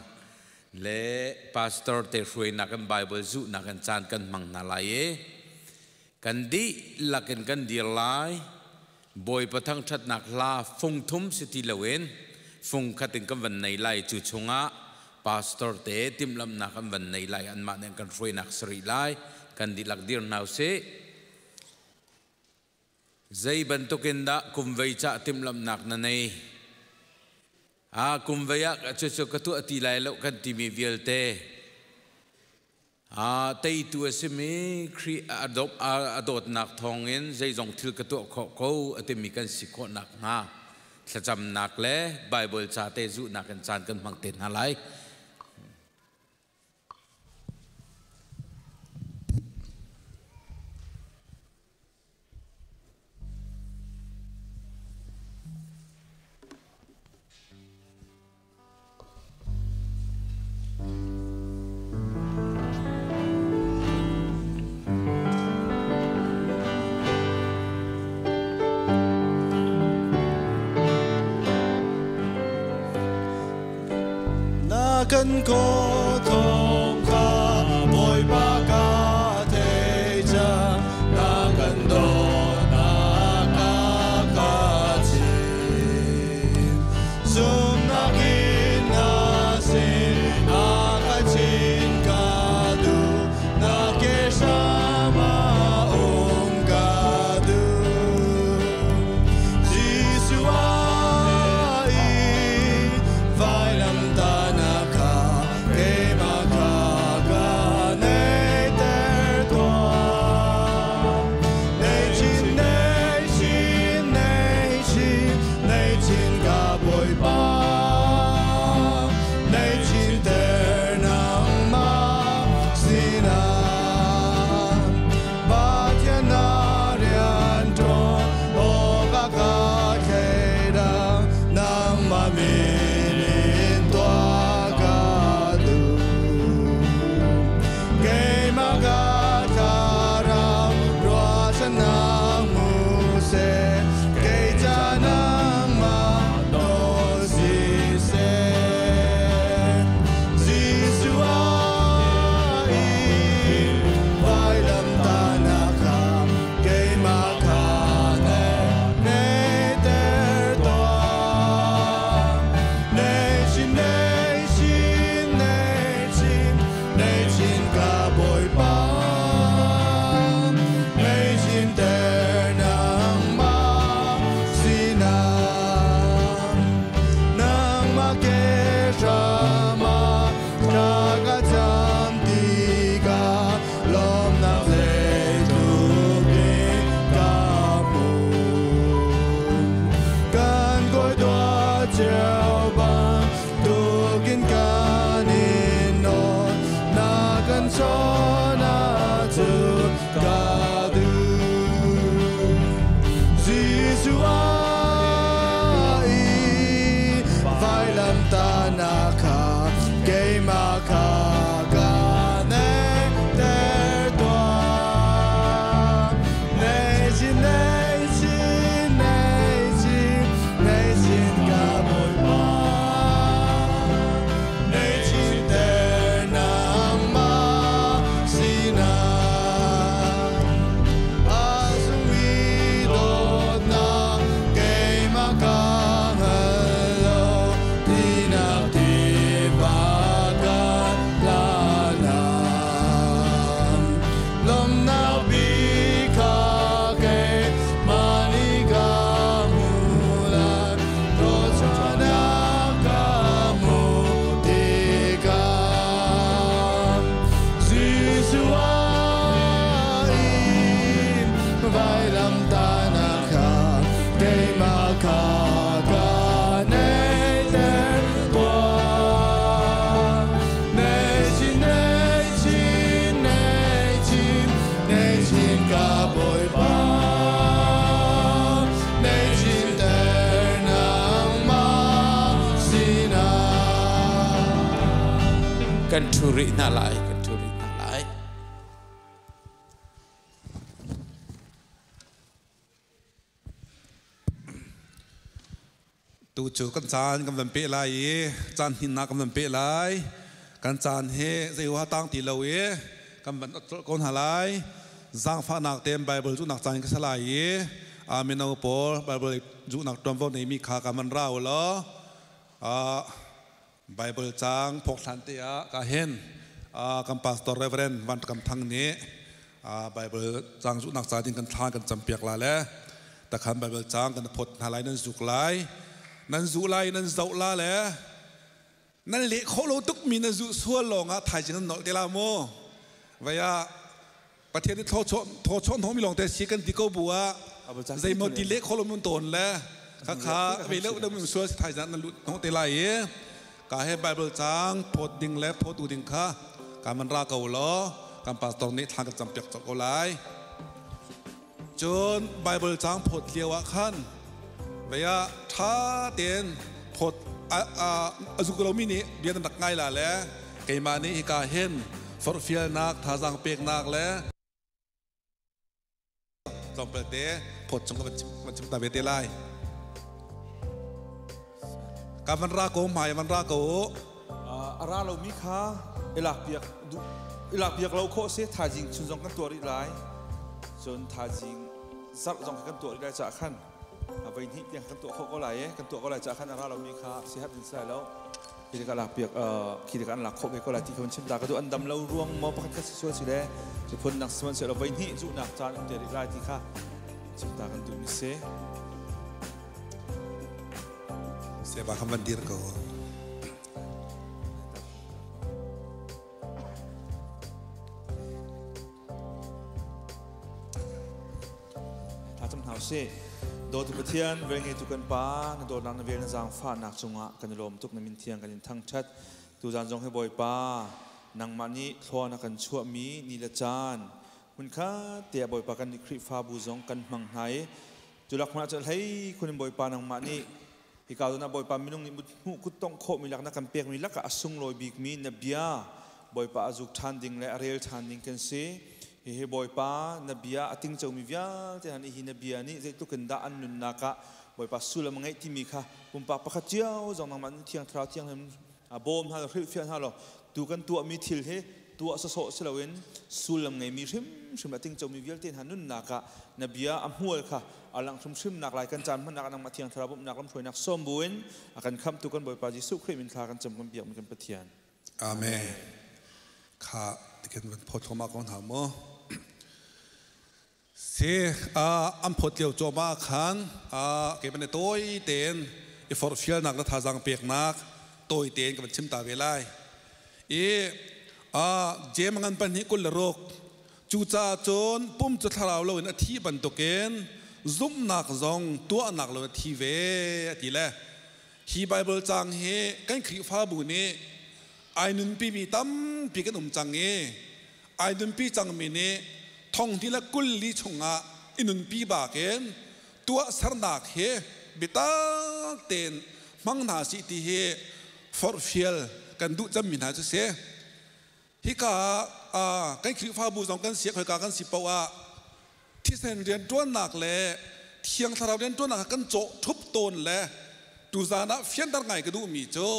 Speaker 3: le pastor te hruainak in Bible zuhnak in caan kan hmang hna lai i kan dihlak in kan dir lai. Bawipa thangṭhatnak hla fung thum si ti loin fung khat in kan van nei lai. Cu chungah pastor te timhlamhnak an van nei lai, anmah nih an kan hruainak si rih lai. Kan dihlak dir hna usih. Zei bantukin dah kum vei cah timhlamhnak na nei? A kum vei ah cucu ka tuah ti lai lo kan timi vialte a teitu a simi Khrih a dawtnak thawngin zeizong thil ka tuah khawh ko a timi kan si khawh nakhnga thlacamnak le Baibal ca te zuhnak in caan kan hmang te hna lai.
Speaker 13: Na kan ko thong kha Bawipa ka thei cang na kan dawtnak ka chim zumnak in na sin a
Speaker 4: Kan ṭhu rih hna lai, kan ṭhu rih hna lai.
Speaker 12: Tu cu kan caan kan van peh lai i caan hninnak kan van peh lai. Kan caan hi zei huaha tang ti lo i kan van ot ko hna lai. Zaangfahnak tein Bible zuhnak caan ka sa lai i mino pawl Bible zuhnak ṭuanvo neimi kha ka van ra u law Bible caang phawk hlan te ah ka hin kan pastor Reverend Van Kam Thang nih Bible caang zuhnak ca ding kan thla kan campiak la le takhan Bible caang kan phot hna lai nan zuk lai nan zuh lai nan zoh la le nan leh khawh lo tuk mi nan zuh sual lawng ah thaizing nan nolh te la mu vei ah Pathian nih thawchuah hnawhmi lawng te si kan ti ko bu ah zeimaw ti leh khawh lo mun tawn le khakha ve lo deuh mun sual thaizing nan lut hnawh te lai i ka he Bible caang phawt ding le phawtu ding kha ka man ra ko law kan pastor nih thla kan campiak cawk ko lai. Cun Bible caang phawt lio ah khan vei ah ṭha tein phawt a zuk lomi nih bia nan rak ngai la le keimah nih hika hin forhfialnak thazaang peknak le tlawmpal te phawt chung ka van chim ta ve te lai. Ka van ra ko hmai van ra ko.
Speaker 16: A ra lomi kha i lakpiak i lakpiak lo khawh si thaizing chun zong kan tuah rih lai. Cun thaizing zarh zong kan tuah rih lai caah khan voi hnih tiang kan tuah khawh ko lai i kan tuah ko lai caah khan a ra lomi kha sihat in si lai lo. Khi tikah lakpiak khi tikah an lak khawh ve ko lai ti kha van chim ta ka duh. An dam lo ruang maw pakhat khat si sual si le cu phun nak sihmanhsehlaw voi hnih zuhnak caan um te rih lai ti kha chim ta kan duh mi si.
Speaker 12: Seba kan van dir ko.
Speaker 16: Thlacam hna usih. Dawtu Pathian, velngeitu kan Pa, na dawtnak na vel na zaangfahnak cungah kan i lawm tuk na min thiang kan in thangṭhat. Tuzaan zong hi Bawipa, nangmah nih thlua na kan chuahmi ni le caan hmunkhat te ah Bawipa kan nih Khrihfabu zong kan hmang hna i Culak hmun ah cun hlei khun in Bawipa nangmah nih hika zawn ah Bawipa minung nih hmuh kut tongh khawhmi lak na kan pekmi lakah a sunglawi bikmi na bia Bawipa a zuk ṭhan ding le a rel ṭhan ding kan si. Hihi Bawipa na bia a tingcomi vialte hna nih hi na bia nih zeitluk in dah an nunnak ah Bawipa sullam a ngeih timi kha pumpak pakhat cio zong nangmah nih Thiang Thlarau Thianghlim bawm hna law hrilhfiah hna law tu kan tuahmi thil hi tuah sawsawh si loin sullam ngeimi hrimhrim a tingcomi vialte hna nunnak ah na bia a hmual kha a langh hrimhrim nak lai kan caan hmannak ah nangmah Thiang Thlarau bawmhnak lamhruainak sawm buin a kan khamhtu kan Bawipa Jesuh Khrih min thla kan cam kan biakmi kan Pathian.
Speaker 12: Amen. Kha tikin van phawt thluahmah ko hna mu. Si an phawt lio cuahmah khan kei ban tawi tein i forhfialnak le thazaang peknak tawi tein ka van chim ta ve lai. I Jeim ngan 2:26 cucaah cun pum cu thlarau loin a thi bantukin zumhnak zong tuahnak loin a thi ve a ti le hi Bible caang hi kan Khrihfabu nih ai nunpimi tampi kan um cang i ai nunpi cangmi nih 2024 chungah i nunpi bakin tuahsernak hi biatak tein hmang hna sih ti hi forhfial kan duh cemmi hna cu si. Hika ah kan Khrihfabu zong kan si khoika kan si paoh ah thisen rianṭuannak le Thiang Thlarau rianṭuannak kan cawh ṭhup tawn le tuzaan ah fianter ngai ka duhmi cu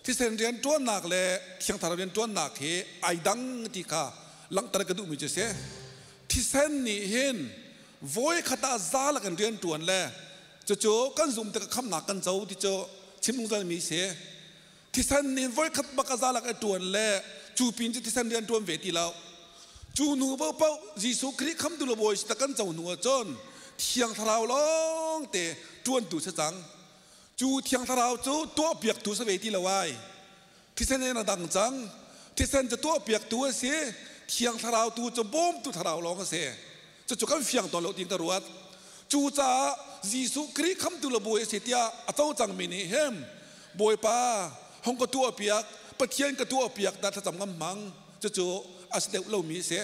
Speaker 12: thisen rianṭuannak le Thiang Thlarau rianṭuannak hi ai dang ti kha langhter ka duhmi cu si. Thisen nih hin voi khat ah za lak in rianṭuan le cucu kan zum tikah khamnak kan co ti cu chim zungzalmi si. Thisen nih voikhat bak a zalak a ṭuan le cu pin cu thisen rian ṭuan ve ti lo. Cu hnu paohpaoh Jesuh Khrih khamtu le bawi si tak kan co hnu ahcun Thiang Thlarau lawng te ṭuantu si cang. Cu Thiang Thlarau cu tuahpiaktu si ve ti lo ai. Thisen in a dang cang. Thisen cu tuahpiaktu a si. Thiang Thlarau tu cu bawmtu thlarau lawng a si. Cucu kan fiang tawn lo tiin ka ruat. Cucaah Jesuh Khrih khamtu le bawi a si tiah a co cangmi nih hin Bawipa hong ka tuahpiak, Pathian ka tuahpiak dah thlacam ngam hmang. Cucu a si deuh lomi a si.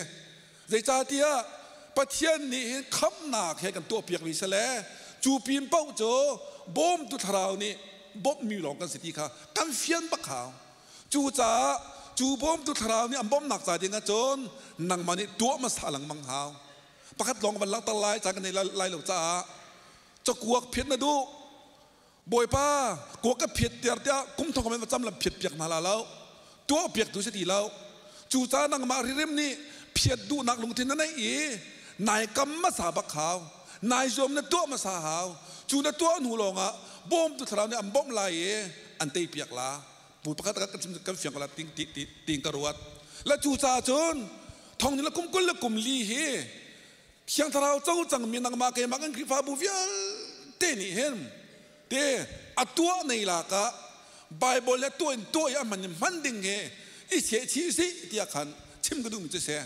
Speaker 12: Zeicahtiah Pathian nih hin khamnak he kan tuahpiakmi si le cu pin paoh cu bawmtu thlarau nih bawmhmi lawng kan si ti kha kan fian bak hau. Cucaah Cu bawmtu thlarau nih an bawmhnak ca ding ahcun nangmah nih tuah hmasa lengmang hau. Pakhat lawng van langhter lai caan kan nei lai lo caah cakuak phiat na duh. Bawipa, kuak ka phiat tiar tiah kum thong men va cam lam phiat piak hna la lo. Tuah piak tu si ti lo. Cu ca nangmah ririm nih phiat duhnak lungthin na neih i nai kam hmasa bak hau. Nai zuam na tuah hmasa hau. Cu na tuah hnu lawngah bawmtu thlarau nih an bawmh lai i an tei piak la. Bu pakhat kan chim kan fiang ko la ting ting ka ruat. La cu ca cun thong ni le kum kul le kum li hi Thiang Thlarau co cangmi nangmah keimah kan Khrihfabu vialte nih hin te a tuah nei lakah Bible le tuah in tuah i a hman in hman ding hi i sehchih sih tiah khan chim ka duhmi cu si.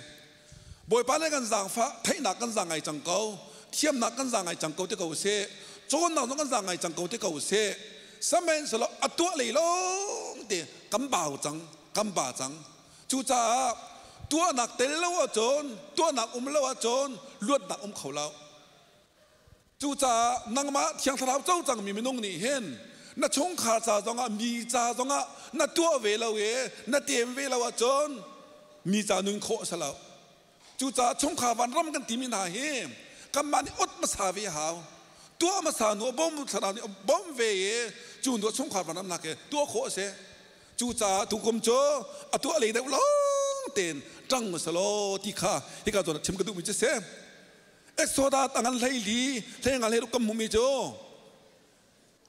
Speaker 12: Bawipa le kan zaangfah theihnak kan zaang ngai cang ko, thiamnak kan zaang ngai cang ko ti ko sih, cawnnak zong kan zaang ngai cang ko ti ko sih. Sihmanhsehlaw a tuah lei lawng te kan bau cang, kan ba cang. Cucaah tuahnak tel lo ahcun, tuahnak um lo ahcun luatnak um kho lo. Cucaah nangmah Thiang Thlarau co cangmi minung nih hin na chungkhar ca zongah mi ca zongah na tuah ve lo i na tem ve lo ahcun mi ca nun khawh a si lo. Cucaah chungkhar vanram kan timi hna hi kanmah nih ot hmasa ve hau. Tuah hmasa hnu bawm thlarau nih bawm ve i cu hnu chungkhar vanram nak hi tuah khawh a si. Cucaah tukum cu a tuah lei deuh lawng tein ṭang selaw ti kha hika zawn ah chim ka duhmi cu si. Exodus a ngan hlei li hlei nga hlei ruk kan hmuhmi cu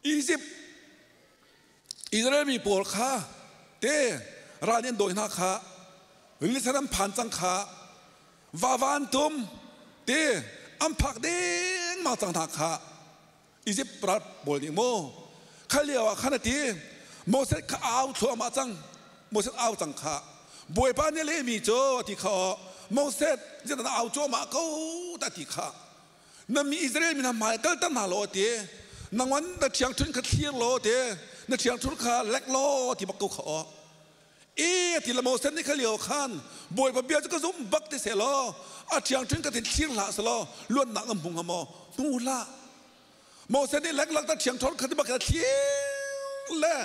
Speaker 12: Egypt Israel mi pawl kha te ral nih an dawi hna kha rili sen an phan cang kha vava an tum te an phak dengmang cang hna kha Egypt ral pawl nih maw kha lio ah khan a ti Moses kha au thluahmah cang Moses au cang kha Bawipa nih lehmi cu a ti kha aw Moses zeidah na au cuahmah ko ta ti kha na mi Israel mi hna hmai kalter hna law a ti nangman na ṭhiangṭhun kha thlir law ti na ṭhiangṭhun kha lek law ti bak ko kha aw E ti le Moses nih kha lio khan Bawipa bia cu ka zum bak ti seh law a ṭhiangṭhin ka thin thlir hlah selaw luatnak an hmu hnga maw hmu hlah Moses nih leklak ta ṭhiangṭhawr kha ti bak thlir le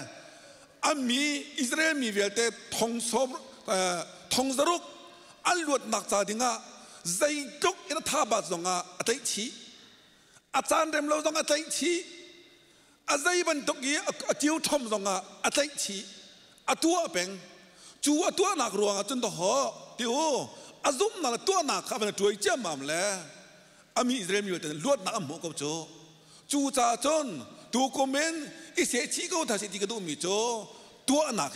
Speaker 12: a mi Israel mi vialte thong sawm thong zaruk an luatnak ca dingah zeitluk in a tha bat zongah a tlaih chih a caan rem lo zong a tlaih chih a zei bantuk i a tiu ṭhom zongah a tlaih chih a tuah peng cu a tuahnak ruangah cun dawhawh ti u a zumhnak le tuahnak kha a van ṭuai ciammam le a mi Israel mi vialte luatnak an hmuh ko cu cu caah cun tukum in i sehchih ko hna sih ti ka duhmi cu tuahnak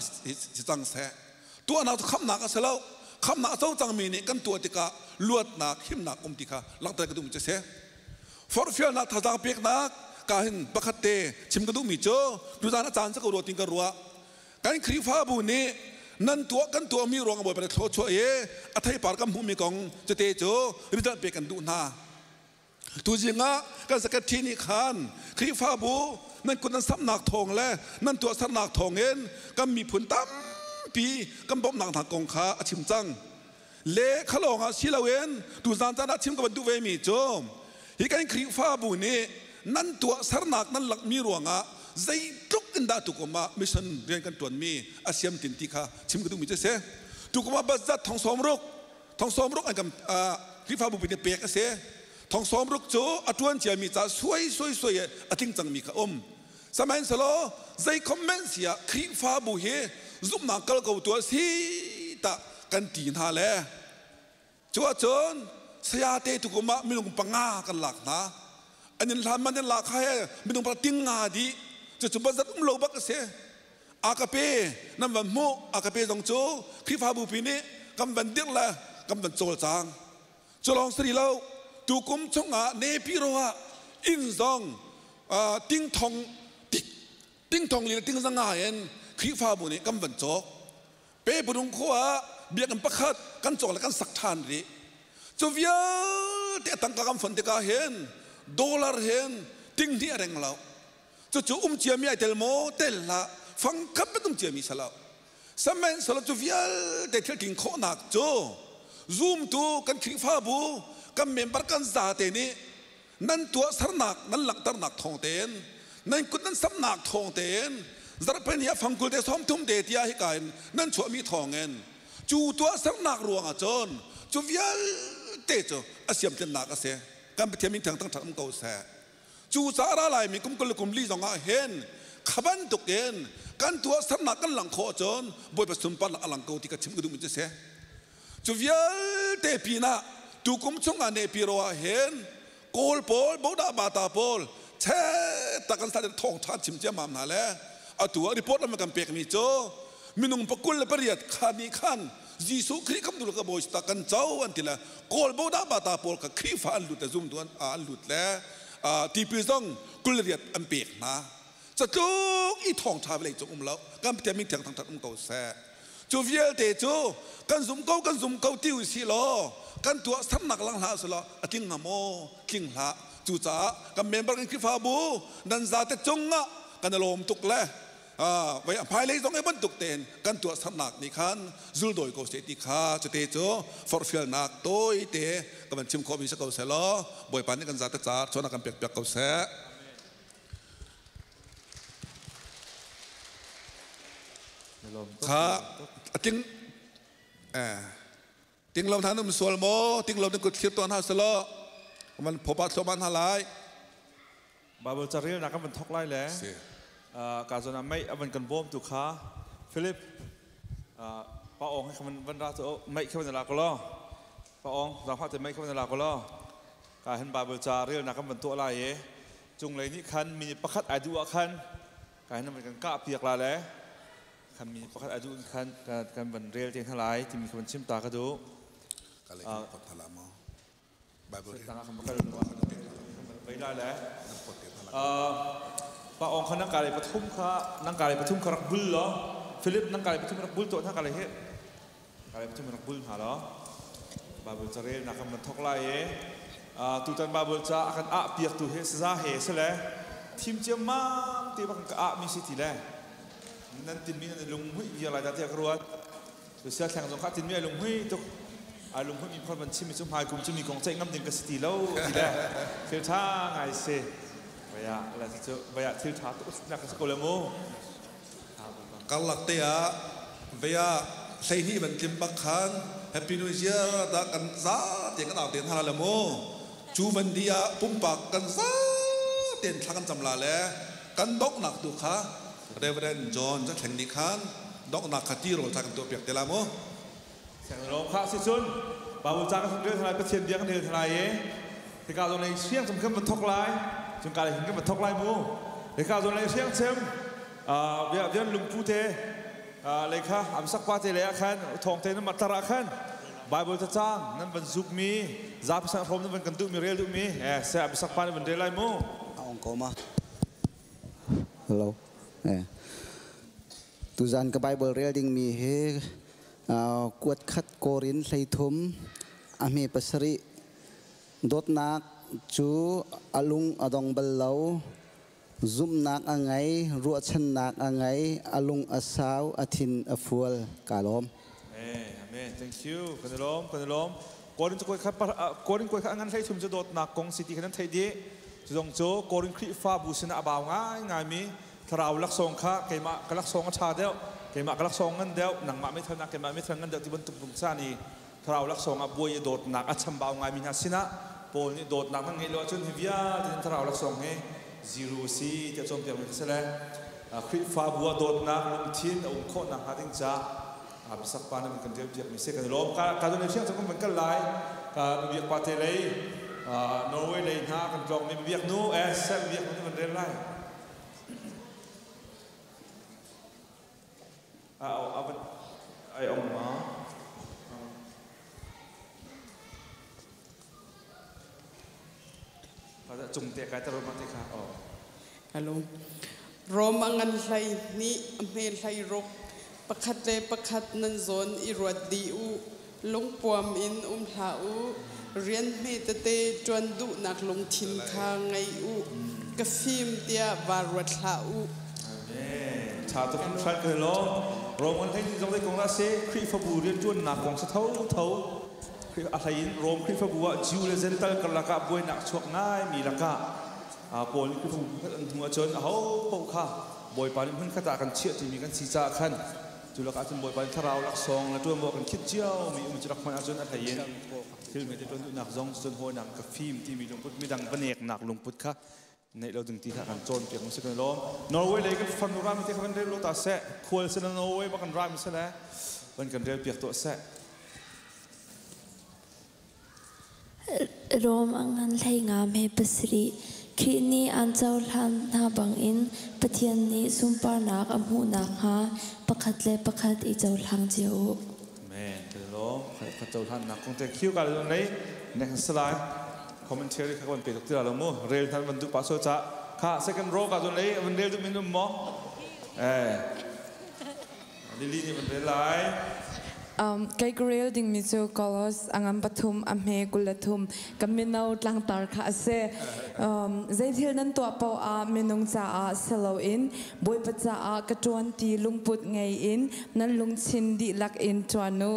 Speaker 12: si cang seh tuahnak cu khamnak a si lo khamnak a co cangmi nih kan tuah tikah luatnak himnak um ti kha langhter ka duhmi cu a si forhfialnak thazaang peknak ka hin pakhat te chim ka duhmi cu tuzan a caan cu ka ruah tin ka ruah kan Khrihfabu nih nan tuah kan tuahmi ruang Bawipa nih thluachuah i a theipar kan hmuhmi kong cute cu result pek kan duh hna tuzing ah kan secretary nih khan Khrihfabu nan kut nan samnak thawng le nan tuahsernak thawngin kan miphun tampi kan bawmhnak hna kong kha a chim cang Le kha lawngah si loin tuzan caan ah chim ka van duh vemi cu hi kan Khrihfabu nih nan tuahsernak nan lakmi ruangah zeitluk in dah tukum ah mission rian kan tuanmi a siam tin ti kha chim ka duhmi cu a si. Tukum ah bazat thong sawm ruk thong sawm ruk an kan Khrihfabu pi nih pek a si. Thong sawm ruk cu a tuan ciami ca suai suai suai a tling cangmi kha um. Sihmanhsehlaw zei comment si ah Khrihfabu hi zumhnak kal ko tu a si tah kan ti hna le cu ahcun saya te tukum ah minung panga kan lak hna an in hlan man in lak kha he minung panga ting nga dih cucu bazat um lo bak a si akape nan van hmuh akape zong cu Khrihfabu pi nih kan van dirh le kan van cawlcang cu lawng si lo tukum chungah Nepiro ah inn zong tingthong tingthong li le tingzanga in Khrihfabu nih kan van cawk pe budung khua ah biakinn pakhat kan cawk le kan sak ṭhan rih cu vialte a tangka kan fon tikah hin dollar hin ting hnih a reng lo cucu um ciami ai tel maw tel hlah fangkhat bet um ciami si lo Sihmanhsehlaw cu vialte thil tling khawhnak cu zumtu kan Khrihfabu kan member kan zate nih nan tuahsernak nan langhternak thawng tein nan kut nan samnak thawng tein Zarhpini ah fangkul te 30 te tiah hika in nan chuahmi thawngin cu tuahsernak ruangah cun cu vialte cu a siamtlinnak a si. Kan Pathian min thiang thangṭhat um ko seh. Cu caah ra laimi kum 20 le kum li zongah hin kha bantukin kan tuahsernak kan lang khawh cun Bawipa sunparnak a lang ko ti ka chim ka duhmi cu si. Cu vialte pinah tukum chungah Nepiro ah hin Kawl pawl, Bodah Bata pawl chet tak kan sa thawngṭha chim ciammam hna le atu ah report lam kan pekmi cu minung 28 kha nih khan Jesuh Khrih khamtu le ka bawi ta kan co an ti le Kawl Bodah Bata pawl kha Khrihfa an lut le zumtu an lut le tipil zong 28 an pek hna. Catluk i thawngṭha vawlei cung um lo kan Pathian min thiang thangṭhat um ko seh. Cu vialte cu kan zum ko kan zum ko ti usih law kan tuah sernak lang hlah usih law a tling hnga maw? Tling hlah. Cucaah kan member kan Khrihfabu nan zate cungah kan i lawm tuk le vai hmailei zong i bantuk tein kan tuah sernak nih khan zuldawi ko seh ti kha cute cu forhfialnak tawite ka van chim khawhmi si ko seh law Bawipa nih kan zate ca chuahnak kan pek piak ko seh. Kha a ting ting lo hna um sual maw ting lo na kut thlir tuah hna selaw man phopa thluahmah hna lai.
Speaker 16: Bible carel nak kan van thok lai le ka zawn ah mei avan kan bawm tu kha Philip pa ong he khan van ra cu mei kha van la ko law pa ong zangfah te mei kha van la ko law ka hin Bible ca rel nak kan van tuah lai i cunglei nih khan mi pakhat ai duh ah khan ka hin van kan kah piak la le khan mi pakhat ai duh khan kan van rel te hna lai timi kha van chim ta ka duh.
Speaker 12: Ka lei kan pot hna maw Bible
Speaker 16: rel tangah kan kal vai la le pa ong kha nang ka le pathum kha nang ka le pathum kha rak bul lo Philip nang ka le pathum rak bul to hna ka le he ka le pathum rak bul hna lo Bible carel nak kan van thok lai i tutan Bible ca a kan ah piak tu he saza he sile thim ciammam te bak ka ah mi si ti le nan tin mi nan lung hui viar lai da tiah ka ruat sia thleng zong kha tin mi ai lung hui tuk ai lung hui mi phon van chim mi cu hmai kum cu mi kong ceih ngam ding ka si ti lo ti le thil tha ngai si vaya la cu vaya thil tha tuk nak ka si ko le mu.
Speaker 12: Karlak te ah vaya 12 ban tlim bak khan Happy New Year da kan za te kan au te hna la mu cu van di ah pumpak kan za ten thla kan cam la le kan donghnak tu kha Reverend John za thleng nih khan donghnak kha ti rawl tha kan tuah piak te la mu.
Speaker 16: Sianglo kha si cun Bible ca kan rel thalai Pathian bia kan rel thalai i hika zawn lei siang cem kan va thok lai cun ka lei hin kan va thok lai mu hika zawn lei siang cem vian lungpu te lei kha am sak pa te le ah khan thong te nan matar ah khan Bible cacang nan van zuk mi zapi sang hrom nan van kan duh mi rel duh mi eh se am sak pa nan van rel lai mu.
Speaker 17: Aung ko ma. Hello. Eh. Tuzan ka Bible rel ding mi hi kuat khat Korin 13 a hme 7 dawtnak cu a lung a dong bal lo zumhnak a ngei ruahchannak a ngei a lung a sau a thin a fual ka lawm.
Speaker 16: Amen. Thank you. Kan i lawm, kan i lawm. Korin cu kha Korin koi kha ngan 13 cu dawtnak kong si ti kha nan theih dih. Cu zong cu Korin Khrihfabu sinah a bau ngaingaimi thlarau laksawng kha keimah ka laksawng a ṭha deuh, keimah ka laksawng ngan deuh, nangmah meithal nak keimah meithal ngan deuh ti bantuk pungsan i thlarau laksawng ah buai i dawtnak a chambau ngaimi hna sinah Paul nih dawtnak nan ngeih lo ahcun hi vialte in thlarau laksawng hi zero si tiah cawnpiakmi kha si le Khrihfabu ah dawtnak lungthin a um khawh nakhnga ding caah biasak pa nih kan rianpiakmi si kan i lawm. Ka dun lei siang cu kan van kal lai ka biak pa te lei Norway lei hna kan tlawng mi biak nu eh sem biak nu kan rel lai. Ai ong ma. Cung te kai tar ma te kha. Oh.
Speaker 18: Hello. Rom a ngan 12 a hme 16 pakhat le pakhat nan zawn i ruat dih u. Lungpuam in um hlah u. Rian hme tete ṭuan duhnak lungthin kha ngei u. Ka fim tiah vaa ruat hlah u.
Speaker 16: Amen. Tha tuk hran ka lo. Rom ngan 12 zong zei kong dah si? Khrihfabu rianṭuannak kong si tho tho. A hlei in Rom Khrihfabu ah Jew le Gentile karlak ah buainak chuak ngaimi lakah Paul nih Khrihfabu pakhat an hmuh ahcun aho paoh kha Bawipa nih hmun khat ah kan chiah ṭimi kan si caah khan cu lakah cun Bawipa nih thlarau laksawng le ṭuanvo kan khinh ciomi um cu rak hman ahcun a hlei in thil hmete ṭuan duhnak zong cun hawinak ka fim timi lungput midang va neknak lungput kha neih lo ding ti kha kan cawnpiak mu si kan i lawm. Norway lei kan farnu rami te kha van rel lo ta seh khual sin Norway ba kan rami sele van kan rel piak tuah seh.
Speaker 6: Rom a ngan hlei nga hme pasarih. Khrih nih aan cohlan hna bangin Pathian nih sunparnak a hmuh nakhnga pakhat le pakhat i cohlang cio u.
Speaker 16: Amen. Kan i lawm. Khat cohlannak kong te khiu ka le nei next salai commentary kha kan pe tuk ti la lo mu. Rel hnan van duh pa so cha. Kha second row ka zon lei van rel duh min um mo. Eh. Lily nih van rel lai.
Speaker 19: Kei ka rel dingmi cu Kolos a ngan pathum a hme 23 ka mino tlangtar kha a si. Zeithil nan tuah paoh ah minung caah si loin Bawipa caah ka ṭuan ti lungput ngei in nan lungthin dihlak in ṭuan u.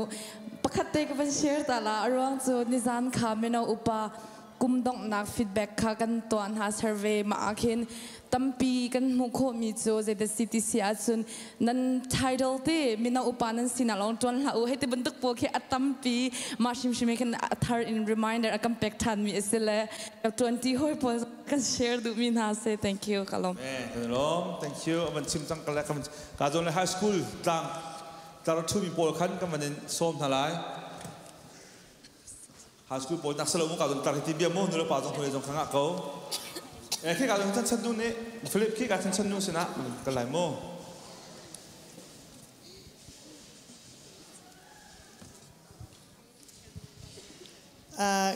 Speaker 19: Pakhat te ka van share ta la a ruang cu nizan kha mino upa kum donghnak feedback kha kan tuah hna survey mah ah khin tampi kan hmuh khawhmi cu zeidah si ti si ahcun nan title te mino upa nan sinak lawng ṭuan hlah u hei ti bantuk pawl khi a tampi mah hrimhrim he khin a thar in reminder a kan pek ṭhanmi a si le ṭuan ti hawi pawl kan share duhmi hna si. Thank you. Ka lawm.
Speaker 16: Kan lawm. Thank you. Van chim cang ka le ka zawn le high school tlang tlar ṭhumi pawl khan kan van in sawm hna lai. High school pawl nak salo mu ka zon tar ti bia mu nu le pa zong thule zong khanga ko. Eh khi ka zon chan chan nu nih Philip khi ka chan chan nu sinah ka lai mu.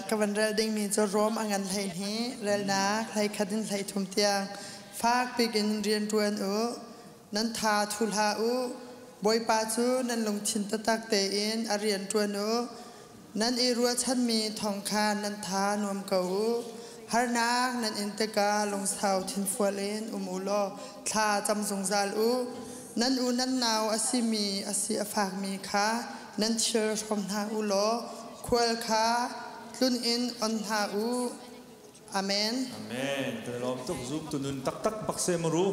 Speaker 14: Ka van rel dingmi cu Rom a ngan hlei hi relnak hlei khat in hlei thum tiang fak pikin rian ṭuan u nan tha thu hlah u Bawipa cu nan lungthin taktak tein a rian ṭuan u Nan i ruahchanmi thawng kha nan tha nuam ko u. Harnak nan in tikah lungsau thinfual in um u law thla cam zungzal u. Nan u nan nau a simi a si a fakmi kha nan thil hrawm hna u law khual kha tlun in on hna u. Amen.
Speaker 16: Amen. Kan i lawm tuk zoom tu nun taktak bak se maru.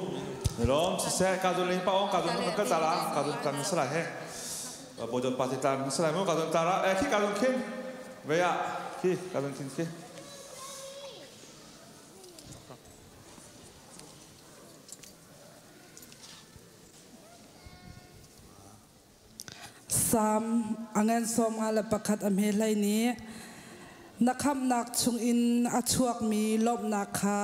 Speaker 16: Ni lawm siseh ka zun lein pa ong ka zun kan kal tala ka zun kan sala he. Bodon pa ti tan sala mo ka zun tara eh khi ka zun khin. Veya khi ka zun khin khi.
Speaker 20: Salm a ngan 51 a hme hlei nih na khamhnak chungin a chuakmi lawmhnak kha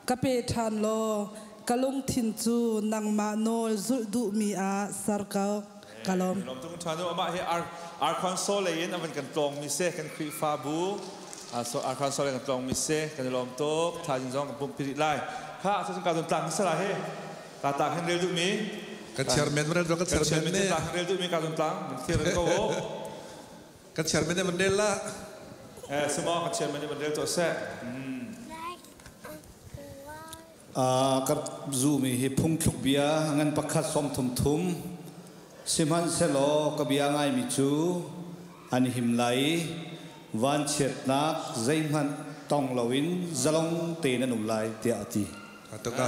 Speaker 20: ka pe ṭhan law ka lungthin cu nangmah nawl zulh duhmi ah ser ko. Ka lawm.
Speaker 16: Lawm tuk ṭhan u. Amah hi Arkansas lei in a van kan tlawng mi si kan Khrihfabu so Arkansas lei kan tlawng mi si kan i lawm tuk. Thaizing zong kan pumpi rih lai. Kha cun ka zon tlang sala hi. Ka tlang hin rel duhmi.
Speaker 12: Kan chairman rel kan chairman
Speaker 16: ne. Kan rel duhmi ka zon tlang man thir ko.
Speaker 12: Kan chairman ne man rel la.
Speaker 16: Eh simo kan chairman ne man rel to se.
Speaker 21: Ka zumi hi phungthluk bia ngan pakhat som thum thum sihmanhsehlaw ka bia ngaimi cu an him lai vanchiatnak zeihmanh tong loin zalong tein an um lai tiah a ti.
Speaker 12: Atuka.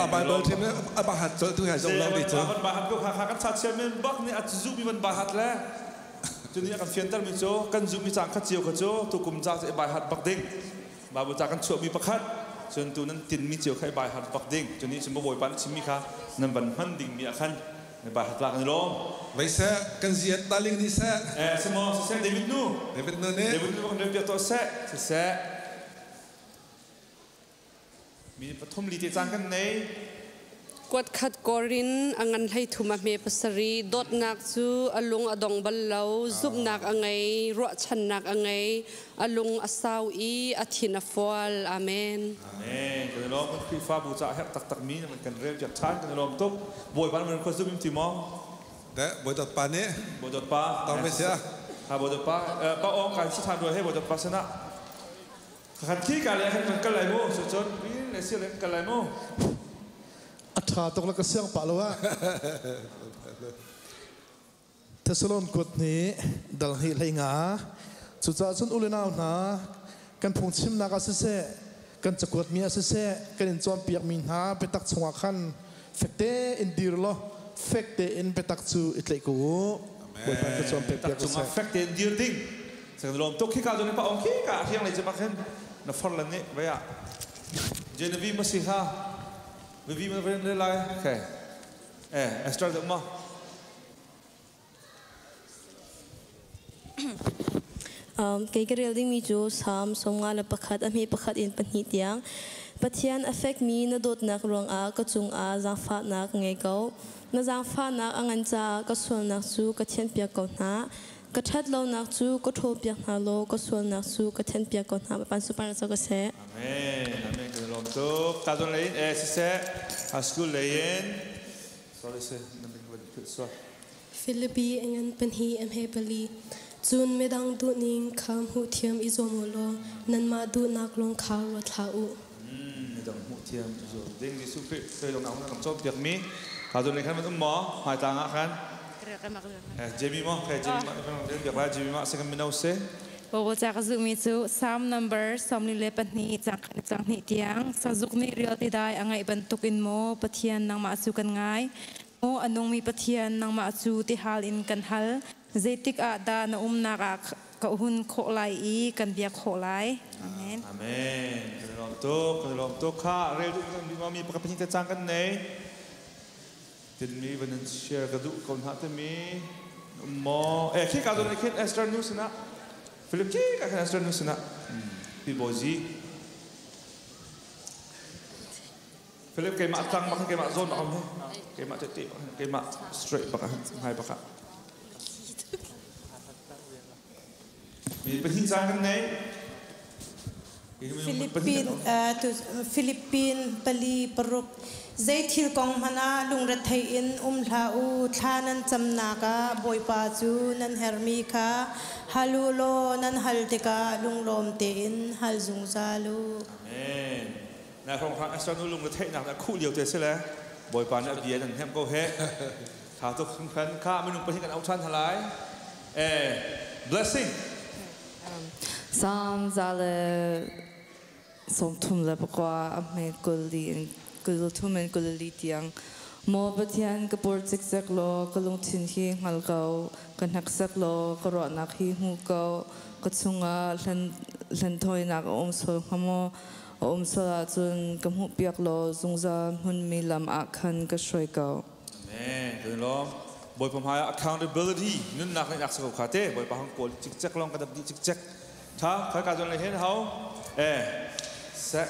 Speaker 12: A Bible thim a bahat col tu hai zong lo ti cu.
Speaker 16: Van bahat ko kha kan sa chairman bak nih a zu mi van bahat le cu nih a kan fianter mi cu kan zu mi cang kha cio kha cu tukum ca cu i bai hat bak ding. Bible ca kan chuah mi pakhat cun tu nan tin mi cio kha i bai hat bak ding. Cu nih cun Bawipa nih chim mi kha nan van hman ding mi ah khan bai hat la kan i lawm.
Speaker 12: Vei seh kan ziat taling nih seh.
Speaker 16: Eh simo siseh David nu.
Speaker 12: David nu nih.
Speaker 16: David nu kan rel piak tuah seh. Siseh. Mi pathum li te cang kan nei.
Speaker 18: Kuat khat Korin a ngan hlei thum a hme pasarih dawtnak cu a lung a dong bal lo zumhnak a ngei ruahchannak a ngei a lung a sau i a thin a fual. Amen.
Speaker 16: Amen. Kan i lawm kan Khrihfabu caah herh taktak mi nan kan rel piak ṭhan kan i lawm tuk. Bawipa nan khua zum im ti maw?
Speaker 12: De Bawi pa nih.
Speaker 16: Bawi pa.
Speaker 12: Tong ve sia.
Speaker 16: Ha Bawi pa. Pa ong kan si ṭhan rua he Bawi pa sinah. Khat khi ka le khan kan kal lai mu. So cun pin le sia le kan kal lai mu.
Speaker 22: A ṭha tuk le ka siang pah lo ah. Thessalon kut nih dal hnih hlei nga. Cucaah cun u le nau hna, kan phungchimnak ah siseh, kan cakuatmi ah siseh, kan in cawnpiakmi hna biatak chungah khan Fekte in dir lo fekte in biatak cu i tlaih ko u. Bawipa ka chuan pek piak
Speaker 16: cungah fekte in dir ding. Sang lom tuk khi ka zon pa ong khi ka hiang lei chama khin na for lan ni vaya. Genevieve ma si ha. Vivi ma ven le lai. Okay. Eh, Esther de ma.
Speaker 5: Kei ka rel dingmi cu Salm 51 a hme pakhat in pahnih tiang. Pathian a fekmi na dawtnak ruangah ka cungah zaangfahnak ngei ko. Na zaangfahnak a ngan caah ka sualnak cu ka thianhpiak ko hna. Ka ṭhat lonak cu ka ṭhawlpiak hna law ka sualnak cu ka thianhpiak ko hna. Bawipa super cu ka seh.
Speaker 16: Amen. Amen. Kan lawm tuk. Ta zon lei in eh siseh. High school lei in. Sorry se na min van philh sual.
Speaker 7: Filipi a ngan pahnih a hme pali. Cun midang duhning kha hmuhthiam i zuam u law nanmah duhnak lawng kha ruat hlah u.
Speaker 16: Midang hmuhthiam i zuam ding Jesuh Khrih toidawng nak kan cawnpiak mi ka zon lei khan van um maw hmaitlang ah khan Jamie maw okay Jamie ma kan biak lai Jamie ma second mino si
Speaker 23: Baibal ca ka zuhmi cu Psalm number 42 cang khat cang hnih tiang sazuk nih rial ti dai a ngaih bantukin maw Pathian nangmah cu kan ngai Maw a nungmi Pathian, nangmah cu tihal in kan hal. Zeitik ah dah na umnak ah ka hun khawh lai i kan biak khawh lai? Amen.
Speaker 16: Amen. Kan i lawm tuk, kan i lawm tuk. Kha rel duh kan duh mi pakhat pahnih te cang kan nei. Tinmi van in share ka duh ko hna timi maw? Eh khi ka zon khin Esther nu sinah Philip khi ka khin Esther nu sinah pi bozi Philip keimah tlang bak keimah zawn bak he keimah tete bak keimah straight bak ngai bak mi pahnih caan kan ngei.
Speaker 24: Philippine Philippine pali paruk zei thil kong hmanh ah lungrethei in um hlah u thla nan camnak ah Bawipa cu nan hermi kha hal u law nan hal tikah lunglawm tein hal zungzal u.
Speaker 16: Amen. Na hrawng hrang Esther nu lung theihnak na khuh lio te si le Bawipa nih a bia nan hnemh ko he. Tha tuk hringhran kha minung pahnih kan auh ṭhan hna lai. Eh, blessing.
Speaker 19: Psalm 134 a hme kul li in kul thum in kul li tiang. Maw Pathian, ka pur cikcek law ka lungthin hi hngal ko, ka hneksak law ka ruahnak hi hmu ko, ka chungah hlen hlenthawinak a um sual hnga maw? A um sual ahcun ka hmuhpiak law zungzal hmunmi lam ah khan ka hruai ko.
Speaker 16: Amen. Kan i lawm. Bawipa hmai ah accountability nunnak nih nak ko kha te Bawipa hang kawl cikcek lawng ka dap dih cikcek. Tha khoi ka zon le hen hau. Eh sek.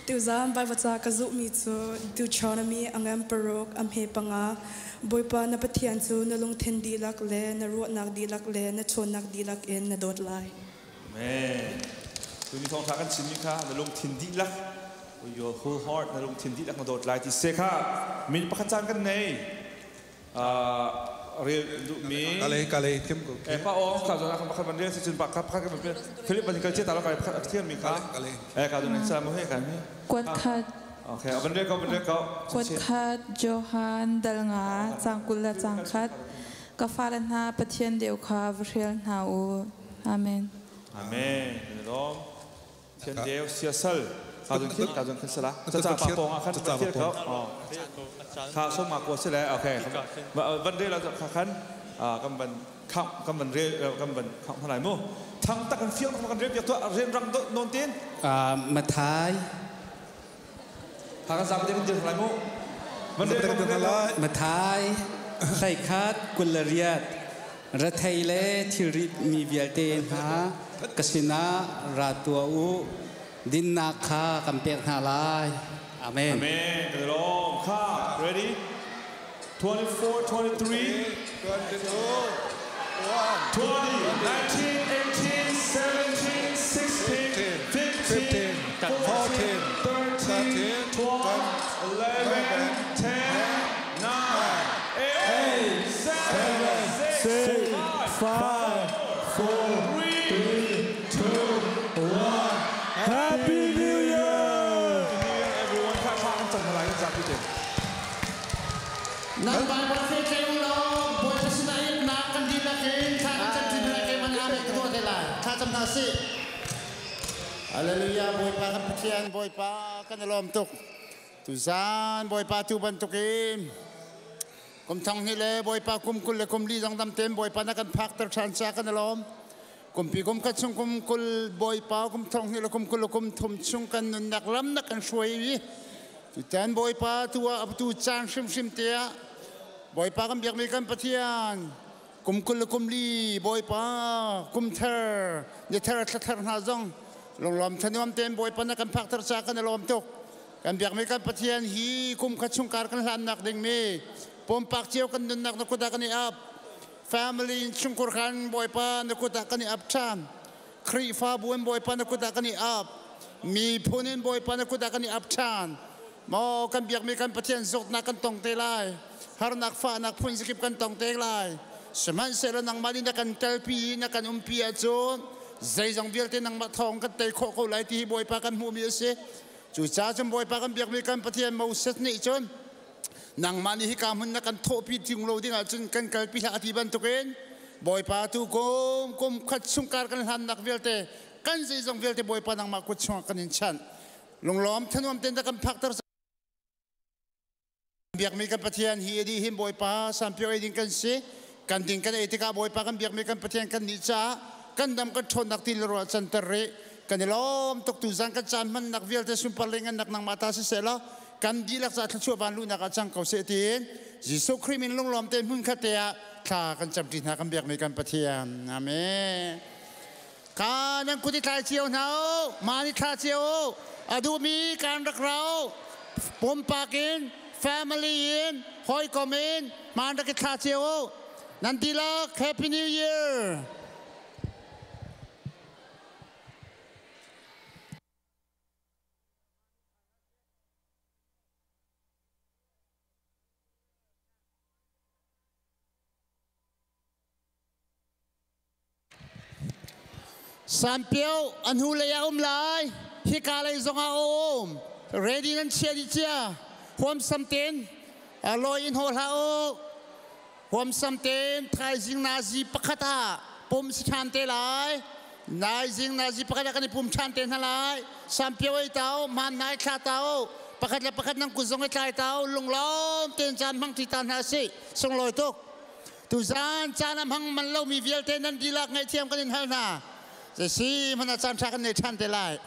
Speaker 25: Tuzaan Baibal ca ka zuhmi cu Deuteronomy a ngan paruk a hme panga Bawipa na Pathian cu na lungthin dihlak le na ruahnak dihlak le na ṭhawnnak dihlak in na dawt lai.
Speaker 16: Amen. Tuni thawngtha kan chimmi kha na lungthin dihlak, with your whole heart na lungthin dihlak na dawt lai ti se kha min pakhat caan kan nei. Rel duhmi
Speaker 12: Kale kale thiam ko.
Speaker 16: Eh pa ong ka zona kan pakhat ban rel si cun pa ka pakhat kan ban Philip ban kal che ta lo kai pakhat thiam mi kha. Eh ka zona sa mo he kan mi.
Speaker 26: Kuat khat.
Speaker 16: Okay, ban rel ko ban rel ko.
Speaker 26: Kuat khat Johan dal nga cang kul le cang khat ka fale hna Pathian deu kha va hrial hna u. Amen.
Speaker 16: Amen. Kan i lawm. Thian deu siasal. Ka zon khin ka zon khin sala. Ca pa pong ah khan va ko. Kha som ma ko sile. Okay. Van rel kha khan kan van khang kan van rel kan van khang hanai mu. Thang tak kan fiang kan rel piak tu rian rang non tin.
Speaker 27: Mathai.
Speaker 16: Ha kan zam te kan dir lai mu. Van rel ko van rel.
Speaker 27: Mathai hlei khat kul le riat rethei le thilrit mi vialte hna ka sinah ra tuah u dinnak kha kan pek hna lai. Amen.
Speaker 16: Amen. Kan i lawm. Kha ready? 24, 23,
Speaker 12: 22,
Speaker 16: 20, 19, 18, 17, 16, 15, 14, 13, 12, 11, 10, 9, 8, 7, 6,
Speaker 4: 5, 4, 3, 2, 1. Happy New Year!
Speaker 16: Happy New Year, everyone. Kha kha kan cang lai kan zapi te.
Speaker 2: Nan Bible fe tle u law Bawipa sinah itnak kan dihlak in thla kan cam ṭi hna keimah nih amen ka tuah te lai. Thla cam hna sih. Hallelujah Bawipa kan Pathian Bawipa kan i lawm tuk.
Speaker 1: Tuzan Bawipa tu bantukin kum thong hnih le Bawipa kum 20 le kum 40 zong dam tein Bawipa na kan phakter ṭhan ca kan i lawm. Kumpi kum khat chung kum 20 Bawipa kum thong hnih le kum 20 le kum 30 chung kan nunnak lam na kan hruai i tutan Bawipa tu ah tu caan hrimhrim te ah Bawipa kan biakmi kan Pathian kum 20 le kum 40 Bawipa kum thar ni thar thla thar hna zong lunglawm thanuam tein Bawipa na kan phakter ca kan i lawm tuk. Kan biakmi kan Pathian hi kum khat chung kar kan hlannak dingmi pumpak cio kan nunnak na kut ah kan i ap. Family in chungkhur khan Bawipa na kut ah kan i ap ṭhan. Khrihfabu in Bawipa na kut ah kan i ap. Miphun in Bawipa na kut ah kan i ap ṭhan. Maw kan biakmi kan Pathian zawtnak kan tong te lai. Harnak fahnak phun zakip kan tong te lai. Sihmanhsehlaw nangmah nih na kan telpi i na kan umpi ahcun zeizong vialte nangmah thawng kan tei khawh ko lai ti hi Bawipa kan hmuhmi a si. Cucaah cun Bawipa kan biakmi kan Pathian Moses nih cun nangmah nih hika hmun na kan thawhpi ṭung lo ding ahcun kan kalpi hlah a ti bantukin Bawipa tu kum kum khat chungkar kan hlannak vialte kan zeizong vialte Bawipa nangmah kut chungah kan in chanh. Lunglawm thanuam tein kan phakter biakmi kan Pathian hi a dih hin Bawipa sanpio ei ding kan si. Kan ding kan ei tikah Bawipa kan biakmi kan Pathian kan nih caah kan dam kan ṭhawnnak ti le ruah canter rih. Kan i lawm tuk tu zan kan caan hmannak vialte sunpar le ngannak nangmah ta siseh law kan dihlak ca thluachuah van luhnak ah cang ko seh tiin Jesuh Khrih min lunglawm tein hmun khat te ah thla kan camṭi hna kan biakmi kan Pathian. Amen. Ka nan kut i tlai cio hna u, maan i thla cio u, a duhmi kan rak ra u. Pumpak in, family in, hawikom in, maan rak i thla cio u. Nan dihlak Happy New Year! Sanpio a hnulei ah um lai. Hika lei zongah a um. Ready nan chia dih cia. Huamsam tein lawi in haw hlah u. Huamsam tein thaizing nazi pakhat ah pum si ṭhan te lai. Naizing nazi pakhat ah kan i pum ṭhan te hna lai. Sanpio ei ta u, hmaan nai thla ta u. Pakhat le pakhat nan kut zong i tlai ta u. Lunglawm tein caan hmang ṭi ta hna sih. Sunglawi tuk. Tuzaan caan a hmang man lomi vialte nan dihlak ngaihthiam kan in hal hna. Zeisi hmanh ah caan ṭha kan nei ṭhan te lai.